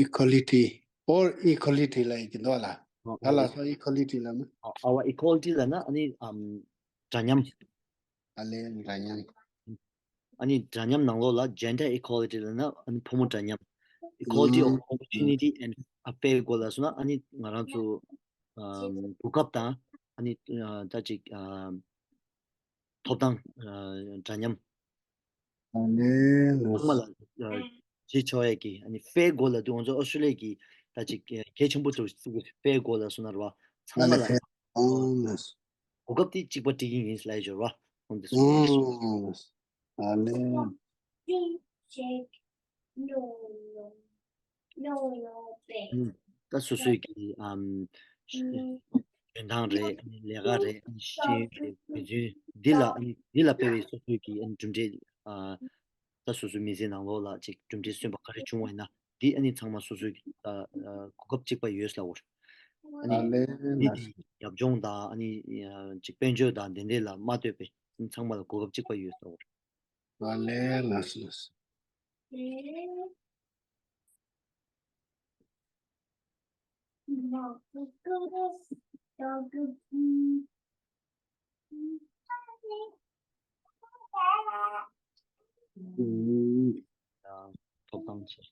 Equality or equality ལབ་ཡས་ཀྱི་འདུག་ལ། ཨོ་ད་ལ་སོ་equality ལབ་ན། ཨོ་ཨ་བ་equality ལབ་ན་ཨ་ནི་ཨམ་འདྲ་མཉམ། ཨ་ལེ་འདྲ་མཉམ། ཨ་ནི་འདྲ་མཉམ་ནང་ལོགས་ལ་gender equality ལབ་ན་ཨ་ནི་ཕོ་མོ་འདྲ་མཉམ། Equality of opportunity and a fair go ལབ་སོང་ན་ཨ་ནི་ང་རང་ཚོ་ཨམ་གོ་སྐབས་དང་ཨ་ནི་ཨ་ད་ཅིག་ཨམ་ཐོབ་ཐང་ཨ་འདྲ་མཉམ། ཨ་ནི་ཚང་མ་ལ་ཨ་བྱེད་ཆོག་ཡས་ཀྱི་ཨ་ནི་fair go ལབ་དུས་ང་ཚོ་ཨོ་སི་ཊྲེ་ལི་ཡ་གི་ད་ཅིག་གལ་ཆེན་པོ་དུ་བརྩི་གི་fair go ལབ་སོང་ན་རེད་བ། ཚང་མ་ལ་ཨ་ནི་གོ་སྐབས་དེ་གཅིག་པ་སྤྲད་ཀྱི་ཡིན་ལབ་ཡས་ཅིག་ཡོད་རེད་བ། ཁོང་དེ་ཚོ། ཨ་ནི། ད་སོ་སོའི་གི་ཨམ་འཇོན་ཐང་རེད། ལས་ཀ་རེད། ཤེས་ཡོན་རེད། རྒྱུ་མཚན་འདི་ལ་འདི་ལ་དཔེ་བའི་སོ་སོའི་གི་གྲུབ་འབྲས་ཨ་ད་སོ་སོའི་མི་ཚེ་ནང་ལོགས་ལ་ཅིག་གྲུབ་འབྲས་སོན་པ་ག་རེ་བྱུང་བ་ཡིན་ན་འདི་ཨ་ནི་ཚང་མ་སོ་སོའི་གི་ད་གོ་སྐབས་གཅིག་པ་ཡོད་ལབ་འོ། ཨ་ནི་མི་དེ་རྒྱབ་ལྗོངས་དང་ཨ་ནི་ཅིག་དཔལ་འབྱོར་དང་དེ་འདྲས་ལ་མ་ལྟོས་པའི་ཚང་མ་ལ་གོ་སྐབས་གཅིག་པ་ཡོད་ལབ་འོ། ཨ་ལེ་ལགས་སོ་ལགས་སོ། ཐོབ་ཐང་ཆེ།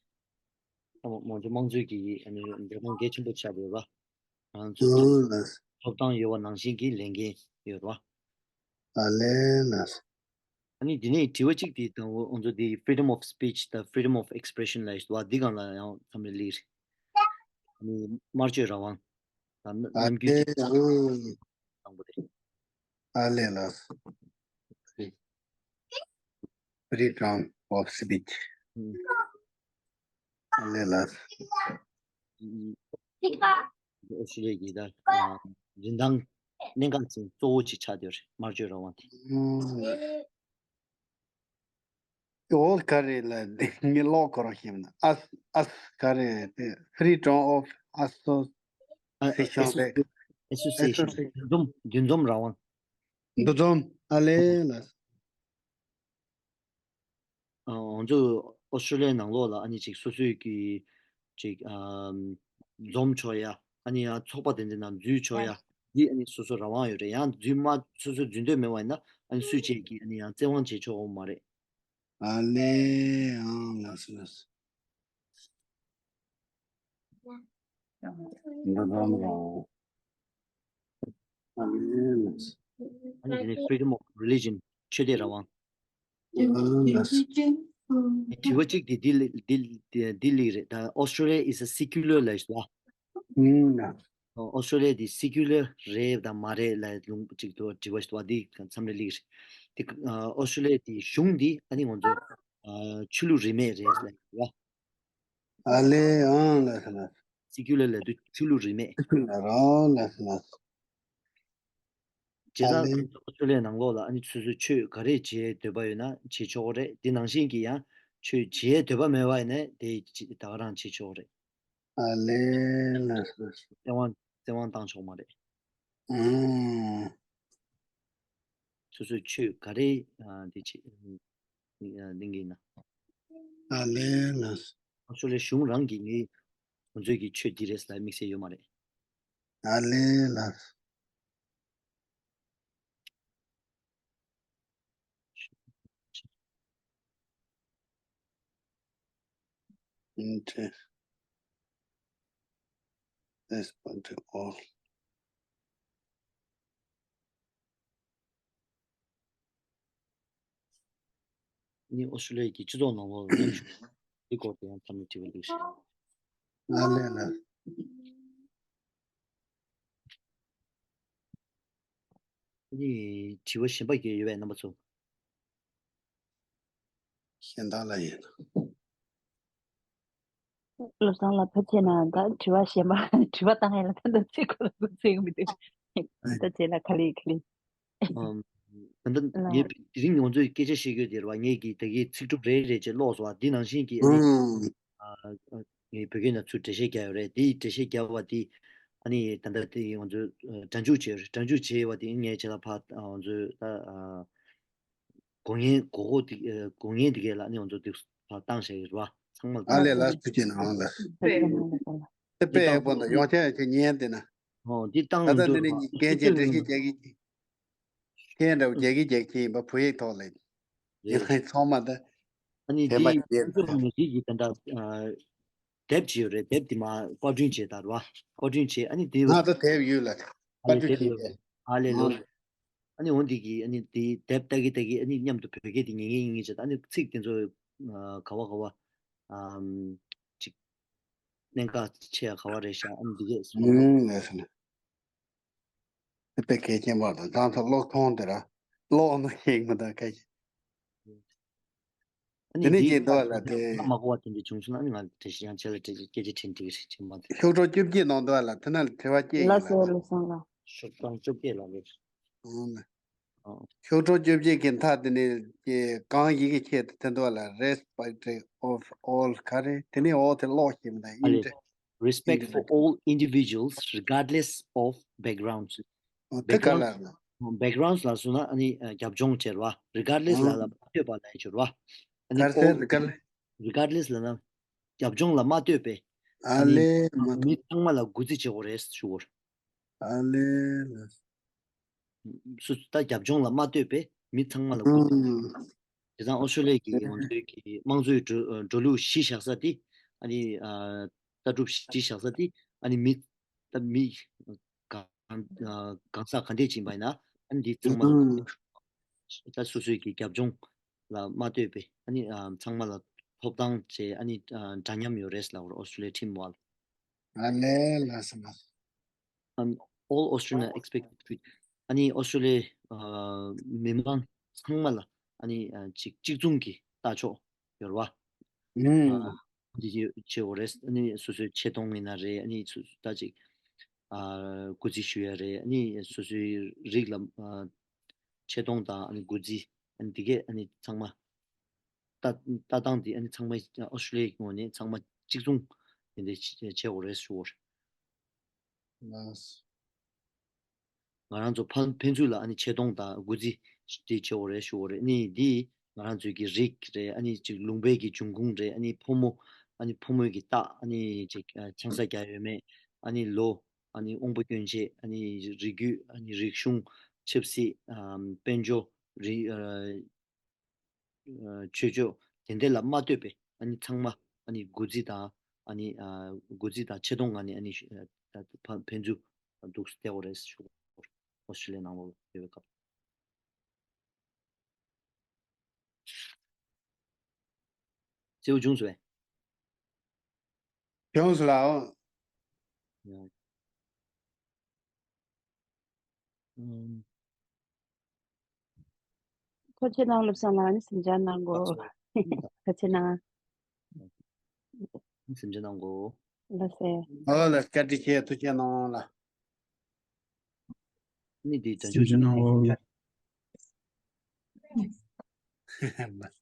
ཨ་མ་ང་ཚོ་དམངས་གཙོའི་གི་ཨ་ནི་འགྲོ་སྟངས་གལ་ཆེན་པོ་ཆགས་ཡོད་པ། ང་ཚོ་ཐོབ་ཐང་ཡོད་པ་ནང་བཞིན་གྱི་ལས་འགན་ཡོད་པ། ཨ་ལེ་ལགས། ཨ་ནི་འདི་ནས་དྲི་བ་གཅིག་དེ་དང་པོ་ང་ཚོ་འདི་freedom of speech དང་freedom of expression ལབ་ཡོད་པ་འདི་སྒང་ལ་ཡང་མཚམས་རེ་སླེབས་རེད། ཨ་ནི་སྨྲ་བརྗོད་རང་དབང་དང་ཨ་རྣམ་འགྱུར་ལེ་གྱི་ཨང་། དང་པོ་དེ། ཨ་ལེ་ལགས། Freedom of speech. ཨ་ལེ་ལགས། ཨོ་སི་ཊྲེ་ལི་ཡ་གི་ད་རིན་ཐང་གནད་འགག་ཅན་གཙོ་བོ་ཅིག་ཆགས་བསྡད་ཡོད་རེད། སྨྲ་བརྗོད་རང་དབང་དེ། ཨོ་ག་རེ་ལ་འདི་ངས་ཀློག་ཁོ་རང་ཤེས་མ་ཨ་ཨ་ག་རེ་དེ་freedom of association ཨ་ཨེ་སོ་སི་ཨེ་སོ་སི་ཨེ་སོ་སི་ཨེ་སོ་སི་འདུ་འཛོམས་འདུ་འཛོམས་རང་དབང་། འདུ་འཛོམས་ཨ་ལེ་ལགས། ཨ་ང་ཚོ་ཨོ་སི་ཀྲོ་ལི་ཡའི་ནང་ལོགས་ལ་ཨ་ནི་ཅིག་སོ་སོའི་གི་ཅིག་ཨམ་འཛོམས་ཆོག་ཡ། ཨ་ནི་ཡང་ཚོགས་པ་དེ་འདྲའི་ནང་འཛུལ་ཆོག་ཡ། འདི་ཨ་ནི་སོ་སོ་རང་དབང་ཡོད་རེད། ཡང་འཛུལ་མ་སོ་སོ་འཛུལ་འདོད་མེད་པ་ཡིན་ན་ཨ་ནི་སུས་བྱེད་ཀྱི་ཨ་ནི་ཡང་བཙན་དབང་བྱེད་ཆོག་གི་མ་རེད། ཨ་ལེ། ཨང་ལགས་སོ་ལགས་སོ། འདི་རང་རང་། ཨ་ལེ་ལགས་སོ། ཨ་ནི་དེ་ནི་freedom of religion། ཆོས་དད་རང་དབང་། ཨ་ལགས་སོ། དྲི་བ་གཅིག་དེ་འདི་ལ་འདི་འདི་འདི་ལ་རེད། ད་Australia is a secular ལབ་ཤག་པ། ཨུམ། ཨོ་སི་ཀྲོ་ལི་ཡ་དེ་སི་ཀུ་ལར་རེད་དང་མ་རེད་ལ་ལུང་གཅིག་ཏུ་དྲི་བ་ཞིག་འདུག་པ། འདི་མཚམས་རེ་སླེབས་རེད། དེ་ཨ་ཨོ་སི་ཀྲོ་ལི་ཡ་དེ་གཞུང་འདི་ཨ་ནི་ང་ཚོ་ཨ་ཆོས་ལུགས་རིས་མེད་རེད་ལ་ཡོད་པ། ཨ་ལེ། ཨང་ལགས་སོ་ལགས། སི་ཀུ་ལར་ལབ་དུས་ཆོས་ལུགས་རིས་མེད། སི་ཀུ་ལར། ཨང་ལགས་སོ་ལགས། བྱས་ཨ་ཙང་ལེ། ཨོ་སི་ཀྲོ་ལི་ཡ་ནང་ལོགས་ལ་ཨ་ནི་སོ་སོའི་ཆོས་ག་རེ་བྱེད་འདོད་པ་ཡོད་ན་བྱེད་ཆོག་གི་རེད། དེ་ནང་བཞིན་གྱི་ཡང་ཆོས་བྱེད་འདོད་པ་མེད་པ་ཡིན་ན་དེ་ད་ག་རང་བྱེད་ཆོག་གི་རེད། ཨ་ལེ་ལགས་སོ། བཙན་དབང་བཙན་དབང་བཏང་ཆོག་མ་རེད། ཨུམ། སོ་སོའི་ཆོས་ག་རེ་ཨ་འདི་བྱེད་ཨ་གླེང་གི་ཡིན་ན། ཨ་ལེ་ལགས་སོ། ཨོ་སི་ཀྲོ་ལི་ཡ་གཞུང་རང་གིས་ངས་ང་ཚོའི་གི་ཆོས་འདི་རེད་ལབ་དམིགས་བསལ་ཡོད་མ་རེད། ཨ་ལེ་ལགས་སོ། ཨིན་ཊི་རེ་སི་པོན་ཊི་ཨོལ། ནི་ཨོ་སི་ཀྲོ་ལི་ཡ་གི་སྤྱི་ཚོགས་ནང་ལོགས་ལ་མཉམ་ཞུགས་འདི་སྐོར་དུ་ཡང་ཐ་མའི་དྲི་བ་འདུག་ཞེས། ཨ་ལེ་ལགས། ཨ་ནི་དྲི་བ་གཞན་པ་ཡོད་པས་རྣམ་པ་ཚོ། གཞན་དག་ལ་ཡིན། བློ་བཟང་ལགས་ཕལ་ཆེར་ན་ད་དྲི་བ་གཞན་པ་དྲི་བ་བཏང་ཡ་ལ་ད་ལྟ་ཚིག་ཁོ་ལ་ཚིག་མི་འདུག་ད་རྗེས་ལ་ག་ལེ་ག་ལེ། ཨམ། ད་ལྟ་ལ། ངས་དེ་རིང་ང་ཚོས་སྐད་ཆ་བཤད་རྒྱུ་དེ་རེད་བ། ངས་ཀྱིས་ད་གིན་ཚིག་གྲུབ་རེ་རེ་བྱས་ཀློག་སོང་བ། འདི་ནང་བཞིན་གྱི་ཨ་ནི། ཨུམ། ཨ། ངས་བོད་སྐད་ནང་ཚུར་འགྲེལ་བཤད་རྒྱག་ཡོད་རེད། དེའི་འགྲེལ་བཤད་རྒྱག་པ་དེ་ཨ་ནི་ད་ལྟ་དེ་ང་ཚོས་ཨ་སྒྲ་འཇུག་བྱས་ཡོད་རེད། སྒྲ་འཇུག་བྱས་ཡོད་པ་དེ་ངས་བྱས་ལ་ཕར་ཨ་ང་ཚོས་ད་ཨ་གོ་མཁན་གོ་གོ་དེ་ཨ་གོ་མཁན་དེ་གས་ལ་ཨ་ནི་ང་ཚོ་དེ་ཕར་བཏང་བཞག་ཡོད་རེད་བ། ཚང་མ་ཨ་ལས་ལ་ཐུགས་རྗེ་གནང་ལ། དེ་དཔེ་ཡག་པོ་འདུག་ཡོང་ཆ་ཡོང་ཆ་ཉན་དེ་ན། ཨོ་འདི་བཏང་ད་ལྟ་འདི་འདུག་ནི་ར་སྐད་ཆ་འགྲེལ་བཤད་རྒྱག་གི་ཁྱེད་འདྲ་བོ་རྒྱག་གི་རྒྱག་གི་ཡིན་པ་བོད་ཡིག་ཐོག་ལ་ཡིན། ཡིན་ན་ཚང་མ་ད་ཨ་ནི་དེ་འདི་མ་ཡིན་ཡིན་ན་ཚང་མ་ཞིག་གིས་ད་ལྟ་ཨ་དེབ་ཅིག་ཡོད་རེད། དེབ་དེ་མ་པར་སྐྲུན་བྱས་ད་ར་བ། པར་སྐྲུན་བྱས་ཨ་ནི་དེ་ང་ད་དེབ་ཡོད་ལ་ཨ་པར་ལས་སྐྲུན་དེབ་བྱས་ཡོད་རེད། ཨ་ལས་ལོ། ཨ་ནི་འོ་འདི་གི་ཨ་ནི་དེ་དེབ་ལྟ་གི་ལྟ་གི་ཨ་ནི་མཉམ་དུ་བོད་སྐད་དེ་ཉན་གི་ཡིན་གི་བྱས། ད་ཨ་ནི་ཚིག་དེ་ཚོ་ཨ་ག་བ་ག་བ་ཨམ་ཅིག་གནད་འགག་ཆེ་ཡ་ག་བ་རེད་ཤག་ཨ་ནི་འདི་གས་སོང་། ཨུམ་ལགས་སོ་ལགས། དཔེ་གལ་ཆེན་པོ་དང་ད་ཚོ་ཀློག་ཐུང་དེ་ར་ཀློག་ནོ་ཞིག་མི་འདུག་ཁ་ཤས། ཨ་དེ་ནི་ནས་འདི་ཀྱེ་འདུག་ལ་དེ་ང་མ་གོ་བ་དེ་འདྲ་བྱུང་སོང་ན་ཨ་ནི་ང་དེ་ཡང་ཆེ་ལ་དེ་སྐད་ཆ་དྲན་འགྲིག་རེད་ཅེས་མ་དེ། ཤོག་གྲངས་བཅོ་བརྒྱད་ནང་འདུག་ལ་དེ་ན་དྲི་བ་སྐྱེ་ཡིན་ལ་ལགས་སོ་ལགས། བློ་བཟང་ལགས། ཤོག་གྲངས་བཅོ་བརྒྱད་ལ་རེད། ཨང་། ཨང་། ཤོག་གྲངས་བཅོ་བརྒྱད་ཀྱི་མཐའ་དེ་ནས་ཀྱེ་གང་ཡི་གེ་ཆེ་དེ་འདུག་ལ་respect of all ག་རེ་དེ་ནས་འོ་དེ་ཀློག་ཤེས་མི་འདུག་ཨ་ལས། ཨིན་ཊི་རེ་Respect for ཨིན་ཊི་རེ་all individuals regardless of backgrounds. ཨོ་དེ་ག་ལ་backgrounds རེད། backgrounds ལ་སོང་ན་ཨ་ནི་ཨ་རྒྱབ་ལྗོངས་བྱེད་ར་བ། regardless ལ་ཨང་། ལ་མ་ལྟོས་པ་ལ་ཡི་ཆོད་ར་བ། ཨ་ནི་ག་རེ་all ཟེར་ག་རེ། regardless ལ་ན་རྒྱབ་ལྗོངས་ལ་མ་ལྟོས་པའི་ཨ་ཨ་ནི་ལེ་མ་ཐུབ། མི་ཚང་མ་ལ་གུས་བརྩི་བྱེད་དགོས་རེད་ཞུ་བར། ཨ་ལེ་ལ། སུ་ད་རྒྱབ་ལྗོངས་ལ་མ་ལྟོས་པའི་མི་ཚང་མ་ལ་གུས་བརྩི། ཨང་། དེ་དང་ཨོ་སི་ཀྲོ་ལི་ཡ་གི་ང་ཚོའི་གི་དམངས་གཙོའི་འགྲོ་འགྲོ་ལུགས་གཞི་བཞག་ས་དེ་ཨ་ནི་ཨ་ལྟ་གྲུབ་གཞི་བཞག་ས་དེ་ཨ་ནི་མི་ད་མི་གང་ཨ་གང་ཟག་ག་འདྲས་ཅིག་ཡིན་པ་ཡིན་ན་ཨ་ནི་འདི་ཚང་མ་ཨང་། ད་སོ་སོའི་གི་རྒྱབ་ལྗོངས་ལ་མ་ལྟོས་པའི་ཨ་ནི་ཨ་ཚང་མ་ལ་ཐོབ་ཐང་བཅས་ཨ་ནི་ཨ་འདྲ་མཉམ་ཡོད་རེད་ལབ་པ་རེད་ཨོ་སི་ཀྲོ་ལི་ཡ་ཁྲིམས་འོག་ལ། ཨ་ལས་ལགས་སོ་ལགས། ཨམ། All Australians are expected to treat ཨ་ནི་ཨོ་སི་ཀྲོ་ལི་ཡ་ཨ་མི་མང་ཚང་མ་ལ་ཨ་ནི་ཨ་གཅིག་གཅིག་མཚུངས་ཀྱི་ལྟ་ཕྱོགས་ཡོད་རེད་བ། ཨུམ། ཨ་འདི་བྱེད་དགོས་རེད། ཨ་ནི་སོ་སོའི་ཆེ་མཐོང་ཡིན་ན་རེད། ཨ་ནི་སོ་ད་ཅིག་ཨ་གུས་བརྩི་ཞུ་ཡ་རེད། ཨ་ནི་སོ་སོའི་རིགས་ལ་ཨ་ཆེ་མཐོང་དང་ཨ་ནི་གུས་བརྩི་ཨ་ནི་འདི་གས་ཨ་ནི་ཚང་མ། ལྟ་ལྟ་སྟངས་འདི་ཨ་ནི་ཚང་མ་ཨོ་སི་ཀྲོ་ལི་ཡའི་ངོས་ནས་ཚང་མ་གཅིག་མཚུངས་དེ་འདྲ་བྱེད་དགོས་རེད་ཞུ་བ་རེད། ལགས། ང་རང་ཚོ་ཕན་ཕན་ཚུན་ལ་ཨ་ནི་ཆེ་མཐོང་དང་གུས་བརྩི་དེ་བྱེད་དགོས་རེད་ཞུ་བ་རེད། ཨ་ནི་འདི་ ང་རང་ཚོའི་གི་རིགས་རེད། ཨ་ནི་ཅིག་ལུང་པའི་གི་འབྱུང་ཁུངས་རེད། ཨ་ནི་ཕོ་མོ། ཨ་ནི་ཕོ་མོའི་གི་རྟགས། ཨ་ནི་ཅིག་ཨ་ཆང་ས་རྒྱག་ཡོད་མེད། ཨ་ནི་ལོ། ཨ་ནི་དབང་པོ་སྐྱོན་ཅན། ཨ་ནི་རིགས་རྒྱུད། ཨ་ནི་རིག་གཞུང་། ཆབ་སྲིད། ཨམ་དཔལ་འབྱོར། རི་ཨ་ཨ་ཆོས་ཕྱོགས་དེ་འདྲ་ལ་མ་ལྟོས་པའི། ཨ་ནི་ཚང་མ། ཨ་ནི་དགུ་རྩིས་དང་། ཨ་ནི་ཨ་དགུ་རྩིས་དང་ཆེ་མཐོང་ངང་ནས། ཨ་ནི་ཨ་ཕ་ཕན་ཚུན་འདུག་སེ་བསྡད་དགོས་རེད་ཞུ། ཨོ་སི་ཀྲི་ལི་ཡ་ནང་ལོགས་ཡོད་པའི་སྐབས། གསལ་པོ་བྱུང་སོང་བས། བྱུང་སོང་ལགས། ཡ། ཨམ། ཐུགས་རྗེ་གནང་། བློ་བཟང་ལགས་ནི་གཟིམ་འཇག་གནང་གོ། ཐུགས་རྗེ་གནང་། གཟིམ་འཇག་གནང་གོ། ལགས་སེ། ཨོ་ལགས། བཀའ་དྲིན་ཆེ། ཐུགས་རྗེ་གནང་ལགས། ནི་འདི་དྲན་གཟིམ་འཇག་གནང་གོ། ཤུགས།